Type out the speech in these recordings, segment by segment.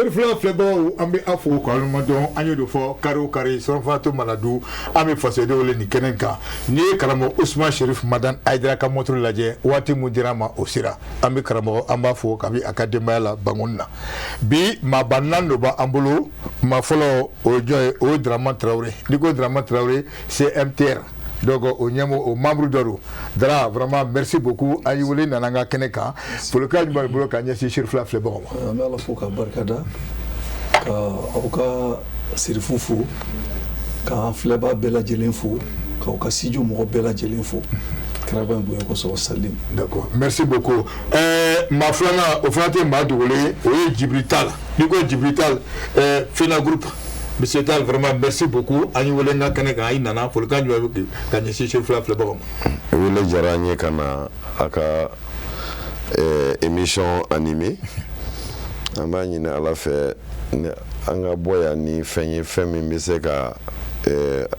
Serifula filɛbagaw, an bɛ aw fo k'aw ɲuman. An y'o de fɔ, kari o kari, surafana mana dun, an bɛ fasodenw wele nin kɛnɛ kan. N'i ye karamɔgɔ Usman Sherif Madani Hayidara ka montre lajɛ, waati mun dira ma, o sera. An bɛ karamɔgɔ, an b'a fo kabi a ka denbaya la Bankoni na. Bi maaba naani de b'an bolo. Maa fɔlɔ, o ye jɔn ye? O ye Dramane Traoré. N'i ko Dramane Traoré, CMTR, donc o ɲɛmɔgɔ, o membre dɔ don. Dra, vraiment merci beaucoup, an y'i wele, nana an ka kɛnɛ kan. Folikan jumɛn b'i bolo ka ɲɛsin Serifula filɛbagaw ma? An bɛ Ala fo k'a barikada, ka aw ka Serifu fo, k'an filɛbaa bɛɛ lajɛlen fo, k'aw ka studio mɔgɔ bɛɛ lajɛlen fo. Kiraba in bonya kosɔn, salim. D'accord, merci beaucoup. Maa filanan, o fana tɛ maa dogolen ye, o ye Djibril Tall. N'i ko Djibril Tall, Fena Group. Monsieur Tall, vraiment merci beaucoup, an y'i wele n ka kɛnɛ kan, i nana. Folikan jumɛn bɛ ka ɲɛsin Serifula filɛbagaw ma? Wele diyara an ye ka na a ka émission animée. An b'a ɲini Ala fɛ ni an ka bɔ yan ni fɛn ye, fɛn min bɛ se ka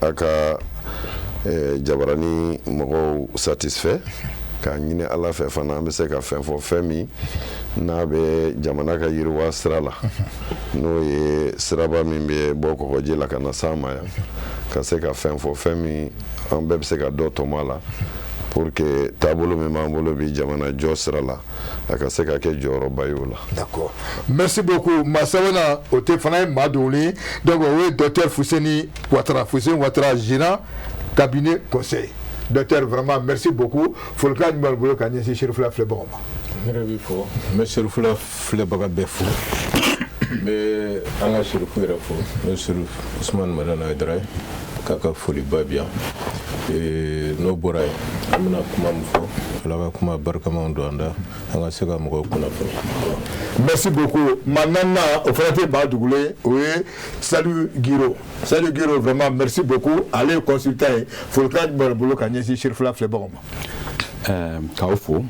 a ka jabarani mɔgɔw satisfait, k'a ɲini Ala fɛ fana an bɛ se ka fɛn fɔ, fɛn min n'a bɛ jamana ka yiriwa sira la, n'o ye siraba min bɛ bɔ kɔgɔji la ka na s'an ma yan, ka se ka fɛn fɔ, fɛn min an bɛɛ bɛ se ka dɔ tɔmɔ a la, pour que taabolo min b'an bolo bi jamana jɔ sira la, a ka se ka kɛ jɔyɔrɔba ye o la. D'accord, merci beaucoup. Maa sabanan, o tɛ fana ye maa dogolen ye, donc o ye docteur Fuseni Ouattara, Fuseni Ouattara, gérant cabinet conseil. Docteur, vraiment merci beaucoup. Folikan jumɛn b'i bolo ka ɲɛsin Serifula filɛbagaw ma? Ne yɛrɛ b'i fɔ, n bɛ Serifula filɛbaga bɛɛ fo, n bɛ an ka Serifu yɛrɛ fo, n bɛ Serifu Usumani Madani Hayidara ye, k'a ka foliba bi yan. N'o bɔra yen, an bɛna kuma min fɔ, Ala ka kuma barikamaw don an da, an ka se ka mɔgɔw kunnafoni. Merci beaucoup. Maa naaninan, o fana tɛ maa dogolen ye, o ye Saliu Giro. Saliu Giro, vraiment merci beaucoup. Ale ye consultant ye. Folikan jumɛn b'i bolo ka ɲɛsin Serifula filɛbagaw ma? K'aw fo,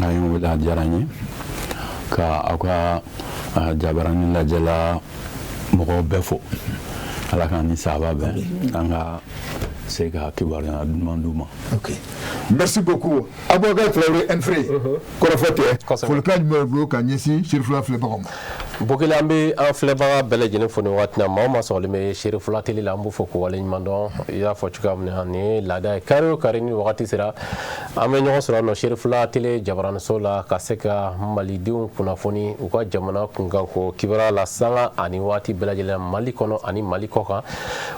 a ye wele, a diyara n ye, ka aw ka jabarani lajɛla mɔgɔw bɛɛ fo. Ala k'an ni sahaba bɛn, an ka se ka kibaruya duman d'u ma. Ok, merci beaucoup. Abubakar Traoré Enfré, kɔrɔfɔ tɛ, folikan jumɛn b'i bolo ka ɲɛsin Serifula filɛbagaw ma? Bokele, an bɛ an filɛbaga bɛɛ lajɛlen fo nin waati na. Maa o maa sɔgɔlen bɛ Serifula télé la, an b'u fo k'u waleɲuman dɔn. I y'a fɔ cogoya min na, nin ye laada ye, kari o kari ni wagati sera, an bɛ ɲɔgɔn sɔrɔ nɔ Serifula télé jabaraniso la, ka se ka malidenw kunnafoni u ka jamana kunkan ko kibaruya la, sanga ani waati bɛɛ lajɛlen na, Mali kɔnɔ ani Mali kɔ kan.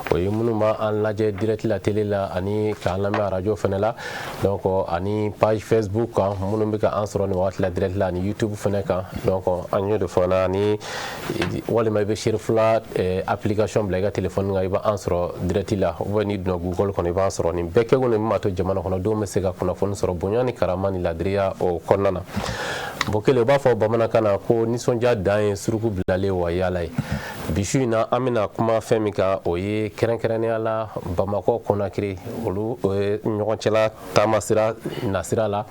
O ye minnu b'an lajɛ direct la télé la ani k'an lamɛn arajo fana la, donc ani page Facebook kan, minnu bɛ ka an sɔrɔ nin wagati la direct la, ani YouTube fana kan. Donc an y'o de fɔ ani walima i bɛ Serifula application bila i ka téléphone kan, i b'an sɔrɔ direct la, ou bien n'i donna Google kɔnɔ, i b'an sɔrɔ. Nin bɛɛ kɛkun de min b'a to jamana kɔnɔdenw bɛ se ka kunnafoni sɔrɔ bonya ni karama ni ladiriya o kɔnɔna na. Bokele, u b'a fɔ bamanankan na ko nisɔndiya dan ye suruku bilalen wa yaala ye. Bi su in na, an bɛna kuma fɛn min kan, o ye kɛrɛnkɛrɛnnenya la Bamakɔ Konakiri, olu ɲɔgɔn cɛla taamasira nasira la.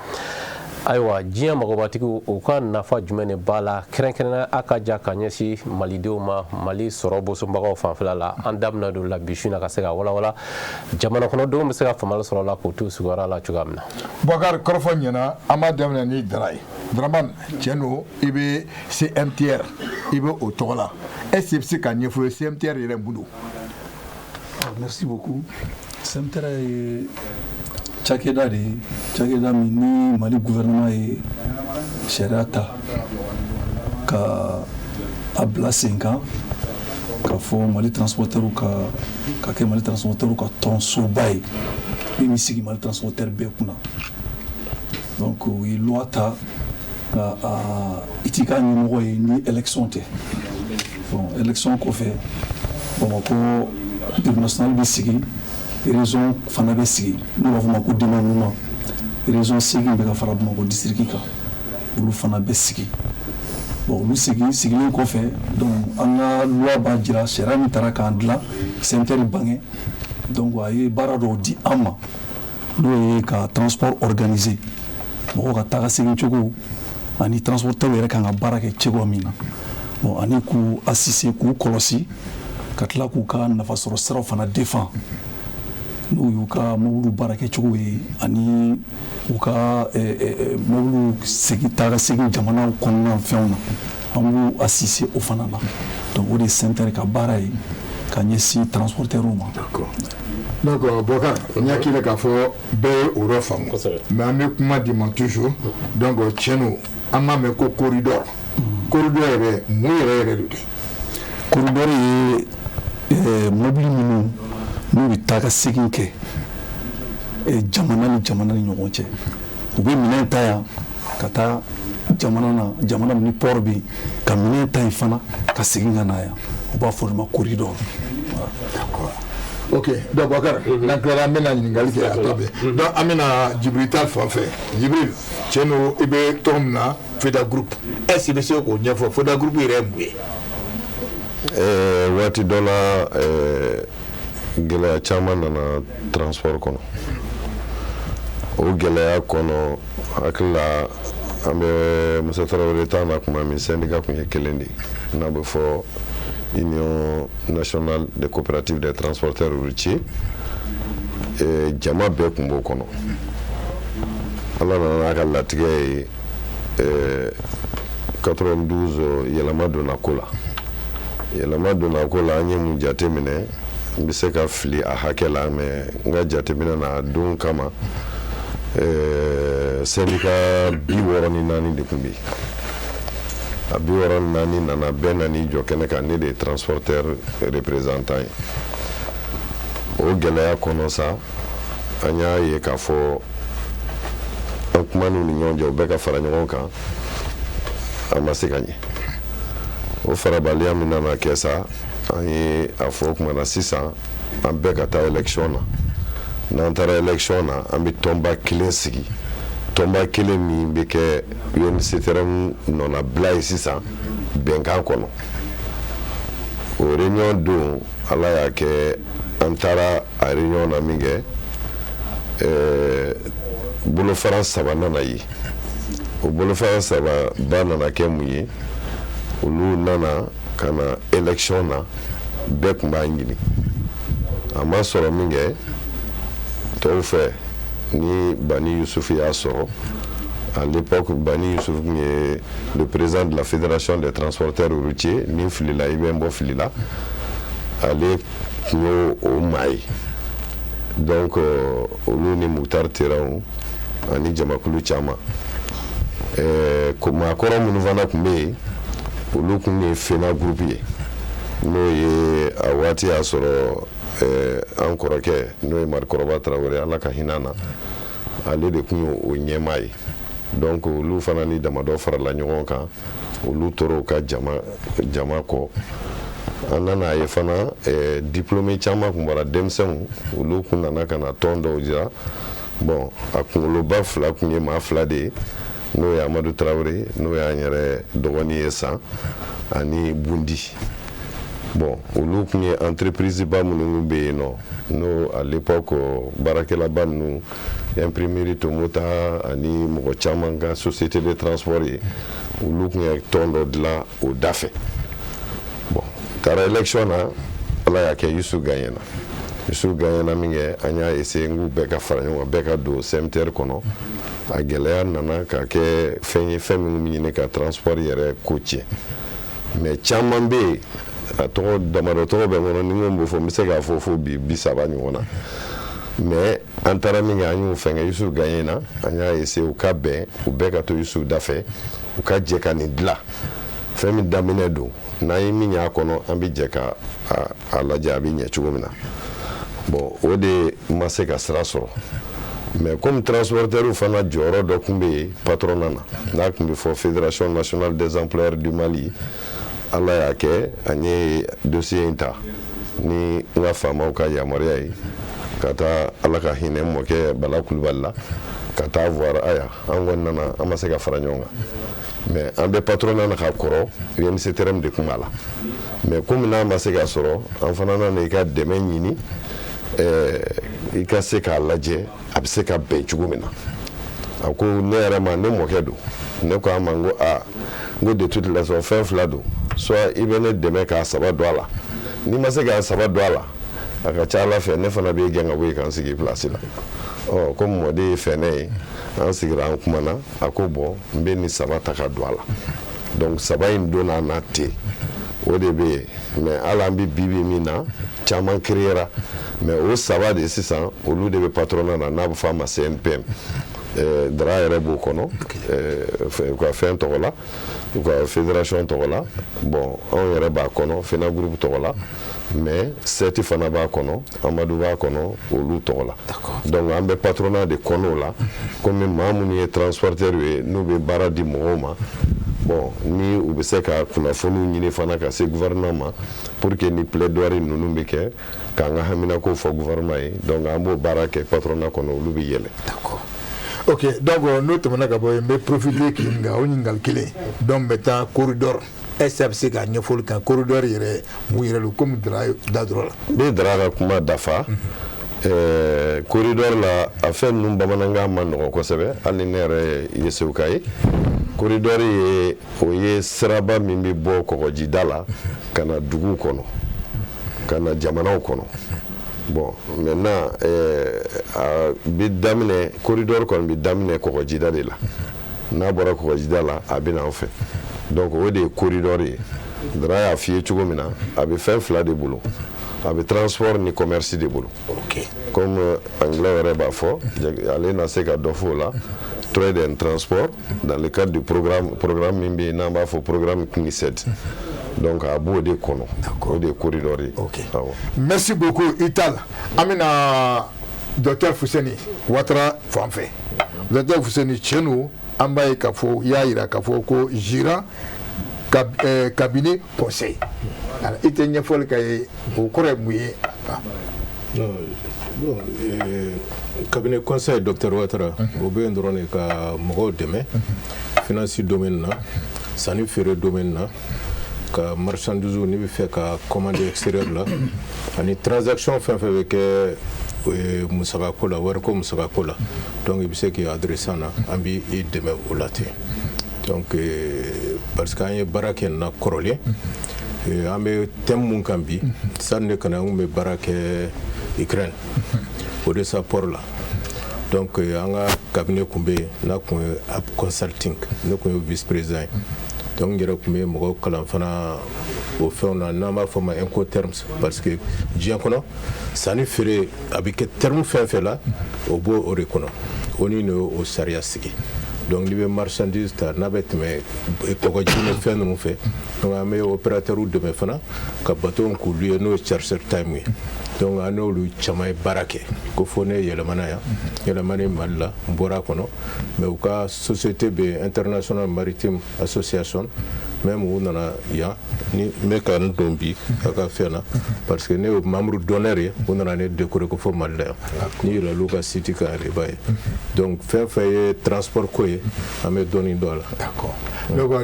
Ayiwa, diɲɛ magobatigiw, u ka nafa jumɛn de b'a la, kɛrɛnkɛrɛnnenya a ka ja ka ɲɛsin malidenw ma, Mali sɔrɔ bosonbagaw fanfɛla la? An da bɛna don la bi su in na, ka se ka walawala, jamana kɔnɔdenw bɛ se ka faamuyali sɔrɔ la k'u t'u sigiyɔrɔ la cogoya min na. Boubacar, kɔrɔfɔ ɲɛna. An b'a daminɛ ni Dara ye. Dramane, tiɲɛ don, i bɛ CMTR, i bɛ o tɔgɔ la. Est ce que i bɛ se ka ɲɛfɔ ye, CMTR yɛrɛ mun don? Merci beaucoup. CMTR ye cakɛda de ye, cakɛda min ni Mali gouvernement ye sariya ta ka a bila sen kan, ka fɔ Mali transporteur ka kɛ Mali transporteur ka tɔnsoba ye min bɛ sigi Mali transporteur bɛɛ kunna. Donc u ye loi ta nka i t'i ka ɲɛmɔgɔ ye ni élection tɛ. Bon, élection kɔfɛ, Bamakɔ bureau national bɛ sigi, région fana bɛ sigi, n'u b'a fɔ o ma ko démembrement. Région 8 bɛ ka fara Bamakɔ district kan, olu fana bɛ sigi. Bon, olu sigi sigilen kɔfɛ, donc an ka loi b'a jira, sariya min taara k'an dilan, CMTR bange, donc a ye baara dɔw di an ma, n'o ye ka transport organiser, mɔgɔw ka taa ka segin cogo ani transporteur yɛrɛ kan ka baara kɛ cogo min na. Bon, ani k'u assister, k'u kɔlɔsi, ka tila k'u ka nafasɔrɔ siraw fana défend, n'u y'u ka mobiliw baara kɛcogo ye ani u ka mobiliw segin taa ka segin jamanaw kɔnɔna fɛnw na. An b'u assister o fana la. Donc o de ye CMTR ka baara ye ka ɲɛsin transporteurs ma. Donc Bɔkar, n hakili k'a fɔ bɛɛ ye o yɔrɔ faamu, mais an bɛ kuma di ma toujours. Donc tiɲɛ don, an b'a mɛn ko corridor. Corridor yɛrɛ, mun yɛrɛ yɛrɛ de don? Corridor ye mobili minnu n'u bɛ taa ka segin kɛ jamana ni jamana ni ɲɔgɔn cɛ. U bɛ minɛn ta yan ka taa jamana na, jamana min ni port bɛ yen, ka minɛn ta yen fana ka segin ka na yan. U b'a fɔ o de ma corridor. D'accord. Ok, donc Bakar, n'an tilala, an bɛna ɲininkali kɛ a tɔ bɛɛ. Donc an bɛna Jibril Tall fan fɛ. Jibril, tiɲɛ don, i bɛ tɔgɔ min na, FEDA Group, est ce que i bɛ se k'o ɲɛfɔ? FEDA Group yɛrɛ ye mun ye? Waati dɔ la, gɛlɛya caman nana transport kɔnɔ. O gɛlɛya kɔnɔ, hakili la, an bɛ Musa Tarawele ta na tuma min, syndicat tun ye kelen de ye, n'a bɛ fɔ Union nationale des coopératives des transporteurs routiers. Jama bɛɛ tun b'o kɔnɔ. Ala nana n'a ka latigɛ ye, 92, yɛlɛma donna ko la. Yɛlɛma donna ko la, an ye mun jate minɛ? N bɛ se ka fili a hakɛ la, mais n ka jateminɛ na, a don kama, syndicat 64 de tun bɛ yen. A 64 nana, bɛɛ nan'i jɔ kɛnɛ kan, ne de ye transporteur représentant ye. O gɛlɛya kɔnɔ sa, an y'a ye k'a fɔ an kuman'u ni ɲɔgɔn cɛ, u bɛɛ ka fara ɲɔgɔn kan. An ma se ka ɲɛ. O farabaliya min nana kɛ sa, an ye a fɔ o tuma na sisan, an bɛɛ ka taa élection na. N'an taara élection na, an bɛ tɔnba kelen sigi, tɔnba kelen min bɛ kɛ UNCTRM nɔnabila ye sisan bɛnkan kɔnɔ. O réunion don, Ala y'a kɛ, an taara a réunion na min kɛ, bolofara saba nana ye. O bolofara saba ba nana kɛ mun ye? Olu nana ka na élection na, bɛɛ tun b'a ɲini, a ma sɔrɔ min kɛ tɔw fɛ ni Bani Yusufu y'a sɔrɔ. À l'époque, Bani Youssouf tun ye le président de la fédération des transporteurs routiers. Ni filila, i bɛ n bɔ fili la. Ale tun y'o o maa ye. Donc olu ni Mukutari Teranw ani jamakulu caman, maakɔrɔ minnu fana tun bɛ yen, olu tun ye FENA groupe ye, n'o ye a waati y'a sɔrɔ an kɔrɔkɛ, n'o ye Marikɔrɔba Tarawele, Ala ka hinɛ na, ale de tun ye o ɲɛmaa ye. Donc olu fana ni damadɔ farala ɲɔgɔn kan, olu tora u ka jama jama kɔ. An nana ye fana, diplômé caman tun bɔra, denmisɛnw, olu tun nana ka na tɔn dɔw jira. Bon, a kunkoloba fila tun ye maa fila de ye, n'o ye Amadu Tarawele, n'o y'an yɛrɛ dɔgɔnin ye san, ani Bundi. Bon, olu tun ye entreprise ba minnu bɛ yen nɔ, n'o à l'époque baarakɛlaba ninnu, imprimerie Tomota ani mɔgɔ caman ka société de transport ye, olu tun ye tɔn dɔ dilan o da fɛ. Bon, taara élection na, Ala y'a kɛ, Yusu gagnena. Yusu gagnena min kɛ, an y'a essayé n k'u bɛɛ ka fara ɲɔgɔn kan, bɛɛ ka don CMTR kɔnɔ. A gɛlɛya nana ka kɛ fɛn ye, fɛn minnu bɛ ɲini ka transport yɛrɛ ko tiɲɛ. Mais caman bɛ yen, a tɔgɔ damadɔ tɔgɔ bɛ n kɔnɔ, ni n ko n b'o fɔ, n bɛ se k'a fɔ fo bi 30 ɲɔgɔn na. Mais an taara min kɛ, an y'o fɛn kɛ, Yusu gagnena. An y'a essayé u ka bɛn, u bɛɛ ka to Yusu da fɛ, u ka jɛ ka nin dilan. Fɛn min daminɛ don, n'an ye min y'a kɔnɔ, an bɛ jɛ ka a lajɛ a bɛ ɲɛ cogo min na. Bon, o de ma se ka sira sɔrɔ. Mais comme transporteurs fana jɔyɔrɔ dɔ tun bɛ yen patronat na, n'a tun bɛ fɔ Fédération nationale des employeurs du Mali, Ala y'a kɛ, an ye dossier in ta ni n ka faamaw ka yamaruya ye ka taa, Ala ka hinɛ n mɔkɛ Bala Kulubali la, ka taa voir. Aya, an kɔni nana, an ma se ka fara ɲɔgɔn kan, mais an bɛ patronat na ka kɔrɔ, UNCTRM de tun b'a la. Mais komi n'a ma se ka sɔrɔ, an fana nana i ka dɛmɛ ɲini, i ka se k'a lajɛ a bɛ se ka bɛn cogo min na. A ko ne yɛrɛ ma, ne mɔkɛ don, ne ko a ma, n ko aa, n ko de toute façon fɛn fila don: soit i bɛ ne dɛmɛ k'a saba don a la, n'i ma se k'a saba don a la, a ka ca Ala fɛ, ne fana b'i gɛn ka bɔ yen k'an sigi place la. Ɔ, komi mɔden ye fɛnɛ ye, an sigira, an kumana. A ko bon, n bɛ nin saba ta ka don a la. Donc saba in donna na ten, o de bɛ yen. Mais hali an bɛ bi bi min na, caman créera, mais o saba de sisan, olu de bɛ patronat na, n'a bɛ fɔ a ma CNPM. Dara yɛrɛ b'o kɔnɔ u ka fɛn tɔgɔ la, u ka fédération tɔgɔ la. Bon, anw yɛrɛ b'a kɔnɔ FENA groupe tɔgɔ la, mais SETI fana b'a kɔnɔ, Amadu b'a kɔnɔ olu tɔgɔ la. Donc an bɛ patronat de kɔnɔ o la, komi maa minnu ye transporteur ye, n'u bɛ baara di mɔgɔw ma, bon, ni u bɛ se ka kunnafoniw ɲini fana ka se gouvernement ma pour que ni plaidoirie ninnu bɛ kɛ, k'an ka haminako fɔ gouvernement ye. Donc an b'o baara kɛ patronat kɔnɔ, olu bɛ yɛlɛ. D'accord. Ok, donc n'o tɛmɛna ka bɔ yen, n bɛ profiter k'i ɲininka o ɲininkali kelen. Donc n bɛ taa corridor, est ce que a bɛ se ka ɲɛfɔli kan corridor yɛrɛ, mun yɛrɛ don, komi Dara da dɔrɔn la? N bɛ Dara ka kuma dafa. Corridor la, a fɛn ninnu bamanankan ma nɔgɔn kosɛbɛ, hali ni ne yɛrɛ ye Seguka ye. Corridor ye, o ye siraba min bɛ bɔ kɔgɔjida la ka na duguw kɔnɔ, ka na jamanaw kɔnɔ. Bon, maintenant a bɛ daminɛ, corridor kɔni bɛ daminɛ kɔgɔjida de la. N'a bɔra kɔgɔjida la, a bɛ na an fɛ. Donc o de ye corridor ye. Dara y'a f'i ye cogo min na, a bɛ fɛn fila de bolo, a bɛ transport ni commerce de bolo. Comme anglais yɛrɛ b'a fɔ, ale na se ka dɔ fɔ o la, trade and transport, dans le cadre du programme min bɛ yen n'an b'a fɔ programme CNICED. Donc a b'o de kɔnɔ, o de ye corridor ye. Ok. Awɔ. Merci beaucoup Ital. An bɛna docteur Fuseni Watara fan fɛ. Docteur Fuseni, tiɲɛ don, an b'a ye k'a fɔ i y'a yira k'a fɔ ko gérant cabinet conseil. Alors, i tɛ ɲɛfɔli kɛ ye, o kɔrɔ ye mun ye? Non, bon, cabinet conseil docteur Ouattara, o bɛ yen dɔrɔn de ka mɔgɔw dɛmɛ finance domaine na, sanni feere domaine na, ka marchandise n'i bɛ fɛ ka commander extérieur la, ani transaction fɛn fɛn bɛ kɛ musakako la, wariko musakako la. Donc i bɛ se k'i adresser an na, an b'i dɛmɛ o la ten. Donc parce que an ye baara kɛ nin na kɔrɔlen, an bɛ thème mun kan bi, sani ne kana, an kun bɛ baara kɛ Ukraine, Odessa port la. Donc an ka cabinet kun bɛ yen n'a kun ye App Consulting, ne kun ye vice président ye. Donc n yɛrɛ kun bɛ mɔgɔw kalan fana o fɛnw na, n'an b'a fɔ ma Incoterms, parce que diɲɛ kɔnɔ sanni feere a bɛ kɛ terme fɛn fɛn la, o b'o o de kɔnɔ. O ni ne y'o sariya sigi. Donc n'i bɛ marchandise ta n'a bɛ tɛmɛ kɔgɔji ni fɛn ninnu fɛ, donc an bɛ opérateur dɛmɛ fana ka bateau k'olu ye, n'o ye charter time ye. Donc an n'olu caman ye baara kɛ ko fo ne yɛlɛmana yan, yɛlɛmani Mali la, n bɔra a kɔnɔ. Mais u ka société bɛ yen, International Maritime Association, même u nana yan ni n bɛ ka n don bi a ka fɛn na, parce que ne ye membre d'honneur ye, u nana ne décorer ko fo Mali la yan. N'i yɛlɛl'u ka site kan yɛrɛ, i b'a ye. Donc fɛn fɛn ye transport ko ye, an bɛ dɔɔnin dɔn a la. D'accord.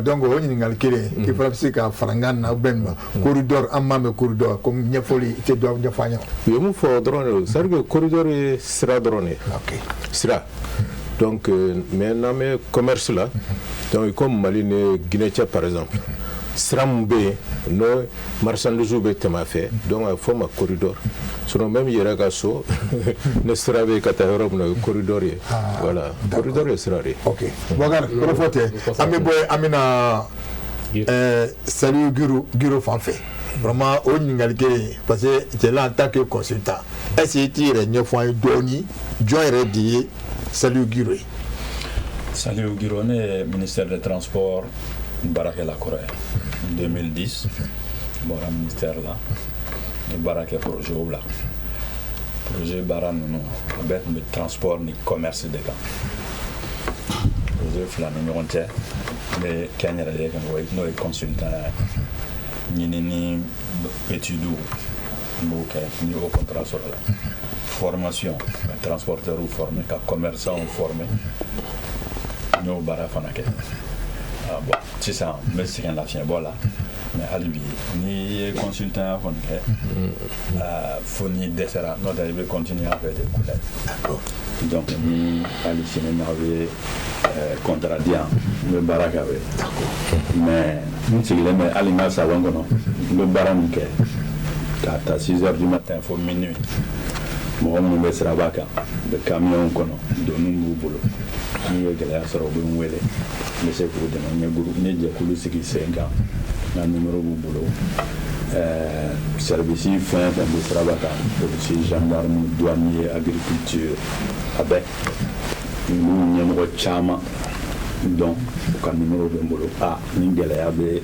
Donc o ɲininkali kelen, i fana bɛ se ka farankan na bɛn ma corridor, an m'a mɛn corridor, comme ɲɛfɔli, i tɛ dɔ ɲɛfɔ an ɲɛna? U ye mun fɔ dɔrɔn de don, c'est à dire que corridor ye sira dɔrɔn de ye. Sira. Donc mais n'an bɛ commerce la, donc comme Mali ni Guinée cɛ par exemple, sira min bɛ yen n'o marchandise bɛ tɛmɛ a fɛ, donc a bɛ fɔ o ma corridor. Sinon même yɛrɛ ka so, ne sira bɛ yen ka taa yɔrɔ min na, o ye corridor ye. Voilà, corridor ye sira de ye. Ok, Boubacar, kɔrɔfɔ tɛ, an bɛ bɔ yen, an bɛna Saliou Guiro, Guiro fan fɛ. Vraiment o ɲininkali kelen, parce que tu es là en tant que consultant, est ce que i t'i yɛrɛ ɲɛfɔ an ye dɔɔni, jɔn yɛrɛ de ye Saliou Guiro ye? Saliou Guiro, ne ye ministère des Transports baarakɛla kɔrɔ ye. 2010 n bɔra ministère la, n ye baara kɛ projet la. Projet baara ninnu, a bɛɛ tun bɛ transport ni commerce de kan. Projet fila ni ɲɔgɔn cɛ, n bɛ kɛ n yɛrɛ ye kan, n'o ye consultant ye, ɲinini, étude, n b'o kɛ ni o contrat sɔrɔ la, formation, ka transporteurs former, ka commerçants former, n y'o baara fana kɛ. Ah, bon, sisan n bɛ sɛgɛn lafiɲɛbɔ la, mais hali bi n'i ye consultant kɔni kɛ, ah, fo n'i dɛsɛra, n'o tɛ i bɛ continuer a fɛ de kula. Donc ni hali sini n'aw bɛ contrat di yan, n bɛ baara kɛ aw ye. Mais n sigilen bɛ hali n ka salon kɔnɔ, n bɛ baara min kɛ k'a ta 6 heures du matin fo minuit. Mɔgɔ minnu bɛ siraba kan, u bɛ kamiyɔnw kɔnɔ, doniw b'u bolo, n'u ye gɛlɛya sɔrɔ, u bɛ n wele, n bɛ se k'u dɛmɛ. N ye groupe, n ye jɛkulu sigi sen kan, n ka numéro b'u bolo. Service fɛn fɛn bɛ siraba kan, polisi, gendarme, douanier, agriculture, a bɛɛ, n b'u ɲɛmɔgɔ caman dɔn, u ka numéro bɛ n bolo. A ni gɛlɛya bɛ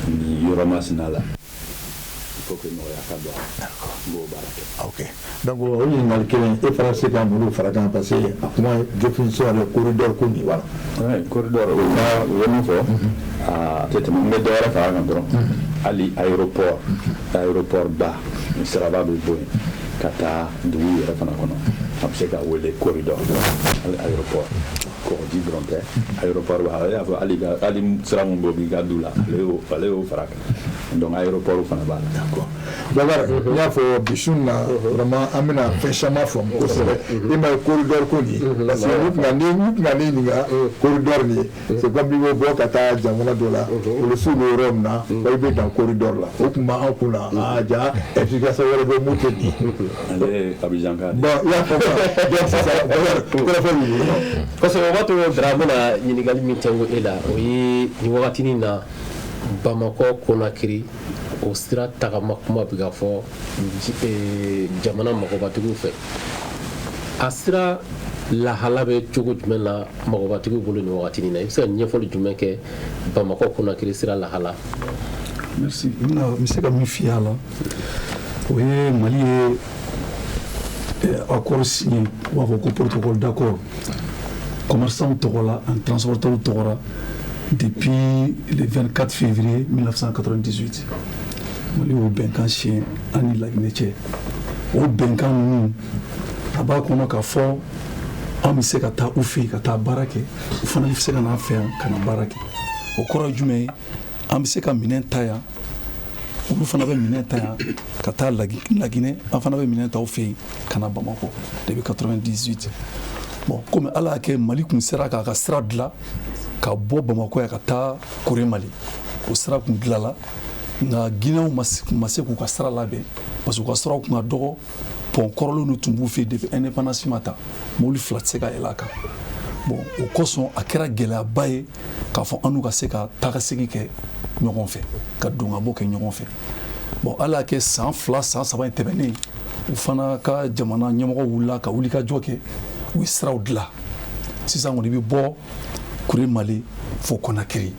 nin yɔrɔ masina la, il faut que nɔgɔya ka don a la, n b'o baara kɛ. Ok, donc o ɲininkali kelen, e fana se ka mun fara kan, parce que a kuma définition yɛrɛ, corridor ko nin, voilà. Ouais, corridor, o ka u ye min fɔ, a tɛ tɛmɛ, n bɛ dɔ wɛrɛ fara a kan dɔrɔn. Hali aéroport ba ni siraba bɛ bɔ yen ka taa dugu yɛrɛ fana kɔnɔ, a bɛ se ka wele corridor. Hali aéroport, kɔgɔji dɔrɔn tɛ, aéroport b'a la. E y'a fɔ hali ka hali sira mun bɛ b'i ka du la, ale y'o fara a kan. Donc aéroport fana b'a la. D'accord. Bakari, n y'a fɔ bi su in na, vraiment an bɛna fɛn caman faamu kosɛbɛ. E ma ye corridor ko nin ye, parce que n'u tun ka ne ɲininka corridor nin ye, c'est comme i bɛ bɔ ka taa jamana dɔ la, polisiw bɛ yɔrɔ min na, wa i bɛ dan corridor la, o tun b'an kun na. Aa ja, explication wɛrɛ bɛ mun tɛ nin ye. Ale ye Abidjan ka de. Bon, i y'a fɔ, donc sisan Bakari, kɔrɔfɔ b'i bolo. Kosɛbɛ. O b'a to Dara, n bɛna ɲininkali min tɛnku e la, o ye nin wagatinin na, Bamakɔ Konakiri, o sira tagama kuma bɛ ka fɔ jamana mɔgɔbatigiw fɛ. A sira lahala bɛ cogo jumɛn na mɔgɔbatigiw bolo nin wagatinin na? I bɛ se ka ɲɛfɔli jumɛn kɛ Bamakɔ Konakiri sira lahala? Merci. N bɛ se ka min f'i y'a la, o ye Mali ye accord signé, u b'a fɔ ko protocole d'accord, commerçant tɔgɔ la ani transporteur tɔgɔ la, depuis le 24 février 1998. Mali y'o bɛnkan signé an ni Laginɛ cɛ. O bɛnkan ninnu, a b'a kɔnɔ k'a fɔ an bɛ se ka taa u fɛ yen ka taa baara kɛ, u fana bɛ se ka n'an fɛ yan ka na baara kɛ. O kɔrɔ ye jumɛn ye? An bɛ se ka minɛn ta yan, olu fana bɛ minɛn ta yan ka taa Laginɛ, an fana bɛ minɛn ta u fɛ yen ka na Bamakɔ depuis 98. Bon, komi Ala y'a kɛ Mali kun sera k'a ka sira dilan ka bɔ Bamakɔ yan ka taa Kore Mali, o sira kun dilanla, nka Guinéenw ma se k'u ka sira labɛn, parce que u ka siraw kun ka dɔgɔ, pont kɔrɔlenw tun b'u fɛ yen depuis indépendance ma ta, mobili fila tɛ se ka yɛlɛ a kan. Bon, o kosɔn a kɛra gɛlɛyaba ye k'a fɔ an n'u ka se ka taga segin kɛ ɲɔgɔn fɛ, ka don ka bɔ kɛ ɲɔgɔn fɛ. Bon, Ala y'a kɛ san 2, san 3 in tɛmɛnen, u fana ka jamana ɲɛmɔgɔ wulila ka wuli ka jɔ kɛ, u ye siraw dilan. Sisan kɔni, i bɛ bɔ Kure Mali fo Konakiri,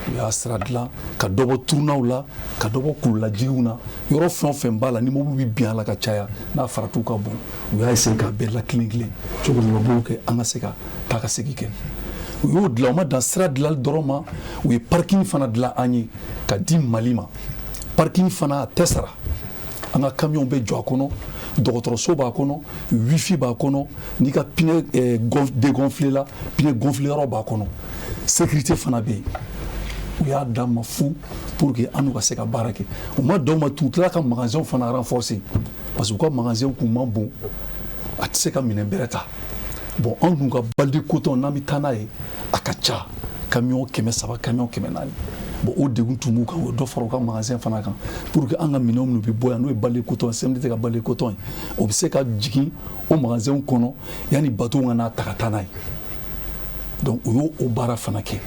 u y'a sira dilan ka dɔ bɔ tournantw la, ka dɔ bɔ kululajigiw na. Yɔrɔ fɛn o fɛn b'a la ni mobili bɛ bin a la ka caya, n'a faratiw ka bon, u y'a essayer k'a bɛɛ la kelen kelen cogo min na, u b'o kɛ an ka se ka taa ka segin kɛ. U y'o dilan, u ma dan sira dilanli dɔrɔn ma, u ye parking fana dilan an ye ka di Mali ma. Parking fana, a tɛ sara, an ka camion bɛ jɔ a kɔnɔ, dɔgɔtɔrɔso b'a kɔnɔ, wifi b'a kɔnɔ, n'i ka pneu dégonflé la, pneu gonflé yɔrɔ b'a kɔnɔ, sécurité fana bɛ yen. U y'a d'an ma fu pour que an n'u ka se ka baara kɛ. U ma dan o ma tun, u tilala ka magasin fana renforcer, parce que u ka magasin kun man bon, a tɛ se ka minɛn bɛrɛ ta. Bon, an dun ka balle de coton, n'an bɛ taa n'a ye, a ka ca, camion 300, camion 400. Bon, o degun tun b'u kan, o dɔ fara u ka magasin fana kan pour que an ka minɛnw minnu bɛ bɔ yan, n'o ye balle de coton, CMDT ka balle de coton ye, o bɛ se ka jigin o magasin kɔnɔ yanni bateau ka n'a ta ka taa n'a ye. Donc u y'o o baara fana kɛ,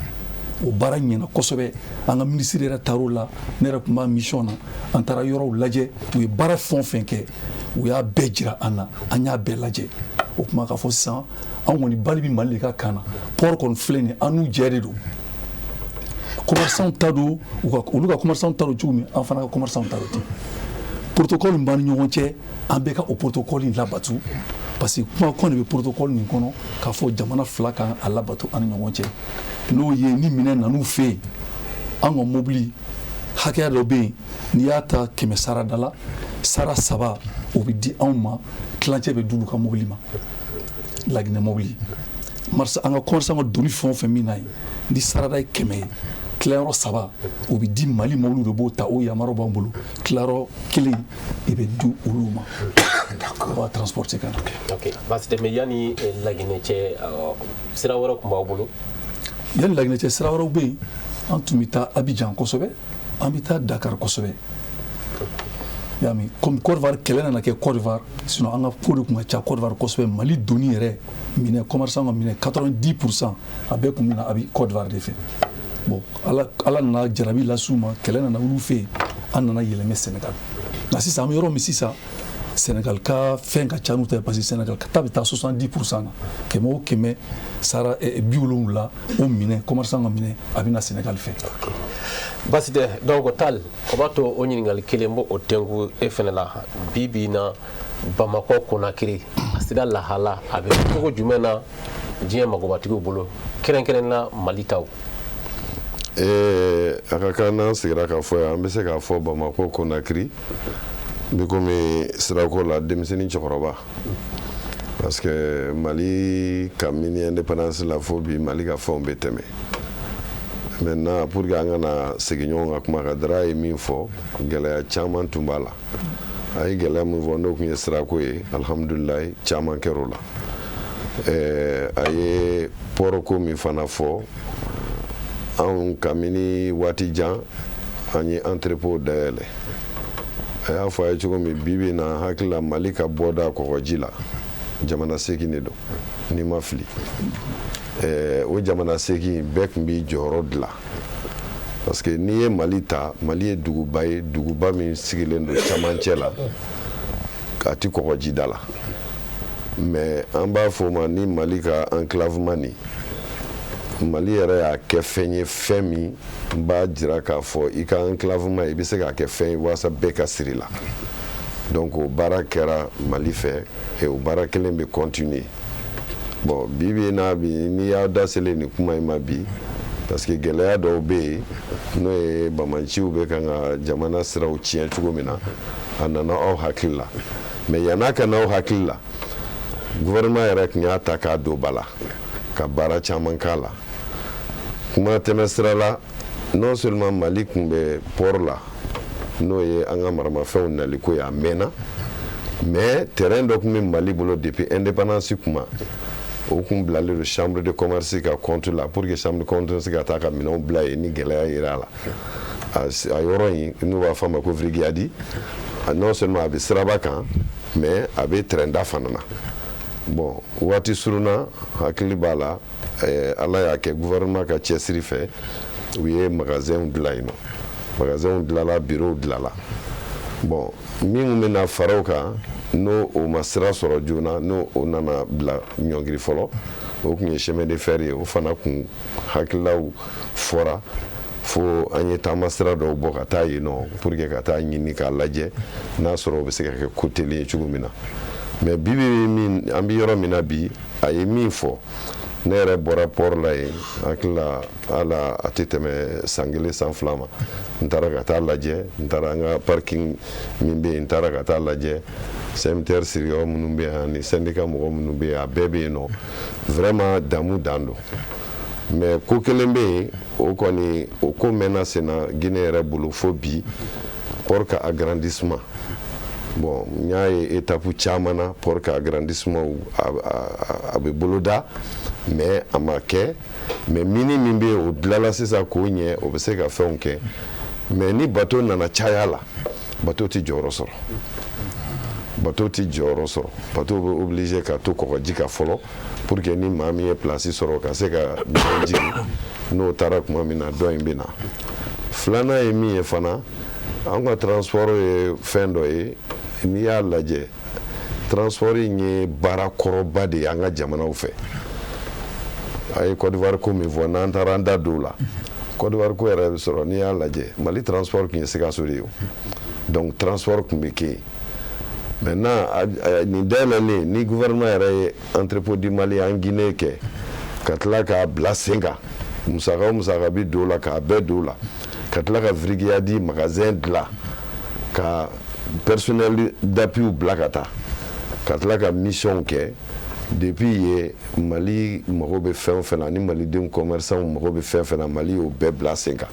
o baara ɲɛna kosɛbɛ. An ka minisiri yɛrɛ taar'o la, ne yɛrɛ tun b'a mission na, an taara yɔrɔw lajɛ. U ye baara fɛn o fɛn kɛ, u y'a bɛɛ jira an na, an y'a bɛɛ lajɛ. O kuma k'a fɔ sisan, an kɔni bali bɛ Mali de ka kan na. Port kɔni filɛ nin ye, an n'u jɛ de don, commerçant ta don, u ka olu ka commerçant ta don cogo min, an fana ka commerçant ta don ten. Protocole min b'an ni ɲɔgɔn cɛ, an bɛɛ ka o protocole in labatu, parce que kuma de bɛ protocole nin kɔnɔ k'a fɔ jamana fila kan a labatu an ni ɲɔgɔn cɛ. N'o ye ni minɛn nan'u fɛ yen, an ka mobili hakɛya dɔ bɛ yen, n'i y'a ta 100 sarada la, sara saba o bɛ di anw ma, tilancɛ bɛ d'olu ka mobili ma, Laginɛ mobili. Marsa an ka commerçant ka doni fɛn o fɛn min na ye, ni sarada ye 100 ye, tilayɔrɔ saba o bɛ di Mali mobili de b'o ta, o yamaruya b'an bolo, tilayɔrɔ kelen i bɛ di olu ma, u b'a transporter ka na. Ok, baasi tɛ. Mais yanni Laginɛ cɛ, sira wɛrɛ tun b'aw bolo? Yanni Laginɛ cɛ, sira wɛrɛw bɛ yen. An tun bɛ taa Abidjan kosɛbɛ, an bɛ taa Dakar kosɛbɛ. I y'a mɛn, comme Côte d'Ivoire kɛlɛ nana kɛ Côte d'Ivoire, sinon an ka ko de tun ka ca Côte d'Ivoire kosɛbɛ. Mali doni yɛrɛ minɛ, commerçant ka minɛ, 90 %, a bɛɛ tun bɛ na a bɛ Côte d'Ivoire de fɛ. Bon, Ala nana jarabi las'u ma, kɛlɛ nana olu fɛ yen, an nana yɛlɛmɛ Sénégal. Nka sisan, an bɛ yɔrɔ min sisan, Sénégal ka fɛn ka ca n'u ta ye, parce que Sénégal ka ta bɛ taa 70 % na. 100 o 100 sara 70, o minɛ, commerçant ka minɛ, a bɛ na Sénégal fɛ. Basi tɛ. Donc Tal, o b'a to o ɲininkali kelen b'o o tɛnku e fɛnɛ la. Bi bi in na, Bamakɔ Konakiri a sira lahala a bɛ cogo jumɛn na diɲɛ magobatigiw bolo, kɛrɛnkɛrɛn na Mali taw? A ka kan n'an sigira ka fɔ yan, an bɛ se k'a fɔ Bamakɔ Konakiri bɛ komi sirako la denmisɛnnin cɛkɔrɔba, parce que Mali kabini indépendance la fo bi, Mali ka fɛnw bɛ tɛmɛ. Maintenant, pour que an kana segin ɲɔgɔn kan kuma kan, Dara ye min fɔ, gɛlɛya caman tun b'a la. A ye gɛlɛya min fɔ, n'o tun ye sirako ye, alihamudulilayi, caman kɛr'o la. A ye port ko min fana fɔ, anw kabini waati jan an ye entrepôt dayɛlɛ. A y'a fɔ a ye cogo min, bi bi in na, hakili la, Mali ka bɔda kɔgɔji la, jamana 8 de don, n'i ma fili. O jamana 8 bɛɛ tun b'i jɔyɔrɔ dilan, parce que n'i ye Mali ta, Mali ye duguba ye, duguba min sigilen don camancɛ la, a ti kɔgɔjida la. Mais an b'a fɔ o ma ni Mali ka enclavement nin, Mali yɛrɛ y'a kɛ fɛn ye, fɛn min b'a jira k'a fɔ i ka enclavement, i bɛ se k'a kɛ fɛn ye walasa bɛɛ ka siri la. Donc o baara kɛra Mali fɛ et o baara kelen bɛ continuer. Bon, bi bi in na, bi n'i y'a da selen nin kuma in ma bi, parce que gɛlɛya dɔw bɛ yen, n'o ye bamanciw bɛ kan ka jamana siraw tiɲɛ cogo min na, a nana aw hakili la. Mais yann'a ka n'aw hakili la, gouvernement yɛrɛ tun y'a ta k'a don ba la ka baara caman k'a la. Kuma tɛmɛ sira la, non seulement Mali tun bɛ port la, n'o ye an ka maramafɛnw naliko ye, a mɛnna, mais terrain dɔ tun bɛ Mali bolo depuis indépendance kuma, o kun bilalen don chambre de commerce ka compte la, pour que chambre de commerce ka taa ka minɛnw bila yen ni gɛlɛya yera a la. A yɔrɔ in, n'u b'a fɔ a ma ko Vrigiyadi, non seulement a bɛ siraba kan, mais a bɛ terrain da fana na. Bon, waati surunna, hakili b'a la, Ala y'a kɛ, gouvernement ka cɛsiri fɛ, u ye magasin dilan yen nɔ. Magasin dilanla, bureau dilanla. Bon, min bɛna fara o kan, n'o o ma sira sɔrɔ joona, n'o o nana bila ɲɔngiri fɔlɔ, o tun ye chemin de fer ye. O fana kun hakililaw fɔra fo an ye taama sira dɔw bɔ ka taa yen nɔ, pour que ka taa ɲini k'a lajɛ n'a sɔrɔ o bɛ se ka kɛ ko teli ye cogo min na. Mais bi bi min an bɛ yɔrɔ min na bi, a ye min fɔ, ne yɛrɛ bɔra port la yen, hakili la, ala a tɛ tɛmɛ san 1 san 2 ma, n taara ka taa lajɛ. N taara an ka parking min bɛ yen, n taara ka taa lajɛ CMTR sigiyɔrɔ minnu bɛ yan ani syndicat mɔgɔ minnu bɛ yen, a bɛɛ bɛ yen nɔ. Vraiment, damu dan don. Mais ko kelen bɛ yen, o kɔni, o ko mɛnna sen na Guinée yɛrɛ bolo fo bi, port ka agrandissement. Bon, n y'a ye étape caman na, port ka agrandissement a bɛ boloda, mais a ma kɛ. Mais mini min bɛ yen, o dilanla sisan k'o ɲɛ, o bɛ se ka fɛnw kɛ. Mais ni bateau nana caya la, bateau tɛ jɔyɔrɔ sɔrɔ, bateau tɛ jɔyɔrɔ sɔrɔ. Bateau bɛ obligé ka to kɔgɔji kan fɔlɔ, pour que ni maa min ye place sɔrɔ ka se ka minɛn jigin, n'o taara tuma min na, dɔ in bɛ na. Filanan ye min ye fana, an ka transport ye fɛn dɔ ye. N'i y'a lajɛ, transport in ye baara kɔrɔba de ye an ka jamanaw fɛ. A ye Côte d'Ivoire ko min fɔ, n'an taara an da don o la, Côte d'Ivoire ko yɛrɛ bɛ sɔrɔ. N'i y'a lajɛ, Mali transport tun ye Sikaso de ye o, donc transport tun bɛ kɛ yen. Maintenant, nin dayɛlɛlen ni gouvernement yɛrɛ ye entrepôt du Mali en Guinée kɛ, ka tila k'a bila sen kan, musaka o musaka bɛ don o la, k'a bɛɛ don o la, ka tila ka Vrigiyadi magasin dilan, ka personnel d'appui bila ka taa, ka tila ka mission kɛ depuis ye, Mali mago bɛ fɛn o fɛn na, ni malidenw commerçant mago bɛ fɛn fɛn na, Mali y'o bɛɛ bila sen kan.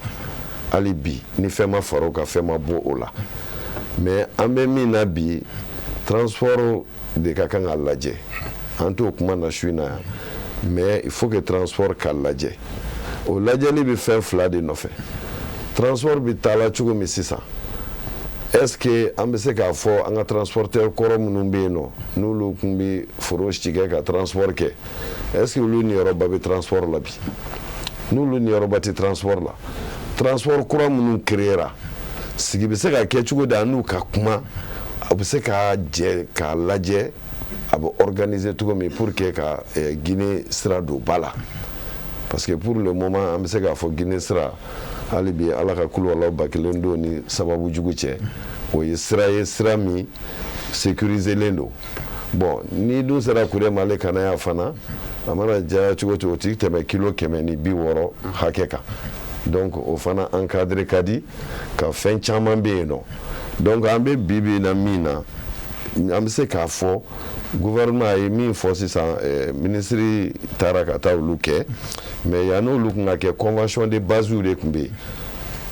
Hali bi, ni fɛn ma fara o kan, fɛn ma bɔ o la. Mais an bɛ min na bi, transport de ka kan ka lajɛ. An t'o kuma na su in na yan, mais il faut que transport ka lajɛ. O lajɛli bɛ fɛn fila de nɔfɛ. Transport bɛ taa la cogo min sisan, Est ce que an bɛ se k'a fɔ an ka transporteur kɔrɔ minnu bɛ yen nɔ, n'olu tun bɛ foro ci kɛ ka transport kɛ, est ce que olu niyɔrɔba bɛ transport la bi? N'olu niyɔrɔba tɛ transport la, transport kura minnu créera, sigi bɛ se ka kɛ cogo di an n'u ka kuma, a bɛ se ka jɛ k'a lajɛ a bɛ organiser cogo min pour que ka Guinée sira don ba la? Parce que pour le moment, an bɛ se k'a fɔ Guinée sira, hali bi, Ala ka kuluwalaw ba kelen don ni sababu jugu cɛ, o ye sira ye, sira min sécuriselen don. Bon, ni dun sera Kuremale ka na yan fana, a mana jaya cogo cogo, o ti tɛmɛ kilo 160 hakɛ kan. Donc o fana encadré ka di ka fɛn caman bɛ yen nɔ. Donc an bɛ bi bi in na min na, an bɛ se k'a fɔ gouvernement ye min fɔ sisan, ministre taara ka taa olu kɛ. Mais yan'olu kun ka kɛ, convention de base de tun bɛ yen,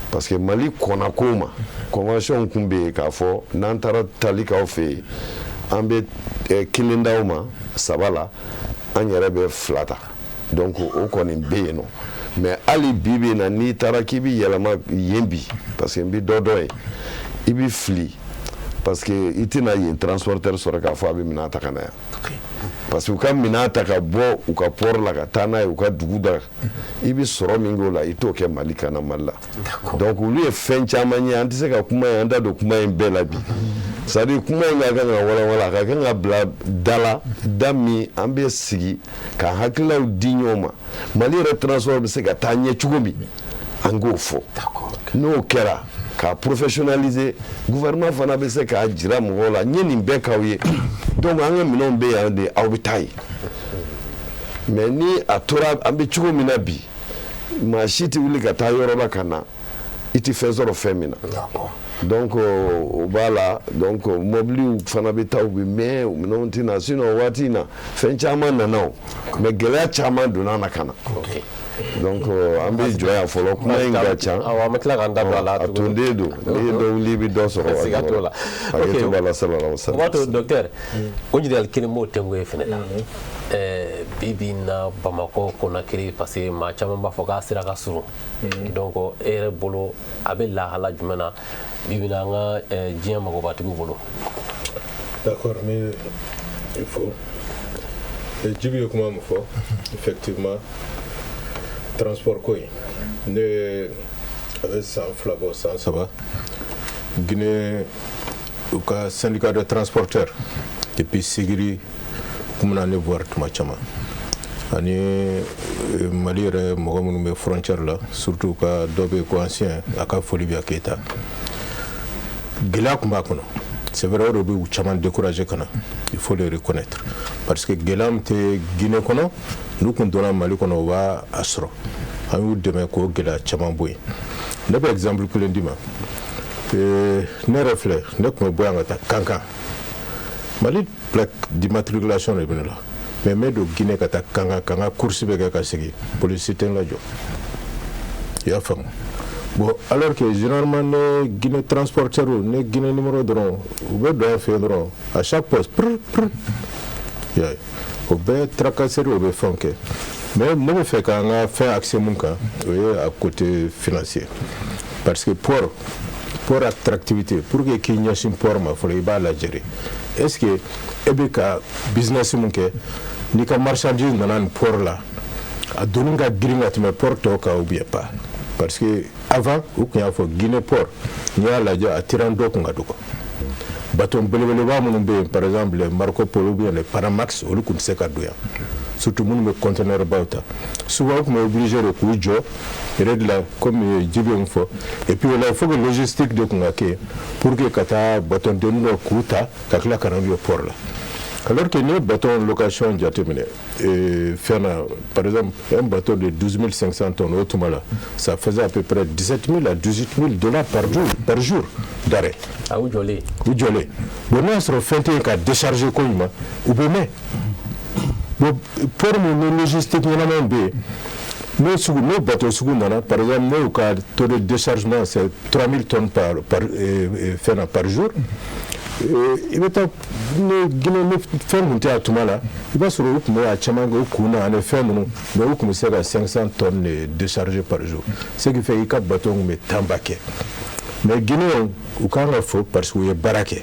parce que Mali kɔnna ko ma, convention kun bɛ yen k'a fɔ n'an taara tali k'aw fɛ yen, an bɛ kelen d'aw ma saba la, an yɛrɛ bɛ fila ta. Donc o kɔni bɛ yen nɔ. Mais hali bi bi in na, n'i taara k'i bɛ yɛlɛma yen bi, parce que n bɛ dɔ dɔn yen, i bɛ fili, parce que i tɛna yen transporteur sɔrɔ k'a fɔ a bɛ minɛn ta ka na yan, parce que u ka minɛn ta ka bɔ u ka port la ka taa n'a ye u ka dugu da, i bɛ sɔrɔ min k'o la, i t'o kɛ Mali ka na Mali la. Donc olu ye fɛn caman ye, an tɛ se ka kuma in, an da don kuma in bɛɛ la bi. C'est à dire, kuma in ka kan ka walawala, a ka kan ka bila da la, da min an bɛ sigi ka hakililaw di ɲɔgɔn ma, Mali yɛrɛ transport bɛ se ka taa ɲɛ cogo min, an k'o fɔ. N'o kɛra k'a professionnaliser, gouvernement fana bɛ se k'a jira mɔgɔw la, n ye nin bɛɛ k'aw ye, donc an ka minɛnw bɛ yan de, aw bɛ taa yen. Mais ni a tora an bɛ cogo min na bi, maa si tɛ wuli ka taa yɔrɔ la ka na, i tɛ fɛn sɔrɔ fɛn min na. Donc o b'a la. Donc mobiliw fana bɛ taa, u bɛ mɛn, u minɛnw tɛ na. Sinon waati in na, fɛn caman nana o, mais gɛlɛya caman donna na ka na. Donc an bɛ jɔ yan fɔlɔ, kuma in ka ca. Awɔ, an bɛ tila k'an da don a la. A tonden don, n'i ye dɔ wuli, i bɛ dɔ sɔrɔ. Siga t'o la. Hakɛ b'a la, sallallahu O b'a to, docteur, o ɲininkali kelen b'o tɛnku ye fɛnɛ la. Bi bi in na, Bamakɔ Konakiri, parce que maa caman b'a fɔ k'a sira ka surun, donc e yɛrɛ bolo, a bɛ lahala jumɛn na bi bi in na an ka diɲɛ magobatigiw bolo? D'accord, mais il faut Djibi ye kuma min fɔ, effectivement, transport ko in, ne a bɛ san 2 bɔ, san 3, Guinée u ka syndicat de transporteurs depuis Sigiri kun bɛna ne voir tuma caman, ani Mali yɛrɛ mɔgɔ minnu bɛ frontière la, surtout ka dɔ bɛ yen ko ancien, a ka foli bɛ Keyita. Gɛlɛya tun b'a kɔnɔ, c'est vrai, o de bɛ u caman décourager ka na, il faut le reconnaître, parce que gɛlɛya min tɛ Guinée kɔnɔ, n'u kun donna Mali kɔnɔ, u b'a a sɔrɔ. An y'u dɛmɛ k'o gɛlɛya caman bɔ yen. Ne bɛ exemple kelen d'i ma. Ne yɛrɛ filɛ, ne tun bɛ bɔ yan ka taa Kankan, Mali plaque d'immatriculation de bɛ ne la, mais n bɛ don Guinée ka taa Kankan ka n ka course bɛ kɛ ka segin, polisi tɛ n lajɔ, i y'a faamu? Bon, alors que généralement ne Guinée transporteur, ne Guinée numéro dɔrɔn, u bɛ don an fɛ yen dɔrɔn, à chaque poste, prr prr, i y'a ye, o bɛɛ tracasserie, o bɛ fɛnw kɛ. Mais ne bɛ fɛ k'an ka fɛn axé mun kan, o ye à côté financier, parce que port attractivité, pour que k'i ɲɛsin port ma fɔlɔ, i b'a lajɛ de, est ce que e bɛ ka business mun kɛ, n'i ka marchandise nana nin port la, a donni ka girin ka tɛmɛ port tɔw kan ou bien pas? Parce que avant, u tun y'a fɔ Guinée port, n'i y'a lajɛ, a tirant dɔ kun ka dɔgɔ. Bateau belebeleba minnu bɛ yen, par exemple les Marco Polo ou bien les Panamax, olu tun tɛ se ka don yan, surtout minnu bɛ conteneur baw ta. Souvent u tun bɛ obligé de k'u jɔ rade la, comme Djibi ye min fɔ. Et puis o la, il faut que logistique de kun ka kɛ pour que ka taa bateau denni dɔ k'u ta ka tila ka na n'u ye port la. Alors que n'i ye bateau location jateminɛ fɛn na, par exemple un bateau de 12 500 tonnes, o tuma la, ça faisait à peu près 17 000 à 18 000 dollars par jour d'arrêt. A u jɔlen. U jɔlen. Bon, n'o y'a sɔrɔ fɛn tɛ yen ka décharger ko ɲuman, u bɛ mɛn. Bon, port min ni logistique ɲɛnamaw bɛ yen, n'o sugu, n'o bateau sugu nana, par exemple, n'o ka taux de déchargement c'est 3000 tonnes par fɛn na par jour, i bɛ taa ni Guinée ni fɛn kun tɛ a tuma la, i b'a sɔrɔ u tun bɛ a caman kɛ u kun na ani fɛn ninnu, mais u tun bɛ se ka 500 tonnes de décharger par jour, ce qui fait i ka bateau kun bɛ temps ba kɛ. Mais Guinéens, u kan ka fo parce que u ye baara kɛ,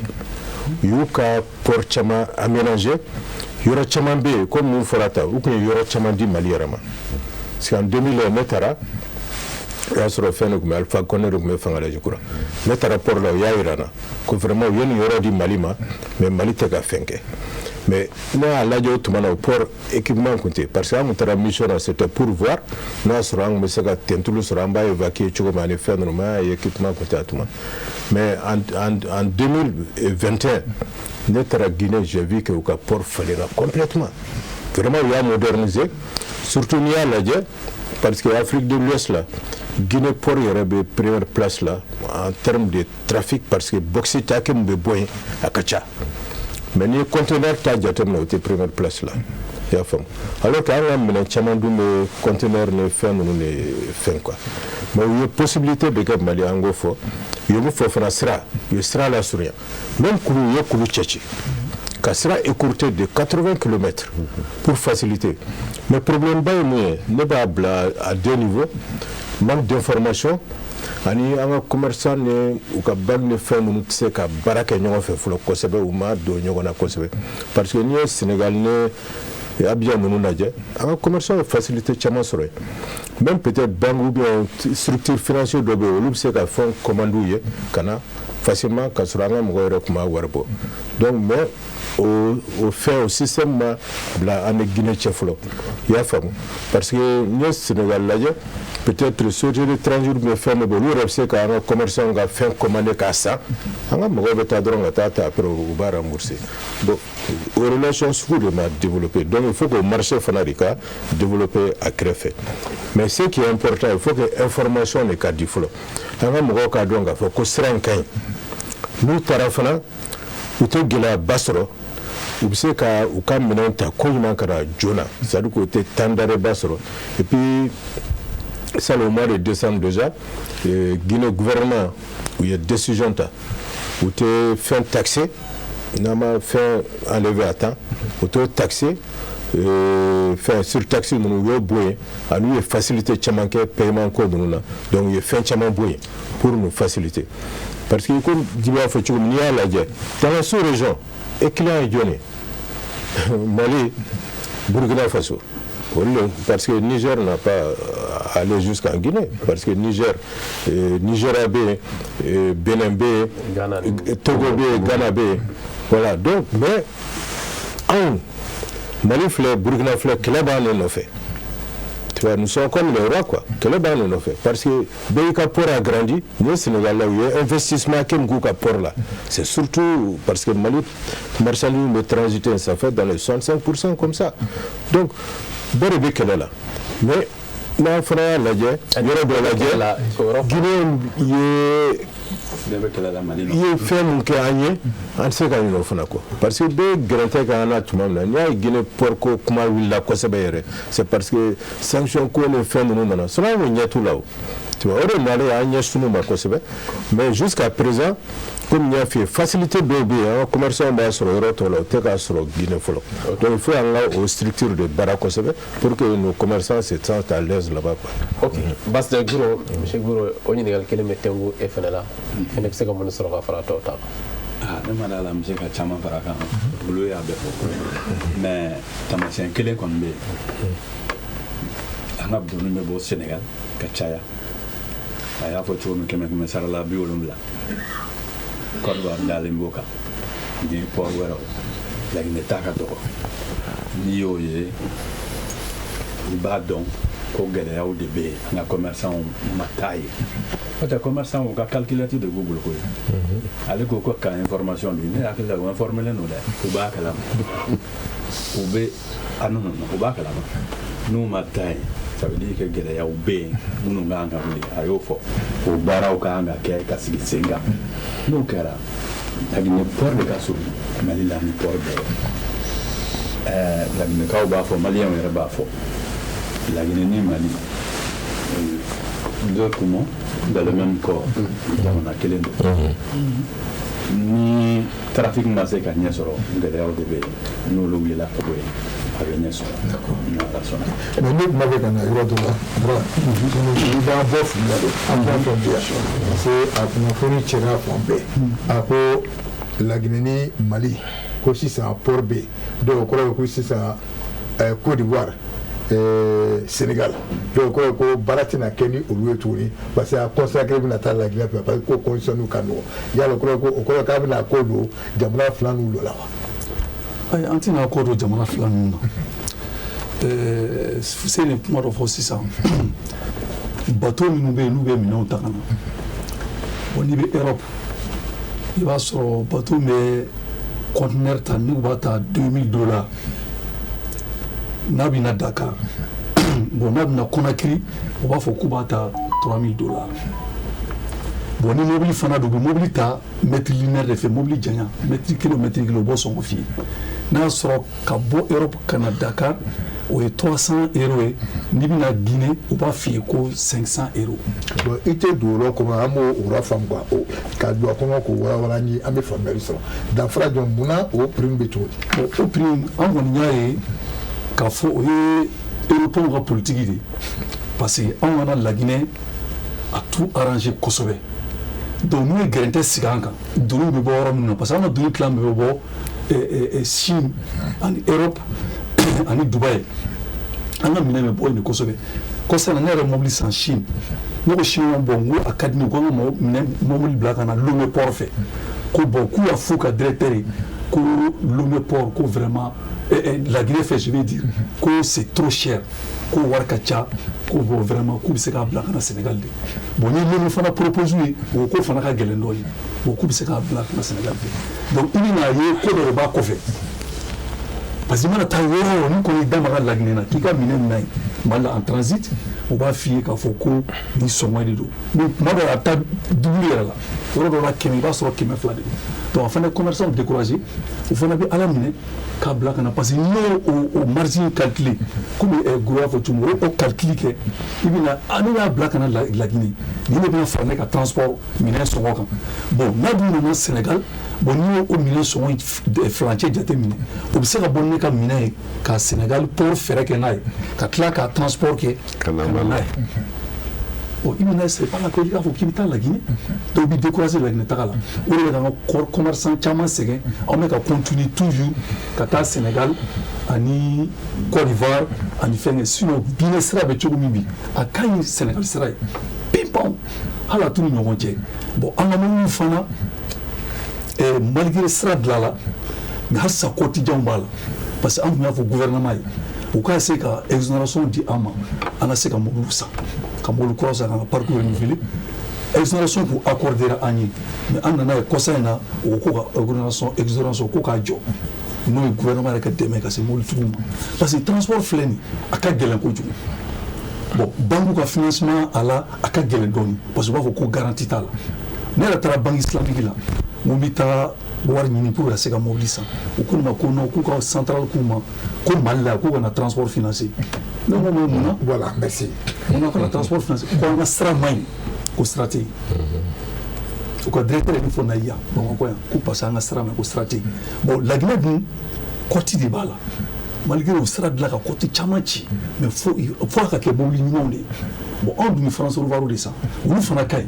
u y'u ka port caman aménager. Yɔrɔ caman bɛ yen, comme mun fɔra tan, u tun ye yɔrɔ caman di Mali yɛrɛ ma, parce que en 2000 ne taara, o y'a sɔrɔ fɛn de tun bɛ, Alpha Condé de tun bɛ fanga la, je crois. Ne taara port la, u y'a yira n na ko vraiment u ye nin yɔrɔ di Mali ma, mais Mali tɛ ka fɛn kɛ. Mais ne y'a lajɛ, o tuma na, o port équipement tun tɛ, parce que an tun taara mission na, c'était pour voir n'o y'a sɔrɔ an tun bɛ se ka tentulu sɔrɔ, an b'a évacuer cogo min ani fɛn ninnu. Mais an y'a ye équipement tun tɛ a tuma. Mais en 2021, ne taara Guinée, j'ai vu que u ka port falenna complètement. Vraiment, u y'a moderniser, surtout n'i y'a lajɛ, parce que Afrique de l'Ouest la, Guinée port yɛrɛ bɛ première place la en termes de trafic, parce que bauxite hakɛ min bɛ bɔ yen, a ka ca. Mais n'i ye conteneur ta jateminɛ, o tɛ première place la, i y'a faamu, alors que an ka minɛn caman dun bɛ conteneur ni fɛn ninnu de fɛn quoi. Mais u ye possibilité de kɛ Mali, an k'o fɔ. U ye mun fɔ fana? Sira, u ye sira lasurunya, même kulu, u ye kulu cɛci ka sira écourté de 80 km pour faciliter. Mais problème ba ye mun ye? Ne b'a bila à deux niveaux: manque d'information ani an ka commerçant ni u ka banque ni fɛn ninnu tɛ se ka baara kɛ ɲɔgɔn fɛ fɔlɔ kosɛbɛ, u ma don ɲɔgɔn na kosɛbɛ, parce que n'i ye Sénégal ni Abidjan ninnu lajɛ, an ka commerçant ye facilité caman sɔrɔ yen. Même peut-être banque ou bien structure financière dɔ bɛ yen, olu bɛ se ka fɛn commande ye ka na facilement, ka sɔrɔ an ka mɔgɔw yɛrɛ tun b'a wari bɔ. Donc mais o fɛn, o système ma bila an ni Guinée cɛ fɔlɔ, i y'a faamu, parce que n'i ye Sénégal lajɛ, peut-être société de transit ou bien fɛn dɔ bɛ yen, olu yɛrɛ bɛ se k'an ka commerçant ka fɛn commander k'a san, an ka mɔgɔw bɛ taa dɔrɔn ka taa ta, après u b'a rembourser. Bon, o relation sugu de ma développer, donc il faut que o marché fana de ka développer a kɛrɛfɛ. Mais ce qui est important, il faut que information de ka di fɔlɔ, an ka mɔgɔw k'a dɔn k'a fɔ ko sira in ka ɲi. N'u taara fana, u tɛ gɛlɛyaba sɔrɔ, u bɛ se ka u ka minɛnw ta ko ɲuman ka na joona, c'est à dire k'u tɛ temps d'arrêt ba sɔrɔ. Et puis ça, au mois de décembre déjà, Guinée gouvernement u ye décision ta, u tɛ fɛn taxé n'an ma fɛn enlevé à temps, u t'o taxé, fɛn surtaxe ninnu, u y'o bɔ yen, ani u ye facilité caman kɛ paiement ko ninnu na. Donc u ye fɛn caman bɔ yen pour nous faciliter, parce que comme Djibi y'a fɔ cogo min, n'i y'a lajɛ dans la sous-région, e client ye jɔn ye? Mali, Burkina Faso, olu le, parce que Niger n'a pas allé jusqu'en Guinée, parce que Niger, Nigeria bɛ yen, Benin bɛ yen, Togo bɛ yen, Ghana bɛ yen, voilà. Donc mais anw, Mali filɛ, Burkina filɛ, kɛlɛ b'an de nɔfɛ. Tu vois, nous sommes comme les rois, quoi. Kɛlɛ b'an de nɔfɛ, parce que bɛɛ y'i ka port agrandi. Ni ye Sénégal la, u ye investissement kɛ min k'u ka port la, c'est surtout parce que Mali marchandise bɛ transiter, ça fait dans les 65% comme ça. Donc bɛɛ de bɛ kɛlɛ la. Mais n'an fana y'a lajɛ, yɔrɔ dɔ lajɛ, Guinée ye i ye fɛn mun kɛ an ye, an tɛ se ka ɲinɛ o fana kɔ, parce que bɛɛ gɛrɛntɛ k'an na tuma min na. N'i y'a ye Guinée port ko kuma wulila kosɛbɛ yɛrɛ, c'est parce que sanction ko ni fɛn ninnu nana. Sinon an kun ɲɛ t'u la o, tu vois, o de nalen an ɲɛ sunu ma kosɛbɛ. Mais jusqu'à présent, komi n y'a f'i ye, facilité dɔw bɛ yen, an ka commerçant b'a sɔrɔ yɔrɔ tɔw la, o tɛ k'a sɔrɔ Guinée fɔlɔ. Donc il faut an ka o structure de baara kosɛbɛ pour que nos commerçants se sentent à l'aise là-bas, quoi. Ok, Basitɛ Guro, monsieur Guro, o ɲininkali kelen bɛ tɛnku e fɛnɛ la, fɛnɛ bɛ se ka mun sɔrɔ ka fara tɔw ta kan? Ah, ne ma d'a la n bɛ se ka caman fara a kan, olu y'a bɛɛ fɔ. Mais taamasiyɛn kelen kɔni bɛ yen: an ka doni bɛ bɔ Sénégal ka caya. A y'a fɔ cogo min, kɛmɛ kɛmɛ sara la 70, Côte d'Ivoire dalen b'o kan ni port wɛrɛw. Laginɛ ta ka dɔgɔ. N'i y'o ye, i b'a dɔn ko gɛlɛyaw de bɛ yen. An ka commerçant ma taa yen, n'o tɛ commerçant u ka calculette de b'u bolo koyi. Ale ko ko ka information di, ne hakili la u informelen don dɛ, u b'a kalama, u bɛ ah non non non, u b'a kalama. N'u ma taa yen, ça veut dire que gɛlɛyaw bɛ yen minnu kan ka wuli. A y'o fɔ, o baaraw kan ka kɛ ka sigi sen kan. N'o kɛra, Laginɛ port de ka surun Mali la ni port bɛɛ ye. Laginɛkaw b'a fɔ, Maliyɛnw yɛrɛ b'a fɔ, Laginɛ ni Mali, deux poumons dans le même corps, jamana kelen don. Ni trafic ma se ka ɲɛ sɔrɔ, gɛlɛyaw de bɛ yen. N'olu wulila ka bɔ yen. A bɛ ɲɛ sɔrɔ n'Ala sɔnna. Mais ne tun b'a fɛ ka na yɔrɔ dɔ la, Dra, i b'an bɔ fili la dɛ, an fɛn fɛn bɛ yan, parce que a kunnafoni cɛra fan bɛɛ, a ko Laginɛ ni Mali ko sisan port bɛ yen, donc o kɔrɔ ye ko sisan Côte d'Ivoire, Sénégal, donc o kɔrɔ ye ko baara tɛna kɛ ni olu ye tuguni, parce que a consacré bɛna taa Laginɛ fɛ, parce que ko condition ka nɔgɔn. Yala o kɔrɔ ye ko o kɔrɔ ye k'a bɛna ko don jamana fila ninnu dɔ la wa? Ayi, an tɛna kɔ don jamana fila ninnu na. Fuseni ye kuma dɔ fɔ sisan, bateau minnu bɛ yen n'u bɛ minɛnw ta ka na, bon, n'i bɛ Europe, i b'a sɔrɔ bateau bɛ conteneur ta, n'u b'a ta 2000 dollars n'a bɛ na Dakar. Bon, n'a bɛ na Conakry, u b'a fɔ k'u b'a ta 3000 dollars. Bon, ni mobili fana don, u bɛ mobili ta mètre linéaire de fɛ, mobili janya mètre kelen o mètre kelen, u b'o sɔngɔ f'i ye. N'a y'a sɔrɔ ka bɔ Europe ka na Dakar, o ye 300 euros ye. N'i bɛna Guinée, u b'a f'i ye ko 500 euros. Bon, i tɛ don o yɔrɔ kɔnɔ, an b'o yɔrɔ faamu quoi, o ka don a kɔnɔ k'o walawala an ye, an bɛ faamuyali sɔrɔ. Danfara jumɛn, munna o prix bɛ cogo di? Bon, o prix, an kɔni y'a ye k'a fɔ o ye européens ka politique de ye, parce que anw kana Laginɛ a t'u arranger kosɛbɛ. Donc n'u ye gɛrɛntɛ sigi an kan, doniw bɛ bɔ yɔrɔ min na, parce que an ka doni tilan bɛɛ bɛ bɔ Chine ani Europe ani Dubaï, an ka minɛn bɛ bɔ yen de kosɛbɛ. Kɔsa na, ne yɛrɛ mobili san Chine, ne ko chinois, bon, n ko a ka di ne ye ko an ka minɛn mobili bila ka na Lomé port fɛ. Ko bon, k'u y'a f'u ka directeur ye ko Lomé port, ko vraiment la Guinée fɛ, je vais dire ko c'est trop cher, ko wari ka ca, ko bon, vraiment, k'u bɛ se k'a bila ka na Sénégal de. Bon, n ye Lomé fana propose ye, o ko fana ka gɛlɛn dɔɔnin. Bon, k'u bɛ se k'a bila ka na Sénégal fɛ. Donc i bɛna ye ko dɔ de b'a kɔfɛ, parce que i mana taa yɔrɔ o yɔrɔ, ni kɔni da maga Laginɛ na k'i ka minɛn minɛ yen Mali la en transit, u b'a f'i ye k'a fɔ ko nin sɔngɔ de don. Mais tuma dɔ la, a bɛ taa double yɛrɛ la, yɔrɔ dɔw la 100, i b'a sɔrɔ 200 de don. Donc a fana ye commerçant découragé, o fana bɛ Ala minɛ k'a bila ka na, parce que n'i y'o o marge calculer, komi Goro y'a fɔ cogo min, o calcul kɛ, i bɛna a ne y'a bila ka na Laginɛ, nin de bɛna fara ne ka transport minɛn sɔngɔ kan. Bon, n'a dun nana Sénégal, bon, n'i y'o minɛn sɔngɔ furancɛ jateminɛ, o bɛ se ka bɔ ni ne ka minɛn ye ka Sénégal port fɛrɛ kɛ n'a ye, ka tila ka transport kɛ ka na n'a ye. Bon, i bɛna, c'est pas la peine i k'a fɔ k'i bɛ taa Laginɛ. Donc i bɛ décourager Laginɛ taga la. O de bɛ k'an ka commerçant caman sɛgɛn. Anw bɛ ka continuer toujours ka taa Sénégal ani Côte d'Ivoire ani fɛnkɛ. Sinon Guinée sira bɛ cogo min bi, a ka ɲi Sénégal sira ye pipam, hali a t'u ni ɲɔgɔn cɛ. Bon, an ka mobiliw fana, malgré sira dilanla, mais halisa quotidien b'a la, parce que an tun y'a fɔ gouvernement ye u ka se ka exonération di an ma, an ka se ka mobiliw san, ka mobili kura san, k'an ka parc renouveler. Exonération k'u accordera an ye, mais an nana ye kɔsa in na, o ko ka exonération ko k'a jɔ, n'o ye gouvernement yɛrɛ ka dɛmɛ ka se mobilitigiw ma, parce que transport filɛ nin, a ka gɛlɛn kojugu. Bon, banque ka financement a la, a ka gɛlɛn dɔɔnin, parce que u b'a fɔ ko garantie t'a la. Ne yɛrɛ taara Banque islamique la, n ko n bɛ taa wari ɲini pour ka se ka mobili san. U ko ne ma ko non, k'u ka centrale k'u ma ko Mali la k'u kana transport financer. Ne ko mais munna? Voilà, merci. Munna kana transport financer? Ko an ka sira man ɲi, ko sira tɛ yen. U ka directeur ye min fɔ na yan Bamakɔ yan, ko parce que an ka sira man ɲi, ko sira tɛ yen. Bon, Laginɛ dun, côte de b'a la, malgré u sira dilan ka côte caman ci, mais fo a ka kɛ mobili ɲumanw de ye. Bon, anw dun bɛ France Rovaru de san, olu fana ka ɲi.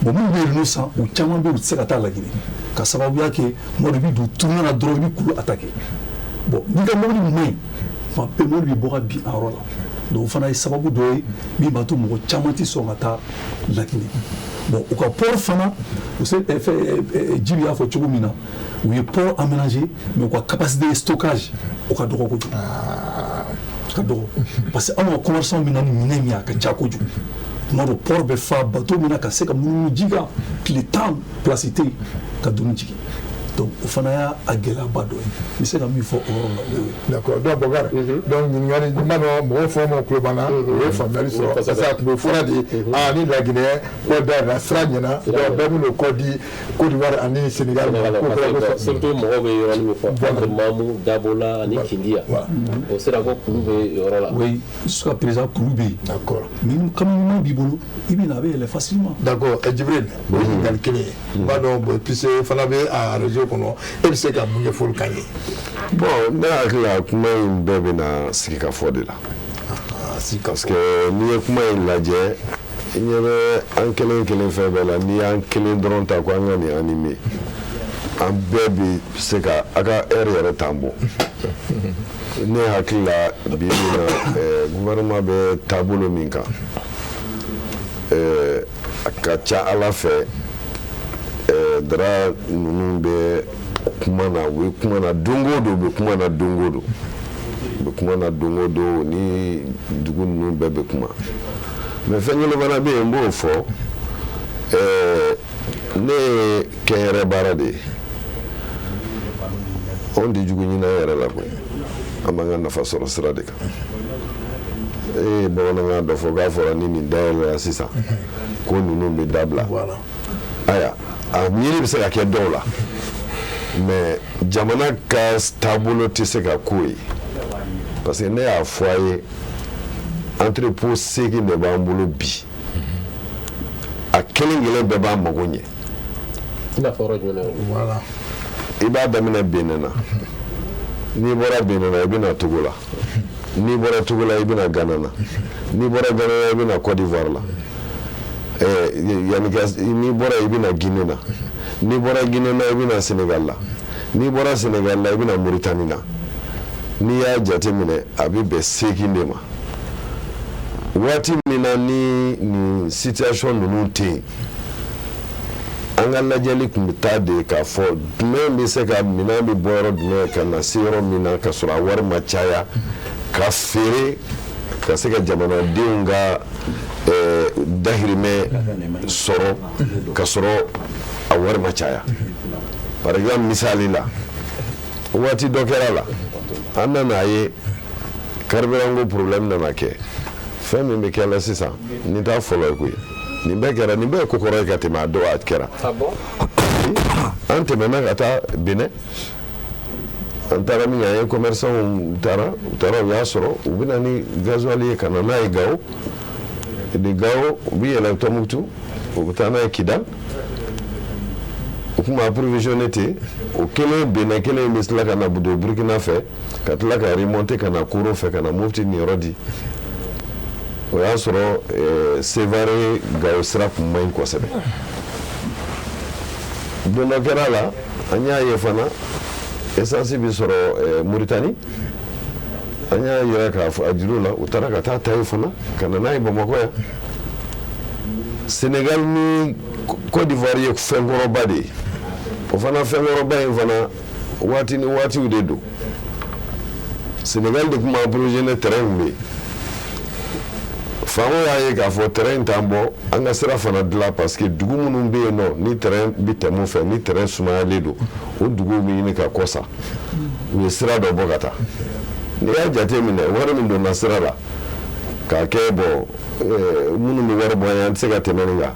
Bon, minnu bɛ Renault san, u caman bɛ yen, u tɛ se ka taa Laginɛ ka sababuya kɛ tuma dɔ i bɛ don tournant na dɔrɔn, i bɛ kulu attaquer. Bon, n'i ka mobili man ɲi, tuma bɛɛ mobili bɛ bɔ ka bin a yɔrɔ la. Donc o fana ye sababu dɔ ye min b'a to mɔgɔ caman tɛ sɔn ka taa Laginɛ. Bon, u ka port fana, u se fɛ Jibi y'a fɔ cogo min na, u ye port aménagé, mais u ka capacité de stockage o ka dɔgɔ kojugu, ka dɔgɔ, parce que anw ka commerçant bɛ na ni minɛn min ye, a ka ca kojugu. Tuma dɔ port bɛ fa, bateau min na ka se ka munumunu ji kan tile 10, place tɛ yen ka doni jigin. Donc o fana y'a a gɛlɛyaba dɔ ye. N bɛ se ka min fɔ o yɔrɔ la, o y'o ye. D'accord. Donc Bokar, donc ɲininkali n b'a dɔn mɔgɔw fɛn o fɛn tulo b'an na, u ye faamuyali sɔrɔ, parce que a tun bɛ fɔra de aa ni Laginɛ ko dayɛlɛ sira ɲɛna, donc bɛɛ bɛ n'o kɔ di Côte d'Ivoire ani Sénégal ma. Ko kɛra ko surtout mɔgɔw bɛ yɔrɔ min fɔ entre Mamou, Dabola ani Kindiya, o sera ko kulu bɛ yɔrɔ la. Oui, jusqu'à présent kulu bɛ yen. Mais ni camion ɲuman b'i bolo, i bɛ na, a bɛ yɛlɛ facilement. D'accord. Djibril, o ye ɲininkali kelen ye, n b'a dɔn, puisque fana bɛ a réseau kɔnɔ, e bɛ se ka mun ɲɛfɔli k'an ye? Bon, ne hakili la, kuma in bɛɛ bɛna sigikafɔ de la. Parce que n'i ye kuma in lajɛ, i ɲɛ bɛ an kelen kelen fɛn bɛɛ la. N'i y'an kelen dɔrɔn ta ko an ka nin animer, an bɛɛ bɛ se ka a ka heure yɛrɛ t'an bɔ. Ne hakili la, bi bi in na, gouvernement bɛ taabolo min kan, a ka ca Ala fɛ, Dara ninnu bɛ kuma na, u bɛ kuma na don o don, u bɛ kuma na don o don, u bɛ kuma na don o don, ni dugu ninnu bɛɛ bɛ kuma. Mais fɛn kelen fana bɛ yen, n b'o fɔ. Ne ye kɛnyɛrɛ baara de ye, anw tɛ jugu ɲini an yɛrɛ la koyi, an b'an ka nafa sɔrɔ sira de kan. E ye bamanankan dɔ fɔ k'a fɔra ni nin dayɛlɛla sisan ko ninnu bɛ dabila. Ayiwa, a miiri bɛ se ka kɛ dɔw la, mais jamana ka taabolo tɛ se ka k'o ye, parce que ne y'a fɔ a ye, entrepôt 8 de b'an bolo bi, a kelen kelen bɛɛ b'a mago ɲɛ. I n'a fɔ yɔrɔ jumɛn? Voilà. I b'a daminɛ Benin na, n'i bɔra Benin na, i bɛ na Togo la, n'i bɔra Togo la, i bɛ na Ghana na, n'i bɔra Ghana na, i bɛ na Côte d'Ivoire la, yanni ka n'i bɔra, i bɛ na Guinée na, n'i bɔra Guinée na, i bɛ na Sénégal la, n'i bɔra Sénégal la, i bɛ na Mauritanie na. N'i y'a jateminɛ, a bɛ bɛn 8 de ma. Waati min na ni nin situation ninnu tɛ yen, an ka lajɛli tun bɛ taa de k'a fɔ jumɛn bɛ se ka minɛn bɛ bɔ yɔrɔ jumɛn ka na se yɔrɔ min na, ka sɔrɔ a wari ma caya, ka feere, ka se ka jamanadenw ka dahirimɛ sɔrɔ, ka sɔrɔ a wari ma caya. Par exemple, misali la, waati dɔ kɛra la, an nana ye carburant ko problème nana kɛ. Fɛn min bɛ kɛ la sisan, nin t'a fɔlɔ ye koyi, nin bɛɛ kɛra, nin bɛɛ ye ko kɔrɔ ye ka tɛmɛ a dɔw a kɛra. An tɛmɛna ka taa Benin, an taara min kɛ, an ye commerçant taara, u taara, u y'a sɔrɔ u bɛ na ni gasoil ye ka na n'a ye Gao. De Gao, u bɛ yɛlɛn Tɔnbukutu, u bɛ taa n'a ye Kidal. U tun b'a approvisionner ten. O kelen, Benin kelen bɛ tila ka na don Burukina fɛ, ka tila ka remonter ka na Koro fɛ, ka na Mopti niyɔrɔ di. O y'a sɔrɔ Sevare Gao sira tun man ɲi kosɛbɛ. Don dɔ kɛra la, an y'a ye fana essence bɛ sɔrɔ Moritani. An y'a yira k'a fɔ a juru la, u taara ka taa ta yen fana ka na n'a ye Bamakɔ yan. Sénégal ni Côte d'Ivoire ye fɛnkɔrɔba de ye. O fana fɛnkɔrɔba in fana, waati ni waatiw de don. Sénégal de tun b'a approvisionner, train tun bɛ yen. Faamaw y'a ye k'a fɔ train in t'an bɔ, an ka sira fana dilan, parce que dugu minnu bɛ yen nɔ, ni train bɛ tɛmɛ u fɛ, ni train sumayalen don, o duguw bɛ ɲini ka kɔ sa. U ye sira dɔ bɔ ka taa. N'i y'a jate minɛ, wari min donna sira la k'a kɛ bɔn, minnu bɛ wari bɔ an ye, an tɛ se ka tɛmɛ nin kan.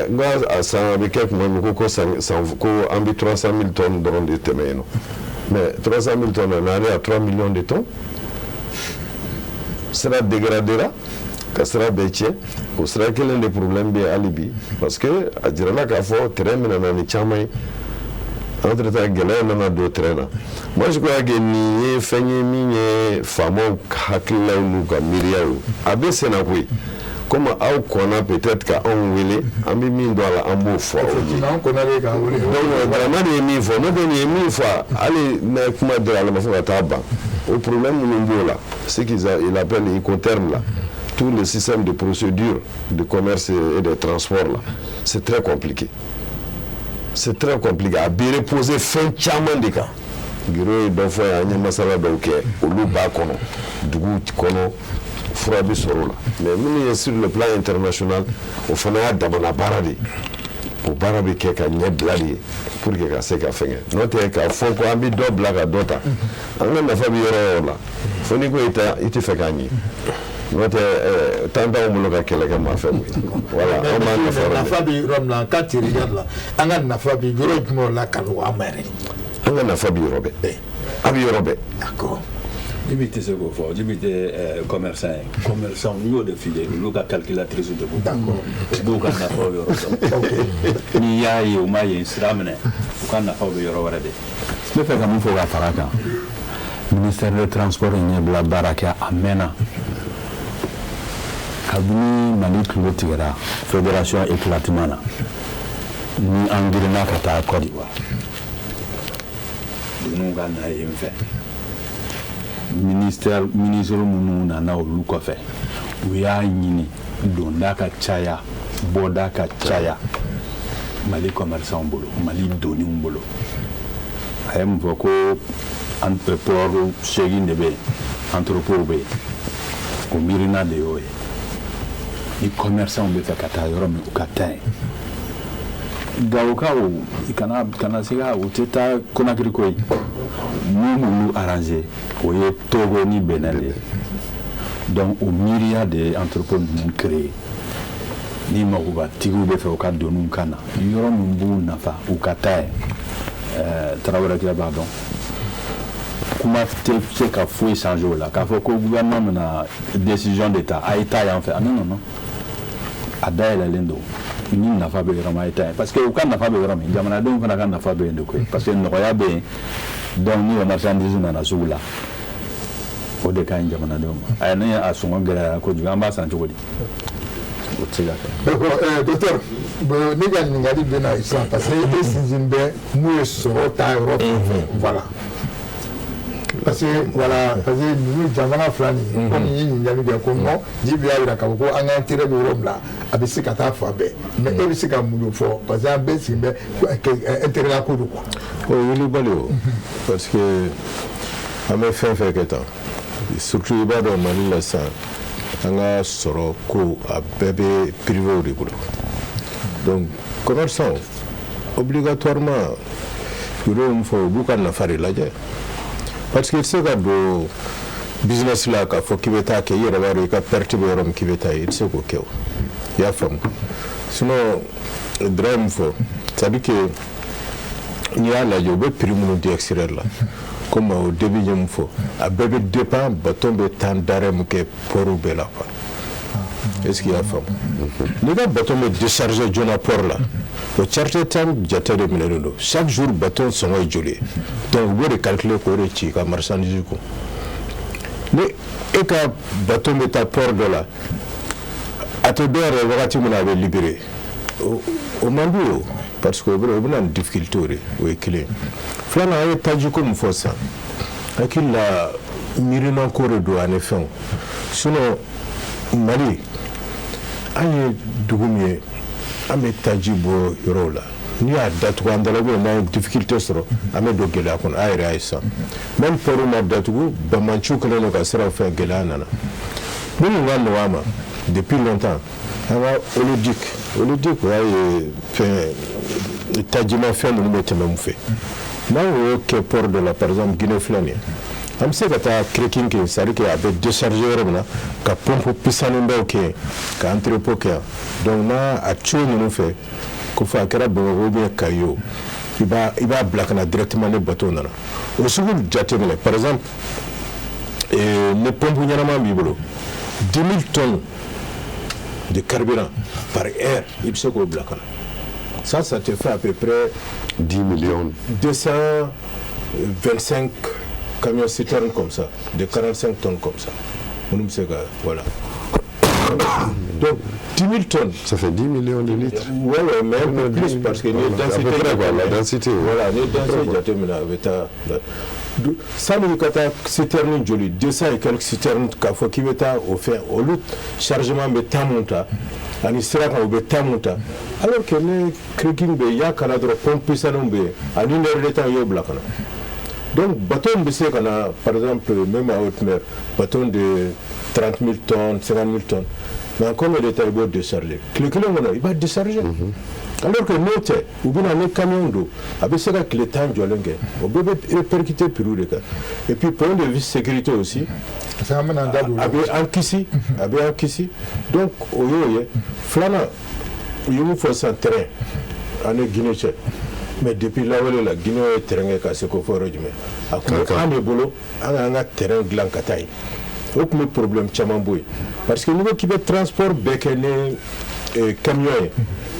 N ko a san a bɛ kɛ tuma min ko san ko an bɛ 300 000 tonnes dɔrɔn de tɛmɛ yen nɔ, mais 300 000 tonnes, on est allé à 3 millions de tonnes. Sira dégradera ka sira bɛɛ tiɲɛ. O sira kelen de problème bɛ yen hali bi, parce que a jirala k'a fɔ train bɛna na ni caman ye. Entre temps, gɛlɛya nana don train na. Moi, je crois que nin ye fɛn ye min ye faamaw hakililaw n'u ka miiriyaw ye, a bɛ senna koyi. Komi aw kɔnna peut-être ka anw wele, an bɛ min dɔn a la, an b'o fɔ aw ye. An kɔnna de k'an wele. Donc Dramane ye min fɔ, n'o tɛ nin ye min fɔ, hali n'a kuma dira ale ma fo ka taa ban, o problème minnu b'o la, ce qu'ils il appelle Incoterm là, tout le système de procédure de commerce et de transport là, c'est très compliqué, c'est très compliqué. A bɛ reposer fɛn caman de kan. Giro ye dɔ fɔ yan, an ye masala dɔw kɛ, olu b'a kɔnɔ, dugu kɔnɔ fura bɛ sɔrɔ o la, mais minnu ye sur le plan international, o fana y'a damana baara de ye. O baara bɛ kɛ ka ɲɛ bila de ye pour que ka se ka fɛngɛ. N'o tɛ, k'a fɔ ko an bɛ dɔ bila ka dɔ ta, an ka nafa bɛ yɔrɔ o yɔrɔ la, fo n'i ko i tɛ i tɛ fɛ k'a ɲɛ. N'o tɛ, temps t'anw bolo ka kɛlɛ kɛ maa fɛ koyi. Voilà, an b'an nafa yɔrɔ. Nafa bɛ yɔrɔ min na, quand tu regardes là, an ka nafa bɛ yɔrɔ jumɛn la ka nɔgɔ an ma yɛrɛ? An ka nafa bɛ yɔrɔ bɛɛ, a bɛ yɔrɔ bɛɛ. D'accord. Jibi tɛ se k'o fɔ. Jibi tɛ commerçant ye. Commerçant, n y'o de f'i ye, olu ka calculatrice de b'u D'accord. U b'u ka nafaw yɔrɔ dɔn. N'i y'a ye u ma yen sira minɛ, u ka nafaw bɛ yɔrɔ wɛrɛ de. N bɛ fɛ ka mun fɔ ka fara a kan, ministère de transport ye ɲɛbila baara kɛ a mɛnna. Kabini Mali tulo tigɛra fédération éclatement na, ni an girinna ka taa Côte d'Ivoire, ninnu ka na yen fɛ, ministère, ministre minnu nana olu kɔfɛ, u y'a ɲini donda ka caya, bɔda ka caya Mali commerçant bolo, Mali doniw bolo. A ye mun fɔ ko port 8 de bɛ yen, entrepôt bɛ yen, o miirina de y'o ye. Ni commerçant bɛ fɛ ka taa yɔrɔ min, u ka taa yen. Gawokaw kana se ka u tɛ taa Conakry koyi. Mun b'olu arranger, o ye Togo ni Benin de ye. Donc o miiriya de ye entrepôt ninnu créer. Ni magobatigiw bɛ fɛ u ka doniw ka na yɔrɔ min b'u nafa, u ka taa yen. Tarawelekɛ b'a dɔn, kuma tɛ se ka foyi changer o la k'a fɔ ko gouvernement bɛna décision de ta, a ye taa yan fɛ. Ah non, non, non, a dayɛlɛlen don. Ni nafa bɛ yɔrɔ min, a ye taa yen, parce que u ka nafa bɛ yɔrɔ min, jamanadenw fana ka nafa bɛ yen de koyi, parce que nɔgɔya bɛ yen. Donc ni o marchandise nana sugu la, o de ka ɲi jamanadenw ma. A ni a sɔngɔ gɛlɛyara kojugu, an b'a san cogo di? O tɛ se ka kɛ. D'accord, docteur, bon, ne ka ɲininkali bɛ na sisan, parce que e sinsin bɛ mun ye sɔrɔ ta yɔrɔ fan fɛ, voilà. Parce que voilà, parce que ninnu jamana fila nin, komi n ye ɲininkali kɛ ko non, Jibi y'a jira k'a fɔ ko an ka intérêt bɛ yɔrɔ min na, a bɛ se ka taa fan bɛɛ, mais e bɛ se ka mun de fɔ? Parce que an bɛɛ sigi bɛ intérêt la ko don quoi. O ye wulibali o, parce que an bɛ fɛn fɛn kɛ tan, surtout i b'a dɔn Mali la sisan, an ka sɔrɔ ko a bɛɛ bɛ privéw de bolo. Donc commerçant, obligatoirement, u y'o min fɔ, u b'u ka nafa de lajɛ, parce que i tɛ se ka don business la k'a fɔ k'i bɛ taa kɛ, i yɛrɛ b'a dɔn i ka perte bɛ yɔrɔ min k'i bɛ taa yen, i tɛ se k'o kɛ o. I y'a faamu? Sinon Dra ye min fɔ, c'est à dire que n'i y'a lajɛ, u bɛ prix minnu di extérieur la, comme au début n ye mun fɔ, a bɛɛ bɛ dépend bateau bɛ temps d'arrêt mun kɛ port bɛɛ la quoi. Est ce que i y'a faamu? N'i ka bateau bɛ décharger joona port la, o charter time jate de minɛlen don. Chaque jour bateau sɔngɔ ye joli ye? Donc u b'o de calculer k'o de ci i ka marchandise kun. Ni e ka bateau bɛ taa port dɔ la, a tɛ dɔw yɛrɛ wagati min na a bɛ libérer, o man d'u ye o, parce que o bɛ na ni difficulté de, o ye kelen ye. Filanan, an ye tajiko min fɔ sisan, hakili la miirinako de don ani fɛnw. Sinon Mali, an ye dugu min ye, an bɛ taji bɔ yɔrɔw la, n'i y'a datugu an dala, n'an ye difficulté sɔrɔ, an bɛ don gɛlɛya kɔnɔ. A yɛrɛ y'a ye sisan, même port ma datugu, banbanciw kɛlen don ka siraw fɛ, gɛlɛya nana. Minnu ka nɔgɔ a ma depuis longtemps, an ka oléoduc. Oléoduc, o y'a ye fɛn tajimafɛn ninnu bɛ tɛmɛ mun fɛ, n'an y'o kɛ port dɔ la, par exemple Guinée filɛ nin ye, an bɛ se ka taa cracking kɛ, c'est à dire que a bɛ décharger yɔrɔ min na, ka pompe puissant dɔw kɛ yen, ka entrepôt kɛ yan. Donc n'a a tuyau ninnu fɛ ko fɔ a kɛra Bamakɔ ou bien Kayi o, i b'a bila ka na directement ni bateau nana. O sugu jateminɛ, par exemple ni pompe ɲɛnama b'i bolo, 10 000 tonnes de carburant par heure, i bɛ se k'o bila ka na. Ça te fait à peu près 10 millions. 225 camions citernes comme ça, de 45 tonnes comme ça. Minnu bɛ se ka, voilà. Donc 10 000 tonnes. Ça fait 10 millions de litres. Ouais, mais un peu plus parce que ni Voilà, à densité peu près, quoi, la densité. Voilà, ni densité jateminɛ, a bɛ taa sani i ka taa citerne joli, 200 et quelques citernes, k'a fɔ k'i bɛ taa o fɛn, olu chargement bɛ temps mun ta ani sira kan, u bɛ temps mun ta, alors que ni cracking bɛ yen, i y'a kala dɔrɔn, pompe puissant bɛ yen, ani une heure de temps i y'o bila ka na. Donc bateau bɛ se ka na, par exemple même à haute mer, bateau de 30 000 tonnes, 50 000 tonnes, mais en combien de temps i b'o décharger? Tile kelen kɔnɔ i b'a décharger, alors que n'o tɛ, u bɛna ni camion don, a bɛ se ka tile 10 jɔlen kɛ. O bɛɛ bɛ répercuter prix de kan. Et puis point de vue sécurité aussi, Parce que an bɛna an da don o la. A bɛ an kisi, a bɛ an kisi. Donc o y'o ye. Filanan, u ye mun fɔ sisan, train ani Guinée cɛ. Mais depuis lawale la, Guinée ye train kɛ ka se ko fɔ yɔrɔ jumɛn? A tun bɛ an de bolo, an k'an ka train dilan ka taa yen. O tun bɛ problème caman bɔ yen, parce que n'i ko k'i bɛ transport bɛɛ kɛ ni camion ye,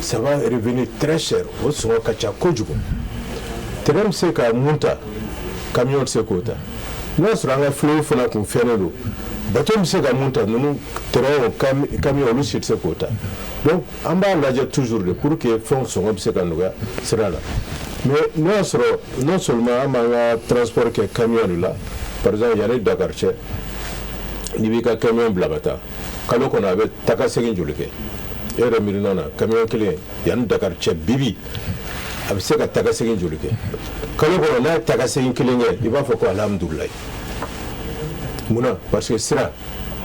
ça va revenir très cher, o sɔngɔ ka ca kojugu. Train bɛ se ka mun ta, camion tɛ se k'o ta. N'o y'a sɔrɔ an ka fleuve fana kun fɛnnen don, bateau bɛ se ka mun ta, ninnu train o camion, olu si tɛ se k'o ta. Donc an b'a lajɛ toujours de pour que fɛnw sɔngɔ bɛ se ka nɔgɔya sira la. Mais n'o y'a sɔrɔ non seulement an b'an ka transport kɛ camion de la, par exemple yanni Dakar cɛ, n'i b'i ka camion bila ka taa, kalo kɔnɔ a bɛ taga segin joli kɛ? E yɛrɛ miirina na, camion kelen yanni Dakar cɛ bibi, a bɛ se ka taga segin joli kɛ kalo kɔnɔ? N'a ye taga segin kelen kɛ, i b'a fɔ ko alhamdulilayi. Munna? Parce que sira,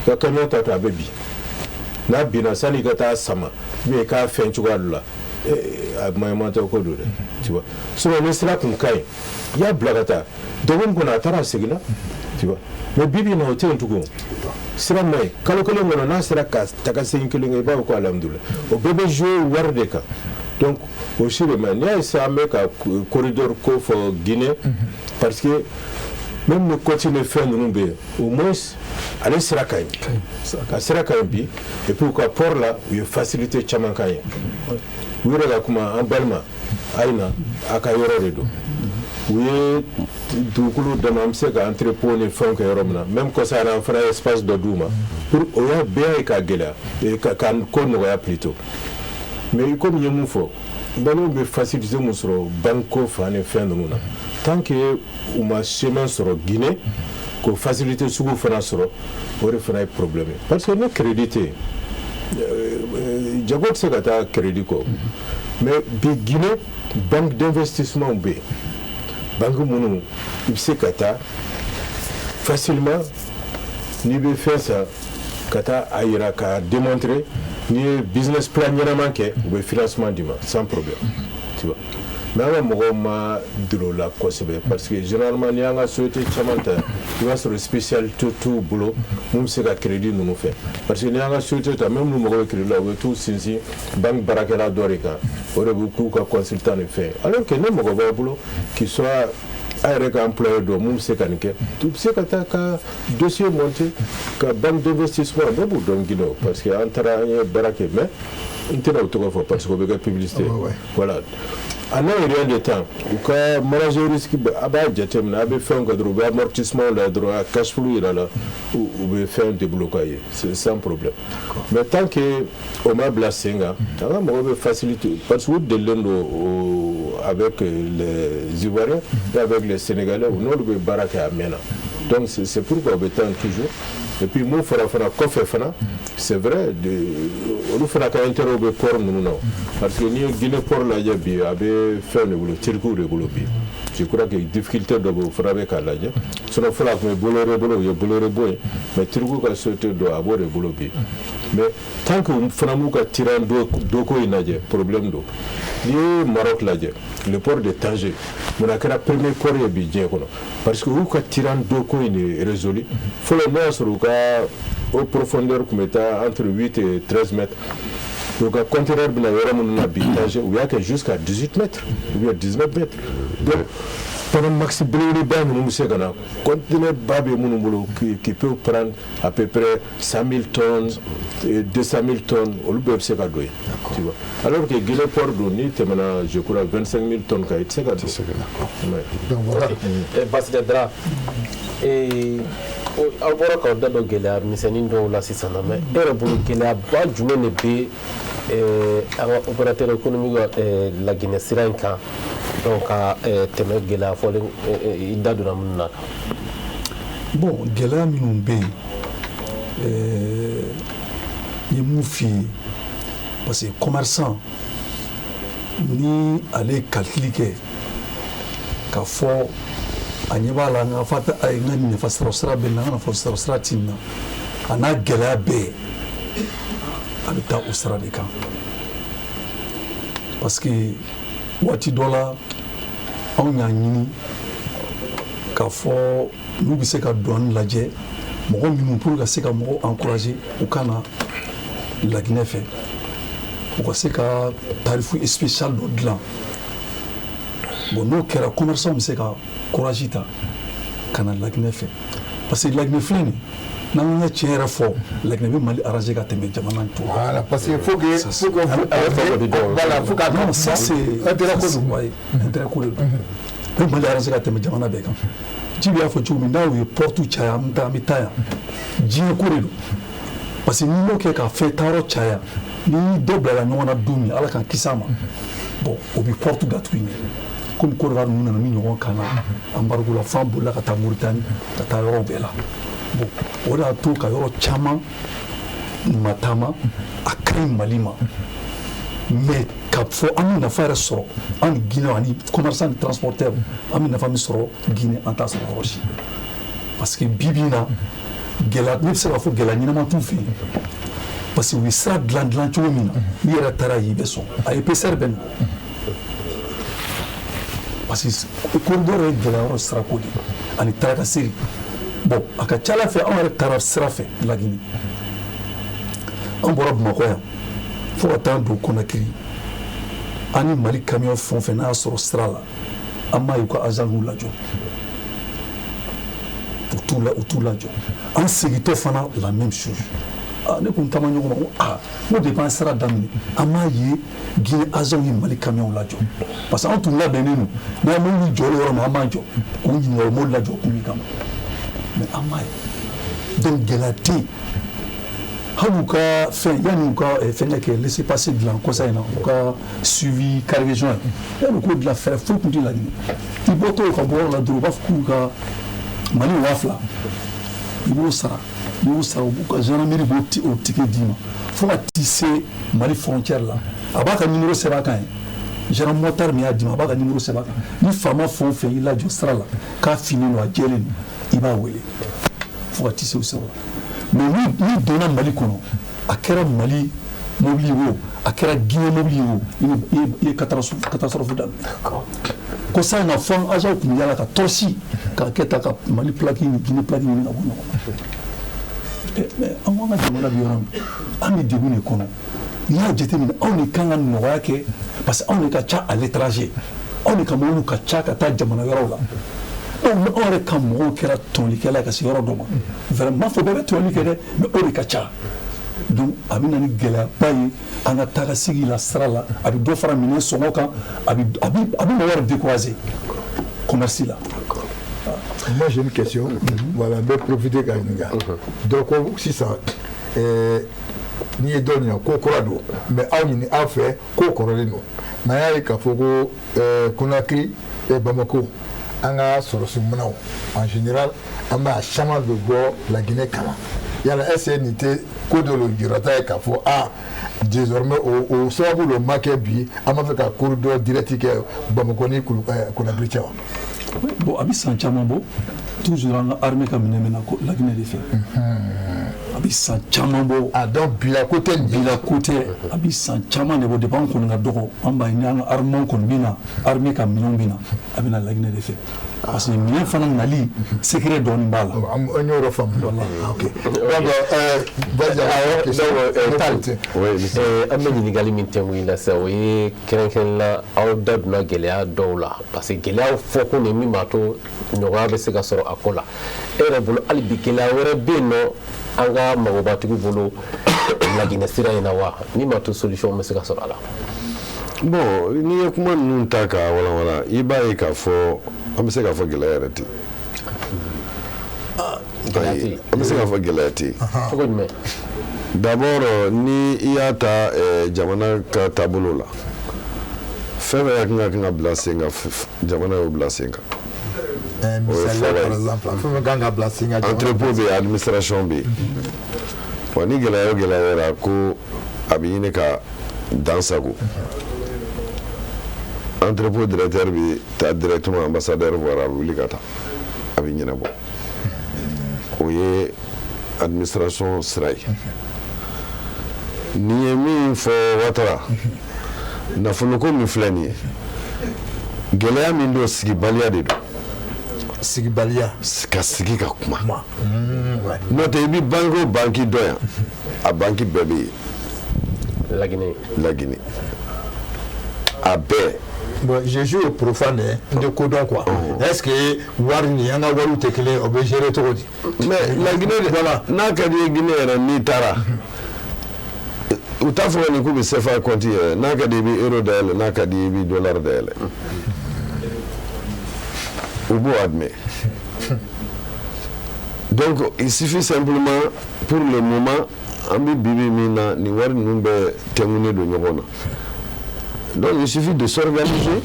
i ka camion ta to a bɛ bin, n'a binna, sani i ka taa sama ou bien i k'a fɛn cogoya dɔ la, a maɲumantɔ ko don dɛ, tu vois. Sinon ni sira kun ka ɲi, i y'a bila ka taa dɔgɔkun kɔnɔ, a taara, a seginna, tu vois. Mais bi bi in na, o tɛ yen tugun. Sira ma ɲi, kalo kelen kɔnɔ n'a sera ka taga segin kelen kɛ, i b'a fɔ ko alhamdulilayi. O bɛɛ bɛ jouer wari de kan. Donc o si de ma ɲi. N'i y'a ye sisan an bɛ ka corridor ko fɔ Guinée, parce que même ni côte ni fɛn ninnu bɛ yen, au moins ale sira ka ɲi, a sira ka ɲi bi. Et puis u ka port la, u ye facilité caman k'an ye. U yɛrɛ ka kuma, an balima, a ye na a ka yɔrɔ de don. U ye dugukolo dama, an bɛ se ka entrepôt ni fɛnw kɛ yɔrɔ min na. Même kɔsa in na, an fana ye espace dɔ d'u ma pour o y'a bɛɛ ye ka gɛlɛya ka ko nɔgɔya plutôt. Mais komi n ye mun fɔ, balimaw bɛ facilité mun sɔrɔ banque ko fan ni fɛn ninnu na, tant que u ma chemin sɔrɔ Guinée k'o facilité sugu fana sɔrɔ, o de fana ye problème ye. Parce que ni crédit tɛ yen, jago tɛ se ka taa crédit kɔ. Mais bi Guinée, banque d'investissement bɛ yen, banque minnu i bɛ se ka taa facilement n'i bɛ fɛn san, ka taa a yira k'a démontrer, n'i ye business plan ɲɛnama kɛ, u bɛ financement d'i ma sans problème, tu vois. Mais an ka mɔgɔw ma deli o la kosɛbɛ, parce que généralement n'i y'an ka société caman ta, i b'a sɔrɔ spécialité t'u bolo mun bɛ se ka crédit ninnu fɛ. Parce que n'i y'an ka société ta, même n'u mago bɛ crédit la, u bɛ t'u sinsin banque baarakɛla dɔ de kan, o de bɛ k'u ka consultant ni fɛn. Alors que ni mɔgɔ b'aw bolo, qu'il soit a yɛrɛ ka employé dɔ mun bɛ se ka nin kɛ, u bɛ se ka taa ka dossier monter ka banque d'investissement. Ne b'u dɔn Guinée, parce que an taara, an ye baara kɛ, mais n tɛna o tɔgɔ fɔ parce que o bɛ kɛ publicité. Voilà, en un rien de temps, u ka manager risque, a b'a jateminɛ, a bɛ fɛnw kɛ dɔrɔn, u bɛ amortissement la dɔrɔn, a cash flow yira la, u bɛ fɛn débloquer ye, c'est sans problème. Mais tant que o ma bila sen kan, an ka mɔgɔw bɛ facilité, parce que u delilen don avec les Ivoiriens et avec les Sénégalais, u n'olu bɛ baara kɛ a mɛnna. Donc c'est pourquoi u bɛ taa toujours. Et puis mun fara fana kɔfɛ fana, c'est vrai de, olu fana ka intérêt bɛ port ninnu na, parce que n'i ye Guinée port lajɛ bi, a bɛ fɛn de bolo, Turkiw de bolo bi. Je crois que difficulté dɔ bɛ, o fana bɛ k'a lajɛ. Sinon fɔlɔ a tun bɛ Bolloré bolo, u ye Bolloré bɔ yen, mais Turkiw ka société dɔ a b'o de bolo bi. Mais tant que fana m'u ka tirant d'eau ko in lajɛ, problème don. N'i ye Maroc lajɛ, le port de Tanger, mun a kɛra premier port ye bi diɲɛ kɔnɔ? Parce que u ka tirant d'eau ko in de résolu. Fɔlɔ, n'o y'a sɔrɔ u ka haute profondeur tun bɛ taa entre 8 et 13 mètres, u ka conteneur bɛna yɔrɔ minnu na bi Tanger, u y'a kɛ jusqu'à 18 mètres ou bien 19 mètres. Donc Panamax belebeleba ninnu bɛ se ka na, conteneur ba bɛ minnu bolo, qui peut prendre à peu près 100 000 tonnes, 200 000 tonnes, olu bɛɛ bɛ se ka don yen, tu vois. Alors que Guinée port dun, n'i tɛmɛna, je crois, 25 000 tonnes kan, i tɛ se ka don. Donc voilà. Basile Dra, aw bɔra k'aw da don gɛlɛya misɛnnin dɔw la sisan na, mais e yɛrɛ bolo, gɛlɛyaba jumɛn de bɛ an ka opérateur économique Laginɛ sira in kan, donc ka tɛmɛ gɛlɛya fɔlen i da donna minnu na kan? Bon, gɛlɛya minnu bɛ yen, n ye mun f'i ye, parce que commerçant ni ale ye calcul kɛ k'a fɔ a ɲɛ b'a la, n ka fa a ye, n ka nafa sɔrɔ sira bɛ nin na, n ka nafa sɔrɔ sira ti nin na, a n'a gɛlɛya bɛɛ, a bɛ taa o sira de kan. Parce que waati dɔ la, anw y'a ɲini k'a fɔ n'u bɛ se ka douane lajɛ, mɔgɔ minnu pour ka se ka mɔgɔw encourager u ka na Laginɛ fɛ, u ka se ka tarif spécial dɔ dilan. Bon, n'o kɛra, commerçant bɛ se ka courage ta ka na Laginɛ fɛ, parce que Laginɛ filɛ nin, n'an ka tiɲɛ yɛrɛ fɔ, Laginɛ bɛ Mali arranger ka tɛmɛ jamana tɔw kan. Voilà, parce que faut que voilà, faut ka Non, ça c'est intérêt ko don. Ouais, intérêt ko de don. Bɛ Mali arranger ka tɛmɛ jamana bɛɛ kan. Jibi y'a fɔ cogo min, n'aw ye porte caya, an bɛ taa, an bɛ taa yan, diɲɛ ko de don, parce que n'i m'o kɛ ka fɛn taayɔrɔ caya, ni dɔ bilala ɲɔgɔn na don min, Ala k'an kisi a ma, bon, o bɛ porte datugu i ɲɛ, komi Côte d'Ivoire ninnu nana ni ɲɔgɔn kan na embargo la, f'an bolila ka taa Mauritanie, ka taa yɔrɔ bɛɛ la. Bon, o de y'a to ka yɔrɔ caman mataama, a ka ɲi Mali ma, mais ka fɔ an bɛ nafa yɛrɛ sɔrɔ, an ni Guinée ani commerçant ni transporteur, an bɛ nafa min sɔrɔ Guinée, an t'a sɔrɔ yɔrɔ si, parce que bi bi in na, gɛlɛya, ne bɛ se k'a fɔ gɛlɛya ɲɛnama t'u fɛ yen, parce que u ye sira dilan dilan cogo min na, n'i yɛrɛ taara yen, i bɛ sɔn a épaisseur bɛ nin, parce que corridor ye gɛlɛya yɔrɔ sirako de ye ani tracasserie. Bon, a ka ca ala fɛ, anw yɛrɛ taara sira fɛ Laginɛ, an bɔra Bamakɔ yan fo ka taa don Conakry, an ni Mali camion fɛn o fɛn n'a y'a sɔrɔ sira la, an m'a ye u ka agent y'u lajɔ, u t'u la, u t'u lajɔ. An segintɔ fana, la même chose. Ah, ne kun taama ɲɔgɔn ma ko ah, n ko depuis an sira daminɛ, an m'a ye Guinée agent ye Mali camion lajɔ, parce que an tun labɛnnen don, n'an ye mobili jɔlen yɔrɔ min, an b'an jɔ k'u ɲininka o mobili lajɔ kun min kama, mais an m'a ye. Donc gɛlɛya tɛ yen. Hali u ka fɛn, yanni u ka fɛn ka kɛ laissez passer dilan kɔsa in na, u ka suivi cargaison ye, yanni u k'o dilan, fɛɛrɛ foyi tun tɛ Laginɛ. I bɔtɔ u ka bɔ yɔrɔ la dɔrɔn, u b'a fɔ k'u ka Mali 2000, i b'o sara. N'i y'o sara, u b'u ka gendarmerie b'o o ticket d'i ma fo ka t'i se Mali frontière la. A b'a ka numéro sɛbɛn a kan ye, gendarme motard min y'a d'i ma, a b'a ka numéro sɛbɛn a kan. Ni faama fɛn o fɛn y'i lajɔ sira la k'a finnen don, a jɛlen don, i b'a wele fo ka t'i se o sira la. Mais ni donna Mali kɔnɔ, a kɛra Mali mobili ye o, a kɛra Guinée mobili ye o, i ye catastrophe daminɛ. Ko sa in na, fɔ an agent tun bɛ yala ka tɔsi k'a kɛ tan, ka Mali plaque ni Guinée plaque ɲini ka bɔ ɲɔgɔn na. Mais an ko an ka jamana bɛ yɔrɔ min, an bɛ degun de kɔnɔ. N'i y'a jateminɛ, anw de kan ka nɔgɔya kɛ, parce que anw de ka ca à l'étranger, anw de ka mɔbiliw ka ca ka taa jamana wɛrɛw la. Donc anw yɛrɛ ka mɔgɔw kɛra tɔnlikɛla ye ka se yɔrɔ dɔ ma. Vraiment, n m'a fɔ bɛɛ bɛ tɔnli kɛ dɛ, mais o de ka ca. Donc a bɛ na ni gɛlɛyaba ye an ka taa ka segin la sira la, a bɛ dɔ fara minɛn sɔngɔ kan, a bɛ mɔgɔ yɛrɛ décourager commerce la. Moi, j'ai une question. Voilà, n bɛ profiter ka ɲininka. Dɔ ko sisan, n'i ye dɔ ɲininka ko kura don, mais aw ɲini aw fɛ ko kɔrɔlen don. Mais an y'a ye k'a fɔ ko Conakry, Bamako, an ka sɔrɔsi minɛnw en général, an b'a caman bɛ bɔ La Guinée kama. Yala est ce que nin tɛ ko dɔ lo jirata ye k'a fɔ ah, désormais o sababu lo ma kɛ bi an b'a fɛ ka corridor direct kɛ Bamako ni Conakry cɛ wa? Bon, a bɛ san caman bɔ, toujours an ka armée ka minɛ bɛ na ko Laginɛ de fɛ. A bɛ san caman bɔ. Ah, donc bila ko tɛ nin ye. Bila ko tɛ, a bɛ san caman de bɔ depuis an kɔni ka dɔgɔ, an b'a ye ni an ka armement kɔni bɛ na, armée ka minɛnw bɛ na, a bɛ na Laginɛ de fɛ, parce que minɛn fana nali secret dɔɔni b'a la. An y'o yɔrɔ faamu. Ok, donc vas-y, question. Tal, Oui, monsieur. An bɛ ɲininkali min tɛnku i la sisan, o ye kɛrɛnkɛrɛn la aw da donna gɛlɛya dɔw la, parce que gɛlɛyaw fɔkun de min b'a to nɔgɔya bɛ se ka sɔrɔ a ko la. E yɛrɛ bolo, hali bi gɛlɛya wɛrɛ bɛ yen nɔ an ka magobatigiw bolo Laginɛ sira in na wa, min b'a to solution bɛ se ka sɔrɔ a la? Bon, n'i ye kuma ninnu ta k'a walawala, i b'a ye k'a fɔ an bɛ se k'a fɔ gɛlɛya yɛrɛ tɛ yen. Gɛlɛya tɛ yen? An bɛ se k'a fɔ gɛlɛya tɛ yen. Cogo jumɛn? D'abord, ni i y'a ta jamana ka taabolo la, fɛn fɛn ka kan ka bila sen kan, jamana y'o bila sen kan. Misaliya, fɔlɔ ye. par exemple, fɛn fɛn kan ka bila sen kan jamana. Entrepôt bɛ yen, administration bɛ yen. Wa ni gɛlɛya o gɛlɛya yɛrɛ ko a bɛ ɲini ka dan sago, entrepôt directeur bɛ taa directement ambassadeur voir, a bɛ wuli ka taa, a bɛ ɲɛnabɔ. O ye administration sira ye. Nin ye min fɔ Watara, nafoloko min filɛ nin ye, gɛlɛya min don, sigibaliya de don. Sigibaliya. Ka sigi ka kuma. Kuma. N'o tɛ, i bɛ banque o banque dɔn yan, a banque bɛɛ bɛ yen. Laginɛ. Laginɛ. A bɛɛ. Bon, je suis au profane, n tɛ ko dɔn quoi. Est-ce que wari nin, an ka wariw tɛ kelen ye, o bɛ gérer cogo di? Mais la Guinée de, Voilà. N'a ka di ye, Guinée yɛrɛ, n'i taara, u t'a fɔ nin k'u bɛ CFA compte yɛrɛ. N'a ka di ye, i bɛ euro dayɛlɛ, n'a ka di ye, i bɛ dollar dayɛlɛ, u b'o admet. Donc il suffit simplement, pour le moment, an bɛ bibi min na, nin wari ninnu bɛɛ tɛnkunnen don ɲɔgɔn na. Donc il suffit de s'organiser.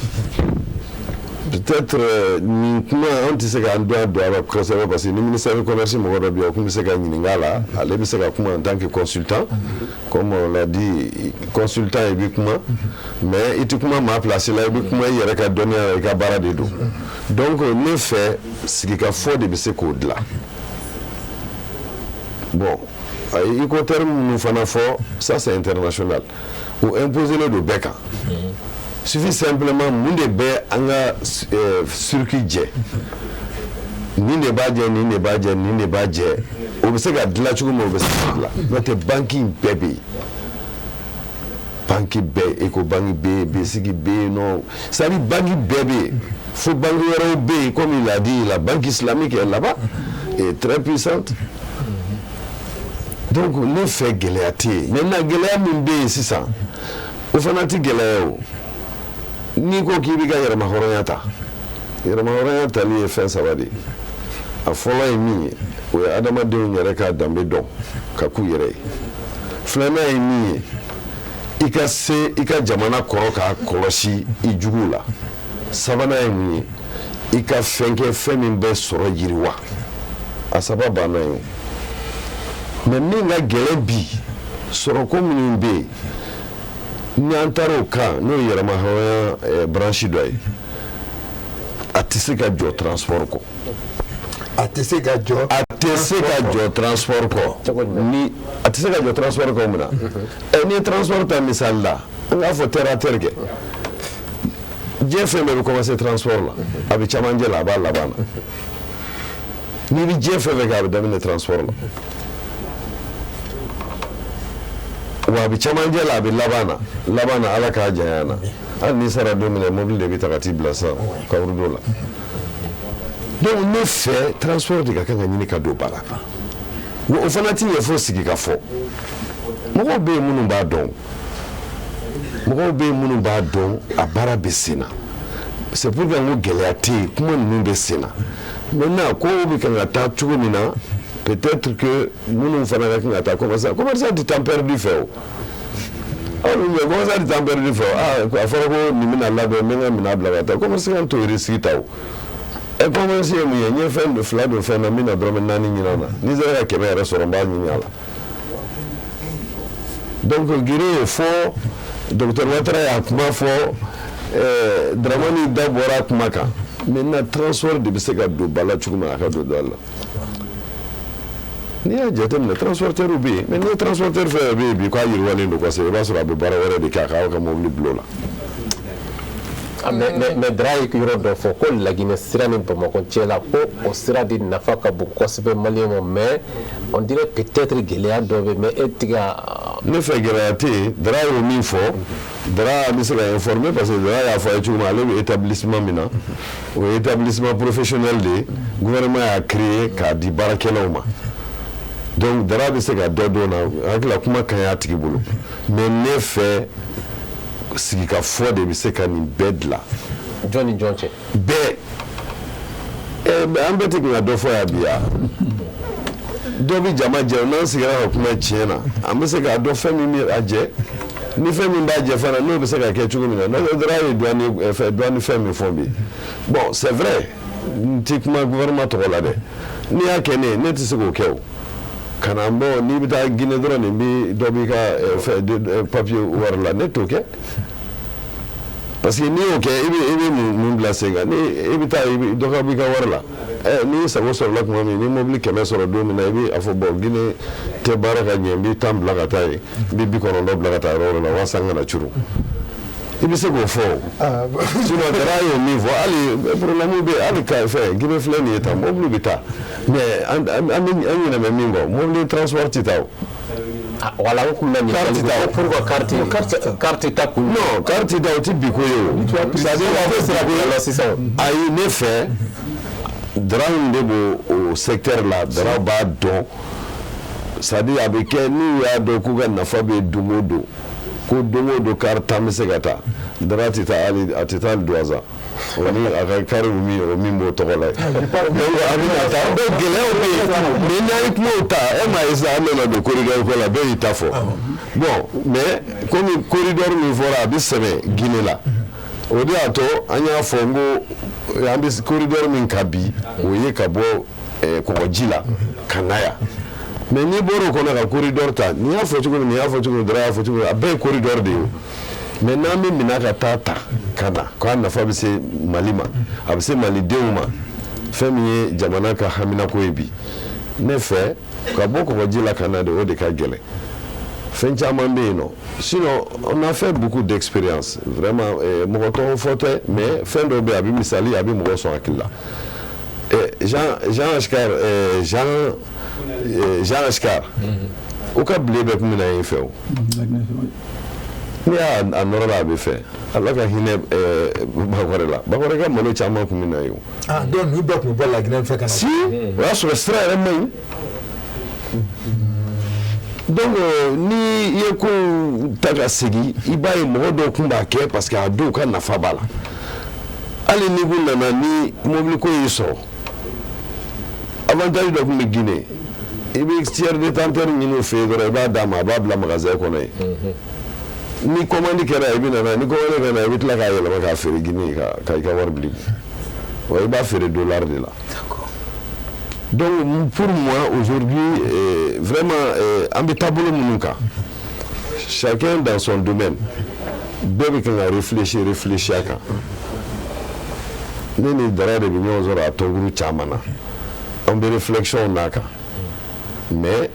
Peut-être nin kuma, an tɛ se k'an don a la kosɛbɛ, parce que ni ministère du commerce mɔgɔ dɔ bɛ yen, o kun bɛ se ka ɲininka a la, ale bɛ se ka kuma en tant que consultant. Comme on l'a dit, consultant, i bɛ kuma, mais i tɛ kuma maa place la, i bɛ kuma i yɛrɛ ka dɔnniya la, i ka baara de don. Donc ne fɛ, sigikafɔ de bɛ se k'o dilan. Bon, a ye Incoterm minnu fana fɔ, ça c'est international, o imposé don bɛɛ kan. Suffit simplement, mun de bɛ an ka circuit jɛ? Nin de b'a jɛ, nin de b'a jɛ, nin de b'a jɛ. O bɛ se ka dilan cogo min, o bɛ se ka dilan. N'o tɛ, banque in bɛɛ bɛ yen, banque bɛɛ, Ecobank bɛ yen, BSIC bɛ yen nɔ, c'est à dire banque bɛɛ bɛ yen. Fo banque wɛrɛw bɛ yen, comme il a dit, la banque islamique est là-bas et très puissante. Donc ne fɛ, gɛlɛya tɛ yen. Maintenant, gɛlɛya min bɛ yen sisan, o fana tɛ gɛlɛya o. N'i ko k'i b'i ka yɛrɛmahɔrɔnya ta, yɛrɛmahɔrɔnya tali ye fɛn saba de ye. A fɔlɔ ye min ye, o ye adamadenw yɛrɛ ka danbe dɔn ka k'u yɛrɛ ye. Filanan ye min ye, i ka se i ka jamana kɔrɔ k'a kɔlɔsi i juguw la. Sabanan ye mun ye? I ka fɛn kɛ, fɛn min bɛ sɔrɔ yiriwa. A saba banna ye o. Mais min ka gɛlɛn bi, sɔrɔko minnu bɛ yen, ni an taara o kan, n'o ye yɛrɛmahɔrɔnya branche dɔ ye, a tɛ se ka jɔ transport kɔ. A tɛ se ka jɔ. A tɛ se ka jɔ transport kɔ. Ni a tɛ se ka jɔ transport kɔ, mun na? N'i ye transport ta misali la, an k'a fɔ terre à terre kɛ, diɲɛ fɛn bɛɛ bɛ commencer transport la, a bɛ camancɛ la, a b'a laban na. N'i bɛ diɲɛ fɛn fɛn kɛ, a bɛ daminɛ transport la, wa a bɛ camancɛ la, a bɛ laban na. Laban na, Ala k'a janya na, hali n'i sara don min na, mobili de bɛ ta ka t'i bila sisan kaburudo la. Donc ne fɛ, transport de ka kan ka ɲini ka don ba la. Wa o fana ti ɲɛ fo sigi ka fɔ. Mɔgɔw bɛ yen minnu b'a dɔn, mɔgɔw bɛ yen minnu b'a dɔn, a baara bɛ sen na. C'est pourquoi n ko gɛlɛya tɛ yen, kuma ninnu bɛ sen na. Maintenant, kow bɛ kan ka taa cogo min na, peut-être que minnu fana ka kan ka taa commerçant, commerçant tɛ temps perdu fɛ o. Aw bɛ commerçant tɛ temps perdu fɛ o. Ah, a fɔra ko nin bɛna labɛn, n bɛ n ka minɛn bila ka taa, commerçant t'o risque ta o. Ɛ, commerce ye mun ye? N ye fɛn fila don fɛn na, n bɛna dɔrɔmɛ 4 ɲini a la. Ni n sera ka 100 yɛrɛ sɔrɔ, n b'a ɲini a la. Donc Gire y'o fɔ, docteur Ouattara y'a kuma fɔ, Dramani da bɔra a kuma kan. Maintenant, transport de bɛ se ka don ba la cogo min, a ka don ba la. N'i y'a jateminɛ, transporteur bɛ yen, mais n'i ye transporteur fɛn fɛn bɛ yen bi k'a yiriwalen don kosɛbɛ, i b'a sɔrɔ a bɛ baara wɛrɛ de kɛ, a k'aw ka mobili bila o la. Mais Dra ye yɔrɔ dɔ fɔ ko Laginɛ sira ni Bamakɔ cɛ la, ko o sira de nafa ka bon kosɛbɛ maliyɛn ma, mais on dirait peut-être gɛlɛya dɔ bɛ, mais e tɛ ka. Ne fɛ, gɛlɛya tɛ yen. Dra y'o min fɔ, Dra bɛ se ka informer, parce que Dra y'a fɔ a ye cogo min, ale bɛ établissement min na, o ye établissement professionnel de ye, gouvernement y'a créé k'a di baarakɛlaw ma. Donc Dra bɛ se ka dɔ dɔn na, hakili la kuma ka ɲi a tigi bolo. Mais ne fɛ, sigikafɔ de bɛ se ka nin bɛɛ dilan. Jɔn ni jɔn cɛ? Bɛɛ. An bɛɛ tɛ ka dɔ fɔ yan bi yan. Dɔ bɛ jama jɛ, n'an sigira ka kuma tiɲɛ na, an bɛ se k'a dɔn fɛn min bɛ a jɛ, ni fɛn min b'a jɛ fana, n'o bɛ se ka kɛ cogo min na. N'o tɛ, Dra ye douane fɛn, douane fɛn min fɔ bi, bon, c'est vrai, n tɛ kuma gouvernement tɔgɔ la dɛ. N'i y'a kɛ ne ye, ne tɛ se k'o kɛ o. Ka na bɔ, n'i bɛ taa Guinée dɔrɔn, nin bi dɔ b'i ka fɛn papier wari la, ne t'o kɛ. Parce que n'i y'o kɛ, i bɛ mun bila sen kan? Ni i bɛ taa, i bɛ dɔ ka b'i ka wari la. N'i sago sɔrɔla tuma min, ni mobili 100 sɔrɔ don min na, i bɛ a fɔ bon, Guinée tɛ baara ka ɲɛ, n bɛ 10 bila ka taa yen, n bɛ 90 bila ka taa yɔrɔ wɛrɛ la, walasa n kana curu. I bɛ se k'o fɔ o. Sinon, Dara y'o min fɔ, hali problème bɛ yen, hali ka fɛn Guinée filɛ nin ye tan, mobili bɛ taa, mais an bɛ an ɲinɛ bɛ min kɔ, mobili transport tɛ taa o. Wala n kun bɛ ɲininkali kɛ pourquoi carte ta kun. Non, carte ta, o tɛ bi ko ye o, c'est à dire a bɛ sira ko la sisan. Ayi, ne fɛ, Daraw de b'o o secteur la, Daraw b'a dɔn. C'est à dire a bɛ kɛ n'u y'a dɔn k'u ka nafa bɛ don o don, ko don o don car 10 bɛ se ka taa, Dara tɛ taa hali, a tɛ taa hali Douentza, o ni a ka car min, o min b'o tɔgɔ la ye. Donc a bɛ na taa, donc gɛlɛyaw bɛ yen, mais n'an ye kumaw ta, e m'a ye sisan, an nana don corridor ko la, bɛɛ y'i ta fɔ. Bon, mais komi corridor min fɔra, a bɛ sɛbɛn Guinée la, o de y'a to an y'a fɔ n ko an bɛ corridor min kan bi, o ye ka bɔ kɔgɔji la ka na yan. Mais n'i bɔra o kɔnɔ ka corridor ta, nin y'a fɔ cogo min, nin y'a fɔ cogo min, Dara y'a fɔ cogo min, a bɛɛ ye corridor de ye o. Mais n'an bɛ minɛ ka taa ta ka na, k'a nafa bɛ se Mali ma, a bɛ se malidenw ma, fɛn min ye jamana ka haminako ye bi, ne fɛ, ka bɔ kɔgɔji la ka na de, o de ka gɛlɛn. Fɛn caman bɛ yen nɔ. Sinon on a fait beaucoup d'expérience vraiment. Mɔgɔ tɔgɔ fɔ tɛ, mais fɛn dɔw bɛ yen, a bɛ misali, a bɛ mɔgɔ sɔn hakili la. Jean Achkar, Jean Achkar, o ka blé bɛɛ tun bɛ na yen fɛ o. N'i y'a a nɔrɔ la, a bɛ fɛ. Ala ka hinɛ Bakɔrɛ la, Bakɔrɛ ka malo caman tun bɛ na yen o. Ah, donc ninnu bɛɛ tun bɛ bɔ Laginɛ fɛ ka na. Si, o y'a sɔrɔ sira yɛrɛ man ɲi. Donc ni i ye kow ta ka segin, i b'a ye mɔgɔ dɔw tun b'a kɛ parce que a dɔw ka nafa b'a la. Hali ni kun nana ni mobili ko y'i sɔrɔ, avantage dɔ tun bɛ Guinée, i bɛ tiers détenteur ɲini o fɛ yen dɔrɔn, i b'a d'a ma, a b'a bila magasin kɔnɔ yen. Ni commande kɛra, i bɛ na n'a ye. Ni commande kɛra, i bɛ tila k'a yɛlɛma k'a feere Guinée ka i ka wari bila i kun. Wa i b'a feere dollar de la. Donc pour moi aujourd'hui, vraiment, an bɛ taabolo minnu kan, chacun dans son domaine, bɛɛ bɛ kan ka réfléchir a kan. Ne ni Dara de bɛ ɲɔgɔn sɔrɔ a tɔnkuru caman na, an bɛ réflexion n'a kan, mais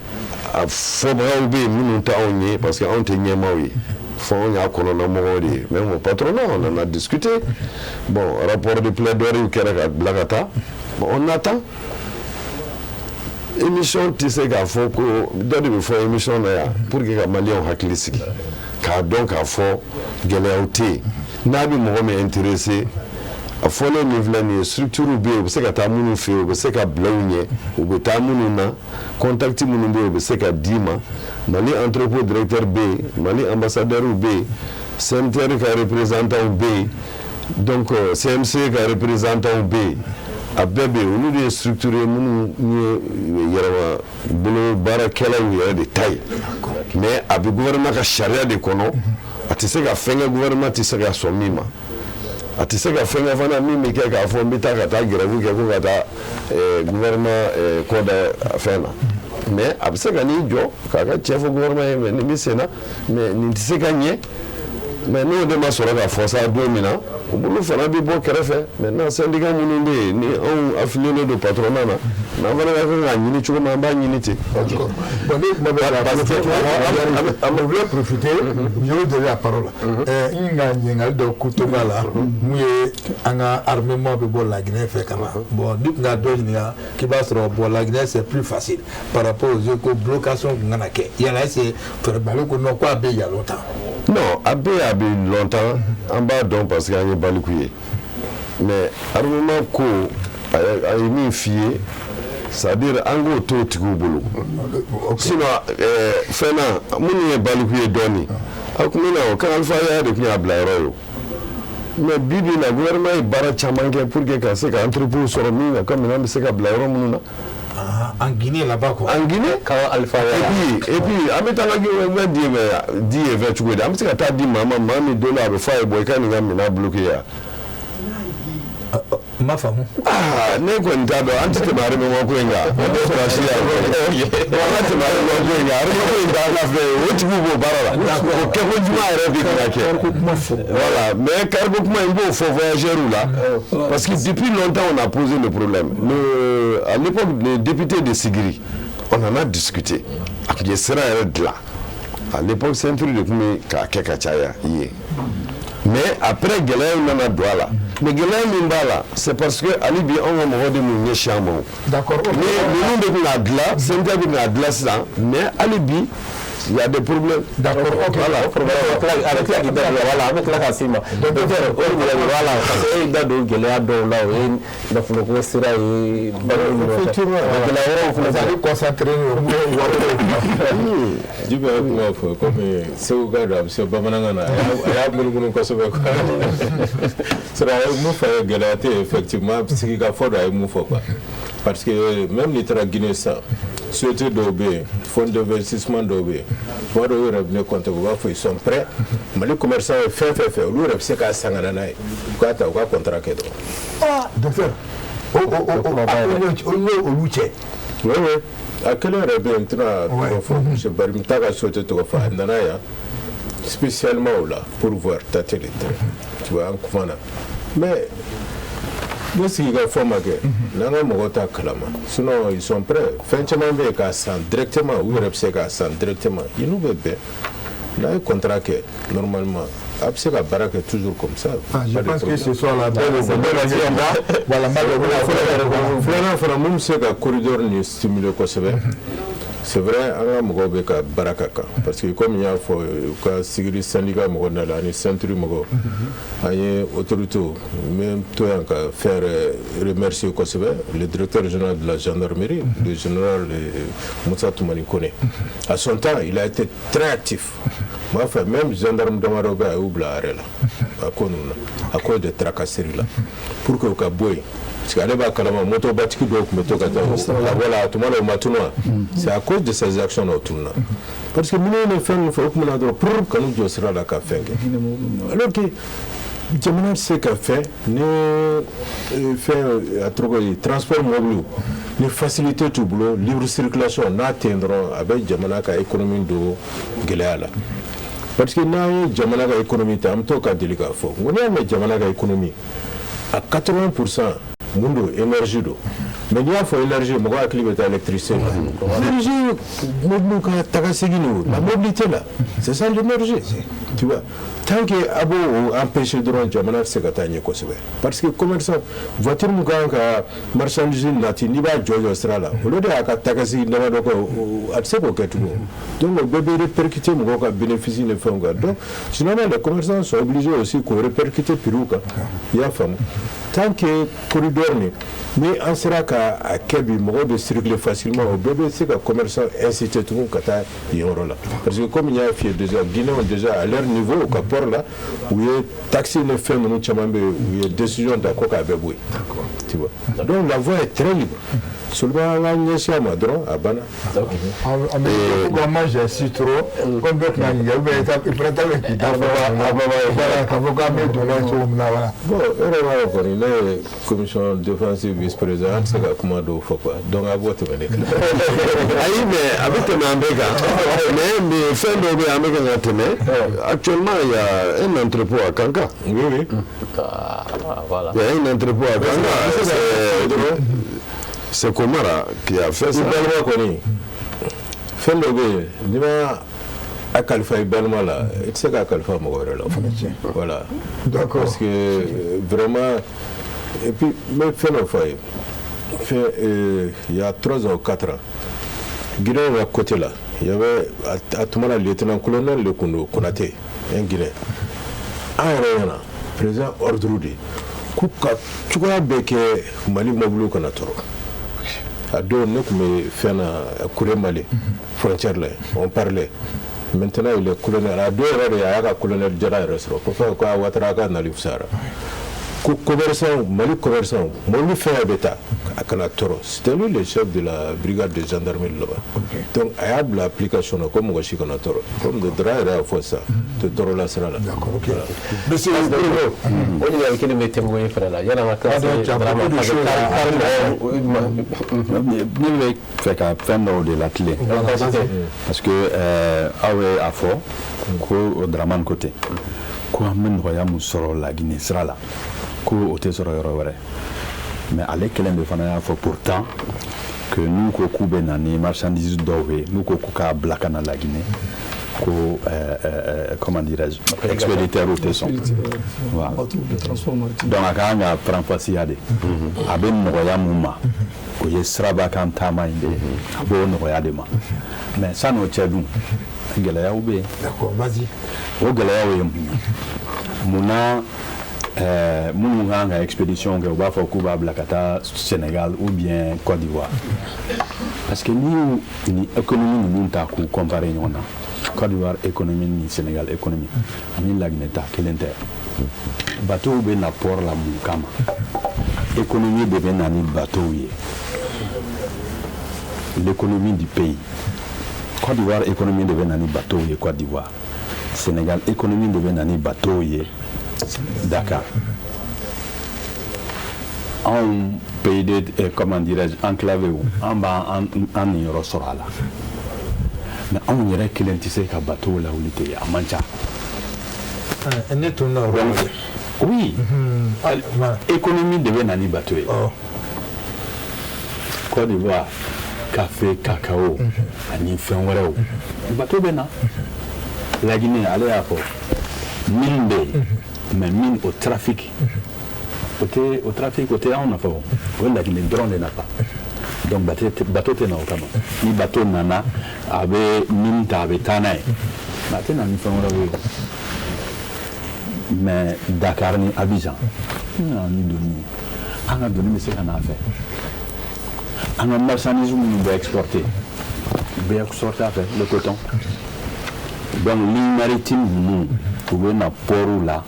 a fɔbagaw bɛ yen minnu tɛ anw ye, parce que anw tɛ ɲɛmaaw ye, fɔ anw y'a kɔnɔna mɔgɔw de ye. Même au patronat, on en a discuté. Bon, rapport de plaidoirie kɛra ka bila ka taa. Bon, on attend. Émission tɛ se k'a fɔ ko dɔ de bɛ fɔ émission na yan pour que ka maliyɛnw hakili sigi, k'a dɔn k'a fɔ gɛlɛyaw tɛ yen. N'a bɛ mɔgɔ min intéressé, a fɔlen min filɛ nin ye, structure bɛ yen, u bɛ se ka taa minnu fɛ yen, u bɛ se ka bila u ɲɛ, u bɛ taa minnu na, contact minnu bɛ yen, u bɛ se ka d'i ma. Mali entrepôt directeur bɛ yen, Mali ambassadeur bɛ yen, CMTR ka représentant bɛ yen, donc CMC ka représentant bɛ yen, a bɛɛ bɛ yen. Olu de ye structure ye minnu ye yɛrɛma bolo baarakɛlaw yɛrɛ de ta ye, mais a bɛ gouvernement ka sariya de kɔnɔ. A tɛ se ka fɛn kɛ gouvernement tɛ se ka sɔn min ma. A tɛ se ka fɛn kɛ fana min bɛ kɛ k'a fɔ n bɛ taa ka taa grève kɛ ko ka taa gouvernement kɔ da fɛn na. Mais a bɛ se ka n'i jɔ k'a ka cɛ fɔ gouvernement ye, mais nin bɛ sen na, mais nin tɛ se ka ɲɛ. Mais n'o de ma sɔrɔ ka fɔ sa don min na, o bolo fana bɛ bɔ kɛrɛfɛ. Maintenant, syndicat minnu bɛ yen, ni anw affilié don patronat na, n'an fana ka kan k'a ɲini cogo min, an b'a ɲini ten. Bon, ne kuma bɛ Parce que on voulait profiter, je vais donner la parole. N ka ɲininkali dɔ ku to b'a la, mun ye an ka armement bɛ bɔ Laginɛ fɛ ka na. Bon, ni tun ka dɔ ɲininka k'i b'a sɔrɔ, bon, Laginɛ c'est plus facile par rapport aux autres, ko blocage tun kana kɛ. Yala est-ce que fɛɛrɛ ko non, ko a bɛ yan longtemps? Non, a bɛ longtemps, an b'a dɔn parce que an ye baliku ye. Mais armement ko, a ye min f'i ye, c'est à dire an k'o t'o tigiw bolo. Sinon fɛn na, minnu ye baliku ye dɔɔni, a tun bɛ na o kan Alpha Yaya de tun y'a bila yɔrɔ ye o. Mais bi bi in na, gouvernement ye baara caman kɛ pour que ka se ka entrepôt sɔrɔ min ka minɛn bɛ se ka bila yɔrɔ minnu na. Ah, en Guinée là-bas quoi. En Guinée. Kan Alpha Yaya. Et puis an bɛ taa ka fɛn di yen di yen fɛ cogo di? An bɛ se ka taa di maa ma, maa min don dɔ a bɛ fɔ a ye, bon, i ka nin ka minɛn bloqué yan. N m'a faamu. Ah, ne kɔni t'a dɔn, an tɛ tɛmɛ armement ko in kan. An tɛ sɔrɔ si yan. Bon, an ka tɛmɛ armement ko in kan. Armement ko in t'an ka fɛn ye, o tigiw b'o baara la. O kɛko juguya yɛrɛ bɛ ka kɛ. Voilà, mais cargo kuma in, b'o fɔ voyageurs la. Parce que depuis longtemps on a posé le problème. À l'époque, le député de Siguiri, on en a discuté. A tun ye sira yɛrɛ dilan. À l'époque, ceinture de tun bɛ k'a kɛ ka caya yen. Mais après, gɛlɛya nana don a la. Mais gɛlɛya min b'a la, c'est parce que hali bi anw ka mɔgɔ de m'u ɲɛsin an ma o. D'accord. Ni ninnu bɛ k'a dilan, CNT bɛ k'a dilan sisan, mais hali bi Il y a des problèmes. D'accord, ok. Voilà. A bɛ tila k'i da don, voilà, an bɛ tila ka s'i ma, docteur. O ɲininkali, voilà, parce que e y'i da don gɛlɛya dɔw la, o ye nafoloko sira ye, balo ni ɲɔgɔn cɛ, gɛlɛya wɛrɛw fana. C'est à dire concentré Jibi a ye kuma fɔ komi Segu ka don, a bɛ se bamanankan na, a y'a munumunu kosɛbɛ quoi. C'est a ye mun fɔ, a ye gɛlɛya tɛ yen, effectivement, sigikafɔ don, a ye mun fɔ quoi, parce que même n'i taara Guinée sisan, société dɔw bɛ yen, fonds d'investissement dɔw bɛ yen, tuma dɔw u yɛrɛ bɛ ne contacter, u b'a fɔ ils sont prêts. Mali commerçant ye fɛn fɛn fɛ, olu yɛrɛ bɛ se k'a san ka na n'a ye, u k'a ta, u ka contrat kɛ dɔrɔn. Ah, docteur, o n'olu cɛ. Oui, a kelen yɛrɛ bɛ yen, n tɛna tɔgɔ fɔ, monsieur Bari, n t'a ka société tɔgɔ fɔ, a nana yan spécialement o la pour voir tâter le terrain, tu vois. An kumana, mais ne sigi ka fɔ ma kɛ n'an ka mɔgɔw t'a kalama, sinon ils sont prêts. Fɛn caman bɛ yen k'a san directement, u yɛrɛ bɛ se k'a san directement, i n'u bɛ bɛn, n'a ye contrat kɛ, normalement a bɛ se ka baara kɛ toujours comme ça. Ah, je pense que ce soir là, bɛɛ bɛ bɛɛ voilà. Filanan fana, mun bɛ se ka corridor nin stimuler kosɛbɛ, c'est vrai, an ka mɔgɔw bɛ ka baara ka kan, parce que comme n y'a fɔ, u ka sigiri syndicat mɔgɔ nana ani ceinture mɔgɔ, an ye autorité, n bɛ to yan ka faire remercier kosɛbɛ le directeur général de la gendarmerie, le général Moussa Toumani Kone. À son temps, il a été très actif. N b'a fɛ même gendarme damadɔ bɛ, a y'u bila arrêt la a ko ninnu na, à cause de tracasserie la, pour que u ka bɔ yen, parce que ale b'a kalama, motobatigi dɔw tun bɛ to ka taa, voilà, tuma dɔw u ma tunu wa, c'est à cause de ces actions là u tununa, parce que minnu ye fɛn min fɔ, o tun bɛ na dɔrɔn pour ka n'u jɔ sira la ka fɛn kɛ, alors que jamana tɛ se ka fɛn ni fɛn, a tɔgɔ ye transport mobile ni facilité t'u bolo, libre circulation n'a tɛ yen dɔrɔn, a bɛ jamana ka économie don gɛlɛya la. Parce que n'an ye jamana ka économie ta, an bɛ to ka deli k'a fɔ n ko n'i y'a mɛn jamana ka économie, à 80 %, mun don? Énergie don. Mais n'i y'a fɔ énergie, mɔgɔ hakili bɛ taa électricité la. Énergie, mobili ka taga segin o, la mobilité là, c'est ça l'énergie, tu vois. Tant que a b'o empêcher dɔrɔn, jamana tɛ se ka taa ɲɛ kosɛbɛ, parce que commerçant, voiture mun kan ka marchandise nati, n'i b'a jɔ jɔ sira la, olu de y'a ka taga segin damadɔ kɛ, a tɛ se k'o kɛ tugun. Donc o bɛɛ bɛ répercuter mɔgɔw ka bénéfice ni fɛnw kan. Donc finalement, les commerçants sont obligés aussi k'o répercuter prix kan, i y'a faamu. Tant que corridor nin, ni an sera ka a kɛ bi, mɔgɔw bɛ circuler facilement, o bɛɛ bɛ se ka commerçant inciter tugun ka taa yen yɔrɔ la, parce que comme n y'a f'i ye déjà, Guinéens déjà, à leur niveau, u ka port la, u ye taxe ni fɛn ninnu caman bɛ yen, u ye décision ta ko k'a bɛɛ bɔ yen, tu vois. Donc la voie est très libre, seulement an ka ɲɛsin a ma dɔrɔn, a banna. An bɛ pourquoi moi j'insiste trop, comme bɛɛ tun y'a ɲininka, ou bien i fana ta bɛ k'i da fɔ, voilà, k'a fɔ k'an bɛ don n'a ye cogo min na, voilà. Bon, e yɛrɛ b'a dɔn kɔni, ne ye commission défensive vice président, an tɛ se ka kuma dɔw fɔ quoi, donc a b'o tɛmɛ ne kan. Ayi, mais a bɛ tɛmɛ an bɛɛ kan, mais fɛn dɔw bɛ yen, an bɛ kan ka tɛmɛ. Actuellement, il y a un entrepôt à Kankan. Oui. Ah, voilà. Il y a un entrepôt à Kankan, c'est Komara qui a fait ça. I balima kɔni, fɛn dɔ bɛ yen, n'i ma a kalifa i balima la, i tɛ se k'a kalifa mɔgɔ wɛrɛ la. Voilà. D'accord. Parce que vraiment, et puis n bɛ fɛn dɔ fɔ a ye, fɛn il y a 3 ans ou 4 ans, Guinée ka côté là, il y avait a tuma la lieutenant colonel de kun don, Konate, un Guinéen. An yɛrɛ ɲɛna, président ordre de k'u ka cogoya bɛɛ kɛ Mali mobiliw kana tɔɔrɔ. A don, ne tun bɛ fɛn na, Kure Mali frontière la, on parlait. Maintenant il est colonel. A don yɛrɛ de, a y'a ka colonel jara yɛrɛ sɔrɔ ko fɛn ko a Ouattara ka nali fisayara, ko commerçant, Mali commerçant, mobili fɛn fɛn bɛ taa, a kana tɔɔrɔ. C'était lui le chef de la brigade de gendarmerie là-bas. Donc a y'a bila application na ko mɔgɔ si kana tɔɔrɔ, comme de Dra yɛrɛ y'a fɔ sisan, tɛ tɔɔrɔ la sira la. D'accord, ok. Monsieur O ɲininkali kelen bɛ Tengo ye fɛnɛ la, yanni an ka tila se Dramane, parce que Ne bɛ fɛ ka fɛn dɔw de latilen, parce que aw ye a fɔ ko o Dramane ko ten ko an bɛ nɔgɔya mun sɔrɔ Laginɛ sira la, ko o tɛ sɔrɔ yɔrɔ wɛrɛ. Mais ale kelen de fana y'a fɔ pourtant que n'u ko k'u bɛ na ni marchandise dɔw ye, n'u ko k'u k'a bila ka na Laginɛ. Ko comment dirais-je, expéditeur tɛ sɔn. Voilà. Donc a ka kan ka faranfasiya de. A bɛ nɔgɔya mun ma, o ye siraba kan taama in de ye. A b'o nɔgɔya de ma. Mais san'o cɛ dun, gɛlɛyaw bɛ yen. D'accord, vas-y. O gɛlɛyaw ye mun ye? Munna minnu kan ka expédition kɛ, u b'a fɔ k'u b'a bila ka taa Sénégal ou bien Côte d'Ivoire? Parce que n'i y'u ni économie ninnu ta k'u comparer ɲɔgɔn na, Côte d'Ivoire économie ni Sénégal économie ani Laginɛ ta kelen tɛ. Bateau bɛ na port la mun kama? Économie de bɛ na ni bateau ye, l'économie du pays. Côte d'Ivoire économie de bɛ na ni bateau ye Côte d'Ivoire, Sénégal économie de bɛ na ni bateau ye Dakar. Anw pays de comment dirais-je, enclavé, an b'an an niyɔrɔ sɔrɔ a la, mais anw yɛrɛ kelen tɛ se ka bateau lawuli ten, a man ca. Ne tun na o. Oui, économie de bɛ na ni bateau ye. Côte d'Ivoire, café, cacao ani fɛn wɛrɛw, bateau bɛ na. Laginɛ, ale y'a fɔ, mine bɛ yen, mais mine o trafic o tɛ, o trafic o tɛ anw nafa, o o ye Laginɛ dɔrɔn de nafa. Donc bateau tɛ na o kama. Ni bateau nana, a bɛ mine ta, a bɛ taa n'a ye, mais a tɛ na ni fɛn wɛrɛw ye. Mais Dakar ni Abidjan n nana ni doni ye, an ka doni bɛ se ka n'a fɛ, an ka marchandise minnu bɛ exporter, u bɛ exporter a fɛ, le coton. Donc ligne maritime ninnu, u bɛ na port la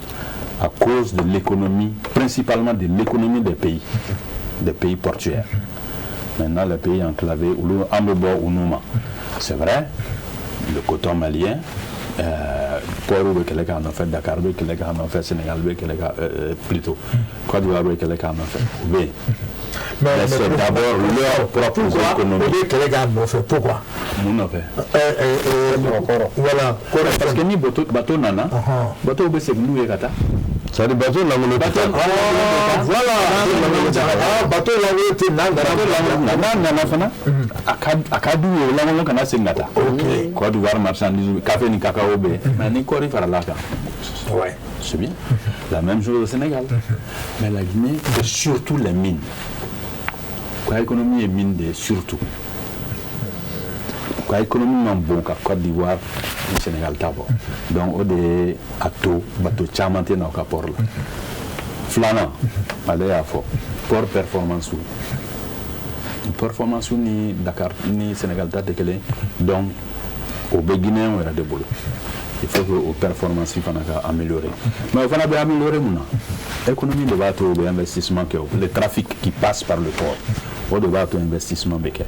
à cause de l'économie, principalement de l'économie des pays portuaires. Maintenant, les pays enclavés, olu an bɛ bɔ u nu ma. C'est vrai, le coton malien, port bɛ kɛlɛ k'a nɔfɛ, Dakar bɛ kɛlɛ k'a nɔfɛ, Sénégal bɛ kɛlɛ k'a plutôt Côte d'Ivoire bɛ kɛlɛ k'a nɔfɛ, u bɛ yen. Mais c'est d'abord leur propre économie. O bɛ kɛlɛ k'a nɔfɛ, pourquoi? Mun nɔfɛ? Voilà. Parce que ni bateau nana, bateau bɛ segin n'u ye ka taa. C'est-à-dire bateau lankolon tɛ taa. Voilà. Bateau lankolon tɛ n'a nana. N'a nana fana, a ka d'u ye o lankolon kana segin ka taa. Côte d'Ivoire marchandise, café ni cacao bɛ yen, mais ni kɔɔri farala kan. C'est bien. La même chose au Sénégal. Mais la Guinée, c'est surtout les mines. Ka économie ye mine de ye surtout. Ka économie man bon ka Côte d'Ivoire ni Sénégal ta bɔ. Donc o de ye a to bateau caman tɛ na u ka port la. Filanan, ale y'a fɔ, port performance, performance ni Dakar ni Sénégal ta tɛ kelen. Donc o bɛ Guinéen yɛrɛ de bolo. Il faut que o performance fana ka améliorer. Mais o fana bɛ améliorer mun na? Économie de b'a to u bɛ investissement kɛ o. Le trafic qui passe par le port, o de b'a to investissement bɛ kɛ,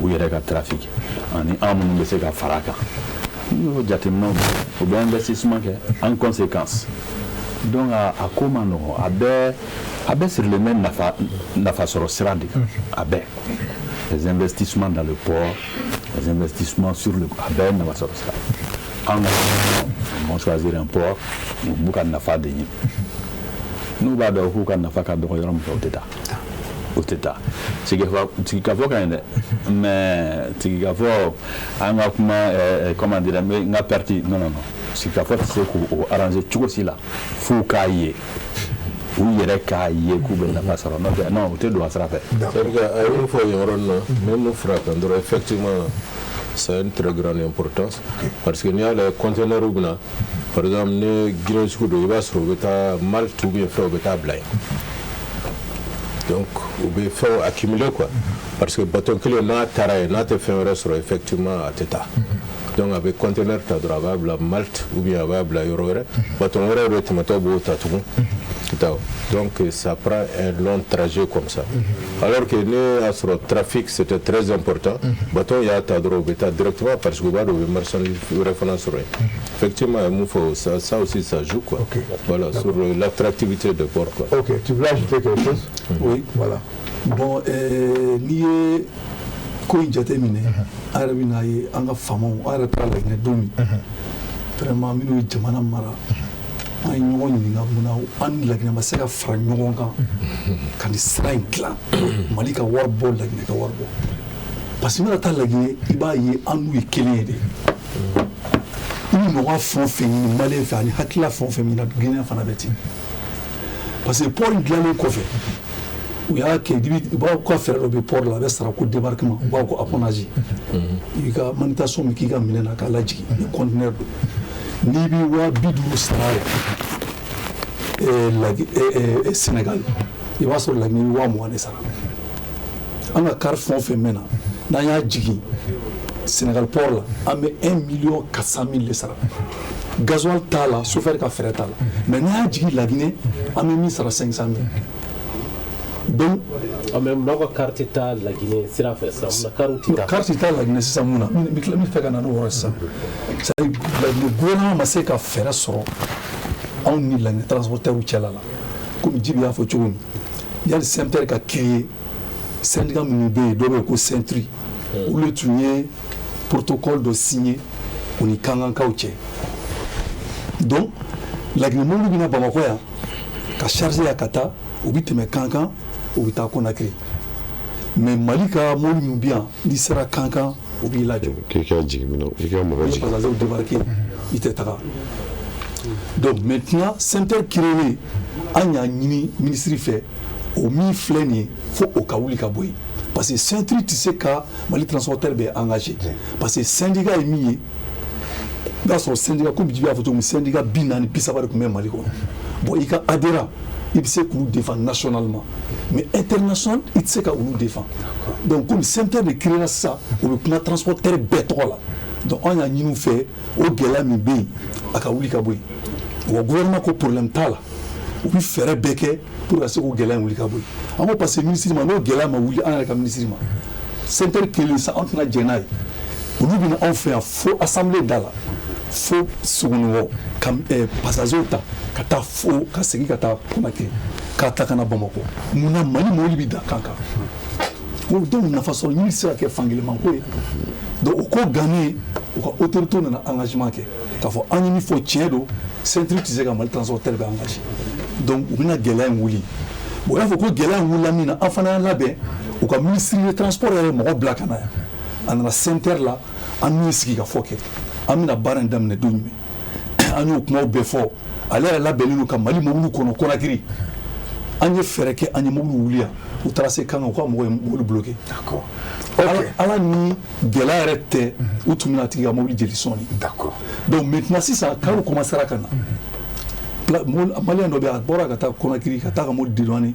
u yɛrɛ ka trafic ani an minnu bɛ se ka fara a kan. N'u y'o jateminɛw kɛ, u bɛ investissement kɛ en conséquence. Donc a ko man nɔgɔn, a bɛɛ sirilen bɛ nafa sɔrɔ sira de kan. A bɛɛ, les investissements dans le port, les investissements sur le, a bɛɛ ye nafa sɔrɔ sira. An ka vont choisir un port, u b'u ka nafa de ɲini. N'u b'a dɔn k'u ka nafa ka dɔgɔ yɔrɔ min fɛ, u tɛ taa, u tɛ taa. Sigikafɔ ka ɲi dɛ, mais sigikafɔ, an ka kuma, comment dire, n bɛ n ka perte. Non, non, non, sigikafɔ tɛ se k'o arranger cogo si la f'u k'a ye, u yɛrɛ k'a ye k'u bɛ nafa sɔrɔ. N'o tɛ, non, u tɛ don a sira fɛ. C'est-à-dire que a ye mun fɔ yen yɔrɔ nin na, n bɛ mun fara a kan dɔrɔn, effectivement ça a une très grande importance, parce que n'i y'a lajɛ, conteneur bɛ na, par exemple ni Guinée sugu don, i b'a sɔrɔ u bɛ taa Malte ou bien fɛn, u bɛ taa bila yen. Donc u bɛ fɛnw accumuler quoi, parce que bateau kelen n'a taara yen, n'a tɛ fɛn wɛrɛ sɔrɔ, effectivement a tɛ taa. Donc a bɛ conteneur ta dɔrɔn, a b'a bila Malte ou bien a b'a bila yɔrɔ wɛrɛ, bateau wɛrɛ bɛ tɛmɛtɔ b'o ta tugun ka taa. Donc ça prend un long trajet comme ça, alors que ne y'a sɔrɔ trafic, c'était très important, bateau y'a ta dɔrɔn, u bɛ taa directement, parce que u b'a dɔn u bɛ marchandise wɛrɛ fana sɔrɔ yen. Effectivement, a ye mun fɔ, ça aussi ça joue quoi. Voilà, sur l'attractivité des ports quoi. Ok, tu voulais ajouter quelque chose? Oui. Voilà. Bon, n'i ye ko in jateminɛ, an yɛrɛ bɛ n'a ye, an ka faamaw, an yɛrɛ taara Laginɛ don min, vraiment minnu ye jamana mara, an ye ɲɔgɔn ɲininka mun na an ni Laginɛ ma se ka fara ɲɔgɔn kan ka nin sira in dilan, Mali ka wari bɔ, Laginɛ ka wari bɔ. Parce que i mana taa Laginɛ, i b'a ye an n'u ye kelen ye de. I bɛ nɔgɔya fɛn o fɛn ɲini Malien fɛ ani hakilila fɛn o fɛn ɲini, Guinéen fana bɛ ten, parce que port in dilannen kɔfɛ, u y'a kɛ u b'a ka fɛɛrɛ dɔ bɛ port la, a bɛ sara ko débarquement, u b'a ko apponage. I ka manutention min k'i ka minɛn na k'a lajigin ni conteneur don, n'i bɛ 50 000 sara la Sénégal, i b'a sɔrɔ Laginɛ i bɛ 20 000 de sara. An ka car fɛn o fɛn mɛn na, n'an y'a jigin Sénégal port la, an bɛ 1 million 400 mille de sara, gasoil t'a la, chauffeur ka frais t'a la. Mais n'an y'a jigin Laginɛ, an bɛ min sara, 500 mille. Donc Mais mun n'aw ka car tɛ taa Laginɛ sira fɛ sisan? Mun na car tɛ taa? Car tɛ taa Laginɛ sisan, mun na? N bɛ tila, n bɛ fɛ ka na n'o yɔrɔ ye sisan. C'est à dire, Laginɛ gouvernement ma se ka fɛɛrɛ sɔrɔ anw ni Laginɛ transporteurs cɛla la. Komi Jibi y'a fɔ cogo min, yanni SEMTER ka créer, syndicat minnu bɛ yen, dɔ bɛ yen ko CENTRI, olu de tun ye protocole dɔ signé u ni Kankankaw cɛ. Donc Laginɛ mobili bɛ na Bamakɔ yan ka charger yan ka taa, u bɛ tɛmɛ Kankan, u bɛ taa Conakry. Mais Mali ka mobili minnu bɛ yan, n'i sera Kankan, u b'i lajɔ. K'i ka jigin minɛ, i ka mɔgɔ Ni jigin. Passagers débarqué, i tɛ taga. Donc maintenant, SEMTER créé, an y'a ɲini ministre fɛ, o min filɛ nin ye, fo o ka wuli ka bɔ yen, parce que CENTRI tɛ se ka Mali transporteur bɛɛ engagé, parce que syndicat ye min ye, i b'a sɔrɔ syndicat, komi Jibi y'a fɔ cogo min, syndicat 40, 30 de tun bɛ Mali kɔnɔ. Bon, i ka adhérent, i bɛ se k'olu défend nationalement, mais international, i tɛ se ka olu défend. Donc komi SEMTER de créé sisan, o bɛ kuma transporteur bɛɛ tɔgɔ la. Donc an y'a ɲini u fɛ, o gɛlɛya min bɛ yen, a ka wuli ka bɔ yen. Wa gouvernement ko problème t'a la, u bɛ fɛɛrɛ bɛɛ kɛ pour ka se k'o gɛlɛya in wuli ka bɔ yen. An ko parce que ministre ma, n'o gɛlɛya ma wuli, an yɛrɛ ka ministre ma, SEMTER kelen sa, an tɛna jɛn n'a ye. Olu bɛna anw fɛ yan fo assemblée da la, fo Sogonikɔ, ka passagers ta ka taa fo ka segin ka taa Conakry, k'a ta ka na Bamakɔ. Munna Mali mobili bɛ da kan kan ko? Donc nafa sɔrɔ ɲini tɛ se ka kɛ fankelen ko ye. Donc o ko gannen, u ka autorité nana engagement kɛ k'a fɔ an ye min fɔ tiɲɛ don, CENTRI tɛ se ka Mali transporteur bɛɛ engagé. Donc u bɛna gɛlɛya in wuli. Bon, u y'a fɔ ko gɛlɛya in wulila min na, an fana y'an labɛn. U ka ministre de transport yɛrɛ ye mɔgɔ bila ka na yan, a nana SEMTER la, an n'u ye sigi ka fɔ kɛ, an bɛna baara in daminɛ don jumɛn? An y'o kumaw bɛɛ fɔ. Ale yɛrɛ labɛnnen don ka Mali mobiliw kɔnɔ Conakry. An ye fɛɛrɛ kɛ, an ye mobili wuli yan, u taara se kan, u ka mɔgɔ ye mobili bloqué. Ala ni gɛlɛya yɛrɛ tɛ, u tun bɛna a tigi ka mobili jeli sɔɔni. Donc maintenant sisan, carw commencera ka na. Malien dɔ bɛ yen, a bɔra ka taa Conakry ka taa ka mobili dédouaner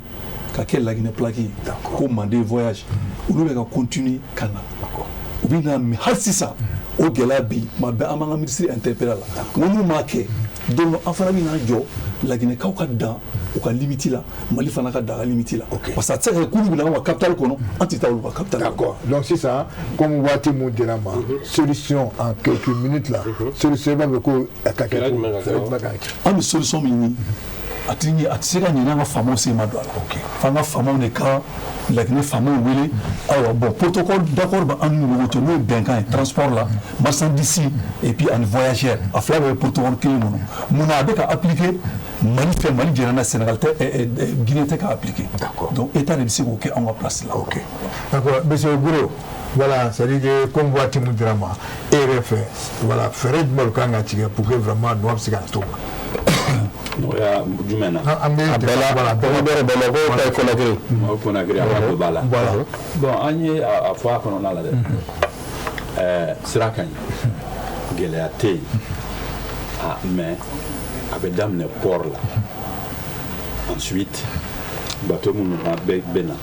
ka kɛ Laginɛ plaque ye ko Mande voyage. Olu bɛ ka continuer ka na, u bɛ na, mais hali sisan o gɛlɛya bɛ yen. Tuma bɛɛ an b'an ka ministre interpellé a la. N ko n'u m'a kɛ don dɔ, an fana bɛ n'an jɔ, Laginɛkaw ka dan u ka limite la, Mali fana ka dan a ka limite la, parce que a tɛ se ka kɛ k'olu bɛ na anw ka capitale kɔnɔ, an tɛ taa olu ka capitale kɔnɔ. D'accord. Donc sisan, comme waati mun dira ma, solution en quelques minutes la, solution i b'a fɛ ko a ka kɛ Fɛɛrɛ jumɛn ka kɛ? Fɛɛrɛ jumɛn ka kɛ? An bɛ solution min ɲini, a tɛ ɲɛ, a tɛ se ka ɲɛ n'an ka faamaw sen ma don a la. F'an ka faamaw de ka Laginɛ faamaw wele. Ayiwa, bon, protocole d'accord bɛ an n'u ɲɔgɔn cɛ, n'o ye bɛnkan ye transport la, marchandise et puis ani voyageur, a fila bɛɛ bɛ protocole kelen kɔnɔ. Munna a bɛ ka appliquer Mali fɛ, Mali jɛra n'a, Sénégal tɛ, Guinée tɛ ka appliquer? Donc État de bɛ se k'o kɛ anw ka place la. Ok. D'accord. Monsieur Guro, voilà, c'est-à-dire que comme waati mun dira ma, e yɛrɛ fɛ, voilà, fɛɛrɛ jumɛn de kan ka tigɛ pour que vraiment nɔgɔ bɛ se ka na to ma? Nɔgɔya jumɛn na? An bɛ A bɛɛ la. Voilà, Bɛɛ bɛ Bamakɔ ta ye Conakry. O Conakry, a ka don ba la. Bon, an ye a fɔ a kɔnɔna la dɛ, sira ka ɲi, gɛlɛya tɛ yen, ah, mais a bɛ daminɛ port la. Ensuite, bateau minnu ka bɛ na,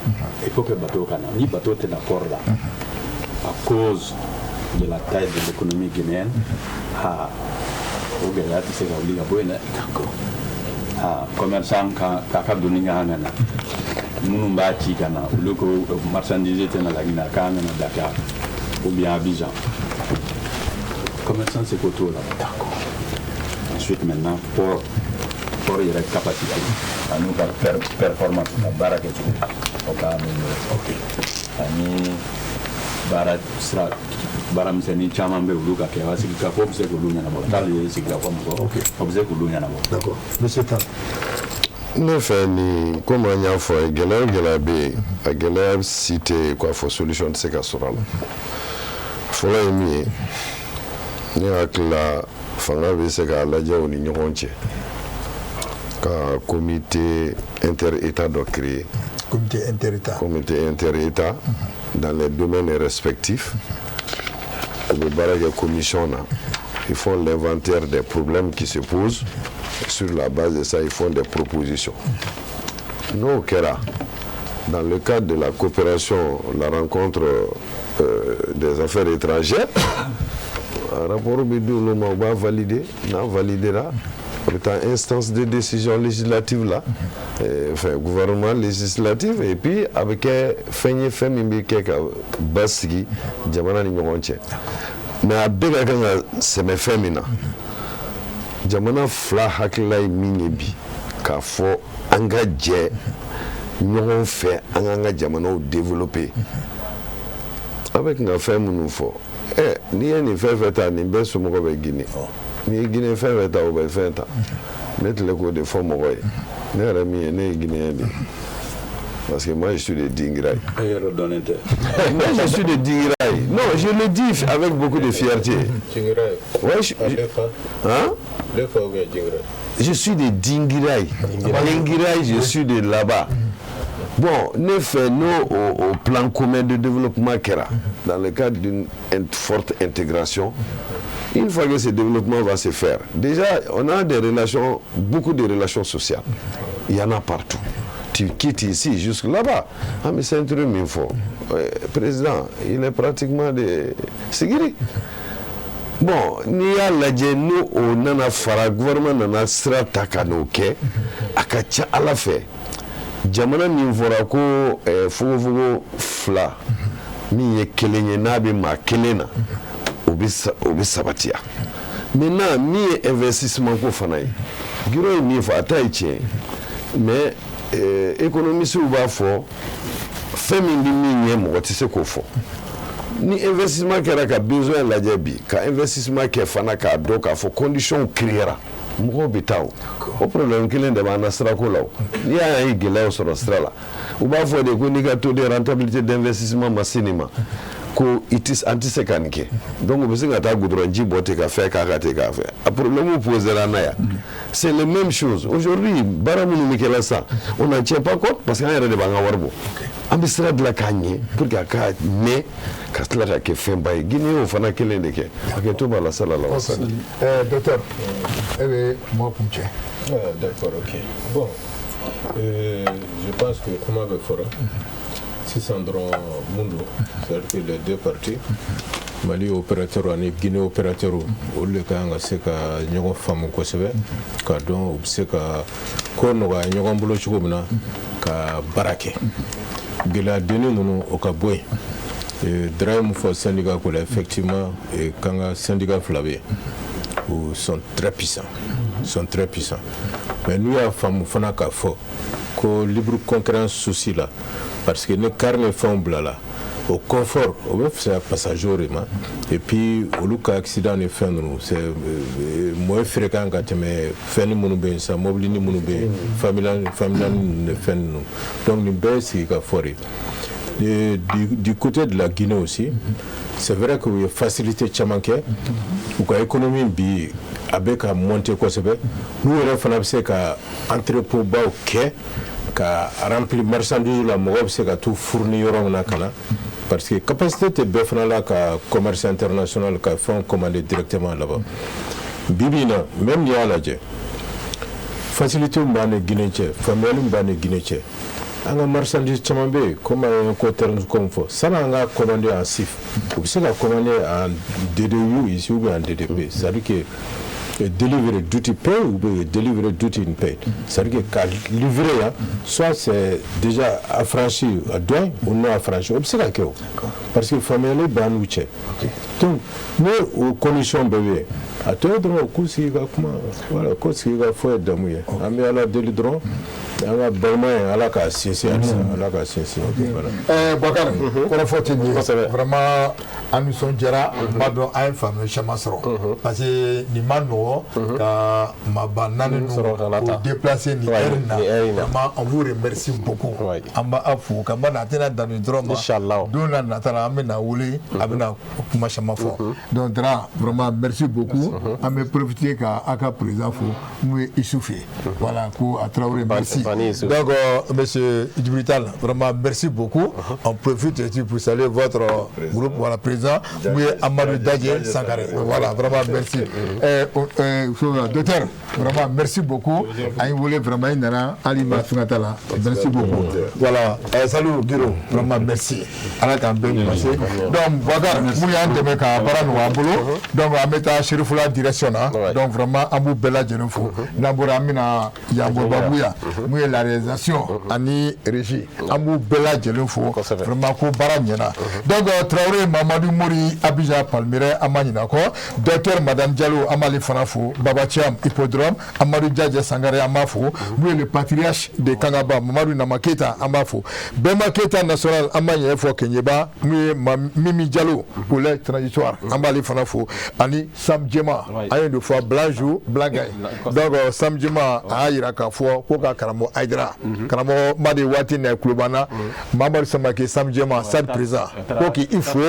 il faut que bateau ka na. Ni bateau tɛ na port la, à cause de la taille de l'économie guinéenne, ah, o gɛlɛya tɛ se ka wuli ka bɔ yen dɛ. Ah, commerçant ka k'a ka doni ka kan ka na, minnu b'a ci ka na, olu ko marchandise tɛ na Laginɛ, a ka kan ka na Dakar ou bien Abidjan, commerçant seko t'o la. Ensuite maintenant, port yɛrɛ capacité ani ka performance, ka baara kɛcogo, o ka améliorer. Ani baara sira, baaramisɛnnin caman bɛ olu ka kɛ wa, sigikafɔ bɛ se k'olu ɲɛnabɔ. T'ale ye sigikafɔ min fɔ, o bɛ se k'olu ɲɛnabɔ. D'accord. Monsieur Tall. Ne fɛ nin, komi an y'a fɔ a ye, gɛlɛya o gɛlɛya bɛ yen, a gɛlɛya si tɛ yen k'a fɔ solution tɛ se ka sɔrɔ a la. Fɔlɔ ye min ye, ne hakili la Fanga bɛ se k'a lajɛ u ni ɲɔgɔn cɛ ka comité inter-état dɔ créer. Comité inter-état. Comité inter-état dans les domaines respectifs. U bɛ baara kɛ commission na. Ils font l'inventaire des problèmes qui se posent. Sur la base de ça, ils font des propositions. N'o kɛra, dans le cadre de la coopération, la rencontre des affaires étrangères, rapport bɛ di olu ma, u b'a valider. N'a validera, o bɛ taa instance de décision législative la, enfin gouvernement législatif, et puis a bɛ kɛ fɛn ye, fɛn min bɛ kɛ ka basigi jamana ni ɲɔgɔn cɛ. Mais a bɛɛ ka kan ka sɛmɛ fɛn min na, jamana fila hakilila ye min ye bi, k'a fɔ an ka jɛ ɲɔgɔn fɛ, an k'an ka jamanaw développer. A bɛ kan ka fɛn minnu fɔ, ɛ, n'i ye nin fɛn fɛn ta, nin bɛɛ somɔgɔ bɛ Guinée. N'i ye Guinée fɛn fɛn ta, o bɛ fɛn ta. Ne tile k'o de fɔ mɔgɔ ye. Ne yɛrɛ min ye, ne ye Guinéen de ye, parce que moi, je suis de Dinguiraye. Moi, je suis de Dinguiraye. Non, je le dis avec beaucoup de fierté. Dinguiraye. Ouais, je, hein? Je suis de Dinguiraye. Dinguiraye, je suis de là-bas. Bon, ne fɛ n'o o plan commun de développement kɛra dans le cadre d'une forte intégration, une fois que ce développement va se faire, déjà, on a des relations, beaucoup de relations sociales. Il y en a partout. Tu quittes ici jusque là-bas. Ah, mais c'est un truc min fɔ. Président, il est pratiquement de Siguiri. Bon, n'i y'a lajɛ, n'o o nana fara, gouvernement nana sira ta ka n'o kɛ, a ka ca Ala fɛ, jamana min fɔra ko fogofogo fila min ye kelen ye, n'a bɛ maa kelen na, o bɛ sabatiya. Maintenant, min ye investissement ko fana ye, Giro ye min fɔ, a ta ye tiɲɛ ye, mais économistes b'a fɔ, fɛn min bɛ min ɲɛ, mɔgɔ tɛ se k'o fɔ. Ni investissement kɛra ka besoin lajɛ bi, ka investissement kɛ fana, k'a dɔn k'a fɔ conditions créera, mɔgɔw bɛ taa. O problème kelen de b'an na sirako la. O n'i y'a ye gɛlɛyaw sɔrɔ sira la, u b'a fɔ de ko n'i ka taux de rentabilité d'investissement ma se nin ma, ko i tɛ, an tɛ se ka nin kɛ. Donc u bɛ se ka taa goudron ji bɔ ten ka fɛn k'a kan ten k'a fɛ. A problème posera na yan, c'est la même chose aujourd'hui. Baara minnu bɛ kɛ la sisan, on n'en tient pas compte, parce que an yɛrɛ de b'an ka wari bɔ. An bɛ sira dilan k'a ɲɛ pour que a ka mɛn ka tila ka kɛ fɛnba ye. Guinée y'o fana kelen de kɛ. Hakɛto b'a la, salala wa. Docteur, e bɛ kuma kun cɛ. Ah, d'accord, ok. Bon, je pense que kuma bɛ fɔra sisan dɔrɔn mun don, c'est-à-dire que les deux parties, Mali opérateur ani Guinée opérateur, olu de ka kan ka se ka ɲɔgɔn faamu kosɛbɛ, ka dɔn u bɛ se ka ko nɔgɔya ɲɔgɔn bolo cogo min na ka baara kɛ. Gɛlɛya denni ninnu, o ka bɔ yen. Dara ye mun fɔ syndicat ko la? Effectivement, k'an ka syndicat fila bɛ yen, u sont très puissants, sont très puissants, mais n'u y'a faamu fana k'a fɔ ko libre concurrence souci la, parce que ni car ni fɛnw bilala, o confort o bɛ fisaya passager de ma, et puis olu ka accident ni fɛn ninnu, c'est moins fréquent ka tɛmɛ fɛn ni minnu bɛ yen sisan, mobili ni minnu bɛ yen, familial familial ni fɛn ninnu. Donc nin bɛɛ ye sigi ka fɔ de. Du côté de la Guinée aussi, c'est vrai que u ye facilité caman kɛ u ka économie bi, a bɛ ka monter kosɛbɛ. N'u yɛrɛ fana bɛ se ka entrepôt baw kɛ ka remplir marchandise la, mɔgɔw bɛ se ka t'u fournir yɔrɔ min na ka na, parce que capacité tɛ bɛɛ fana la ka commerce international, ka fɛnw commander directement là-bas. Bi bi in na, même n'i y'a lajɛ, facilité min b'an ni Guinée cɛ, faamuyali min b'an ni Guinée cɛ, an ka marchandise caman bɛ yen, comme an ye Incoterms fɔ, sani an ka commander en CIF, u bɛ se ka commander en DDU ici ou bien en DDP, c'est-à-dire que delivery duty pay ou bien delivery duty unpaid, c'est-à-dire que ka livrer yan, soit c'est déjà affranchi à douane ou non affranchi, o bɛ se ka kɛ o, parce que faamuyali b'an n'u cɛ. Donc ni o condition bɛɛ bɛ yen, a tɔ ye dɔrɔn k'u sigi ka kuma. Voilà, ko sigi ka fɔ ye damu ye. An bɛ Ala deli dɔrɔn, an ka balimaya in, Ala k'a sinsin halisa, Ala k'a sinsin. Voilà. Boubacar, kɔrɔfɔ tɛ nin ye vraiment. An nisɔndiyara, n b'a dɔn an ye faamuya caman sɔrɔ, parce que nin ma nɔgɔ ka maaba naani ninnu sɔrɔ ka na k'o ta. déplacer nin heure in na. Nin heure in na. Vraiment, on vous remercie beaucoup. An b'a fo ka ba a tɛna dan nin dɔrɔn ma. Inchallah. Don na nata la, an bɛna wele, a bɛna kuma caman fɔ. Donc Dra, vraiment merci beaucoup. An bɛ profiter ka aw ka président fo, mun ye Issouf ye, voilà, ko a Traoré, merci. Bani Issouf. Donc monsieur Djibril Tall, vraiment merci beaucoup. On profite aussi pour saluer votre groupe, voilà, président mun ye Amadou Dadje Sankare, voilà, vraiment merci. Docteur, vraiment merci beaucoup. An ye wele, vraiment i nana hali ma fɛn ka t'a la, merci beaucoup. Voilà, Salou Giro, vraiment merci. Ala k'an bɛɛ ɲuman se. Donc Boubacar, mun y'an dɛmɛ ka baara nɔgɔya an bolo, donc an bɛ taa Serifula direction na. Donc vraiment an b'u bɛɛ lajɛlen fo. N'an bɔra, an bɛna Yanbɔbabu yan, mun ye la réalisation ani régie, an b'u bɛɛ lajɛlen fo. Vraiment ko baara ɲɛna. Donc Traoré Mamadou Mori, Abidjan Palmyre, an ma ɲinɛ kɔ. Docteur Madame Diallo, an b'ale fana fo. Baba Thiam Hippodrome, Amadou Diadje Sangare, an b'a fo. Mun ye le patriarche de Kangaba, Mamadou Nama Keita, an b'a fo. Bɛnba Keita national, an b'a ɲɛ fɔ Keɲeba. Mun ye Mimi Diallo, collège transitoire, an b'ale fana fo. Ani Sam Jema, an ye de fɔ blanc joue blanc gagne. Donc Sam Jema a y'a yira k'a fɔ ko ka karamɔgɔ Hayidara, karamɔgɔ Madi waati na kulobanna Mamadu Samake, Sam Jema stade président, ko k'i fo,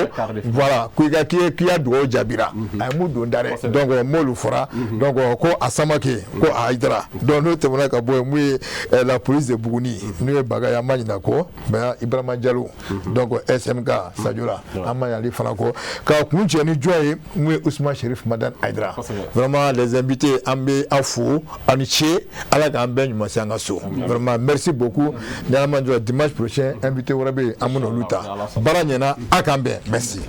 voilà, ko i ka k'i ya dugawu jaabira, a ye mun don da dɛ. Donc m'olu fɔra, donc ko a Samake, ko a Hayidara. Donc n'o tɛmɛna ka bɔ yen, mun ye la police de Buguni, n'o ye Bagaye, an ma ɲinɛ kɔ. Mais Ibrahima Diallo, donc SMK Sadiola, an ma ɲinɛ ale fana kɔ. Ka kun cɛ ni jɔn ye, mun ye Ousmane Chérif Madani Hayidara. Vraiment les invités, an bɛ aw fo, aw ni ce. Ala k'an bɛɛ ɲuman se an ka so. Vraiment merci beaucoup. Ni Ala ma jɔ, dimanche prochain invité wɛrɛ bɛ yen, an bɛna olu ta. Baara ɲɛna, a k'an bɛn, merci.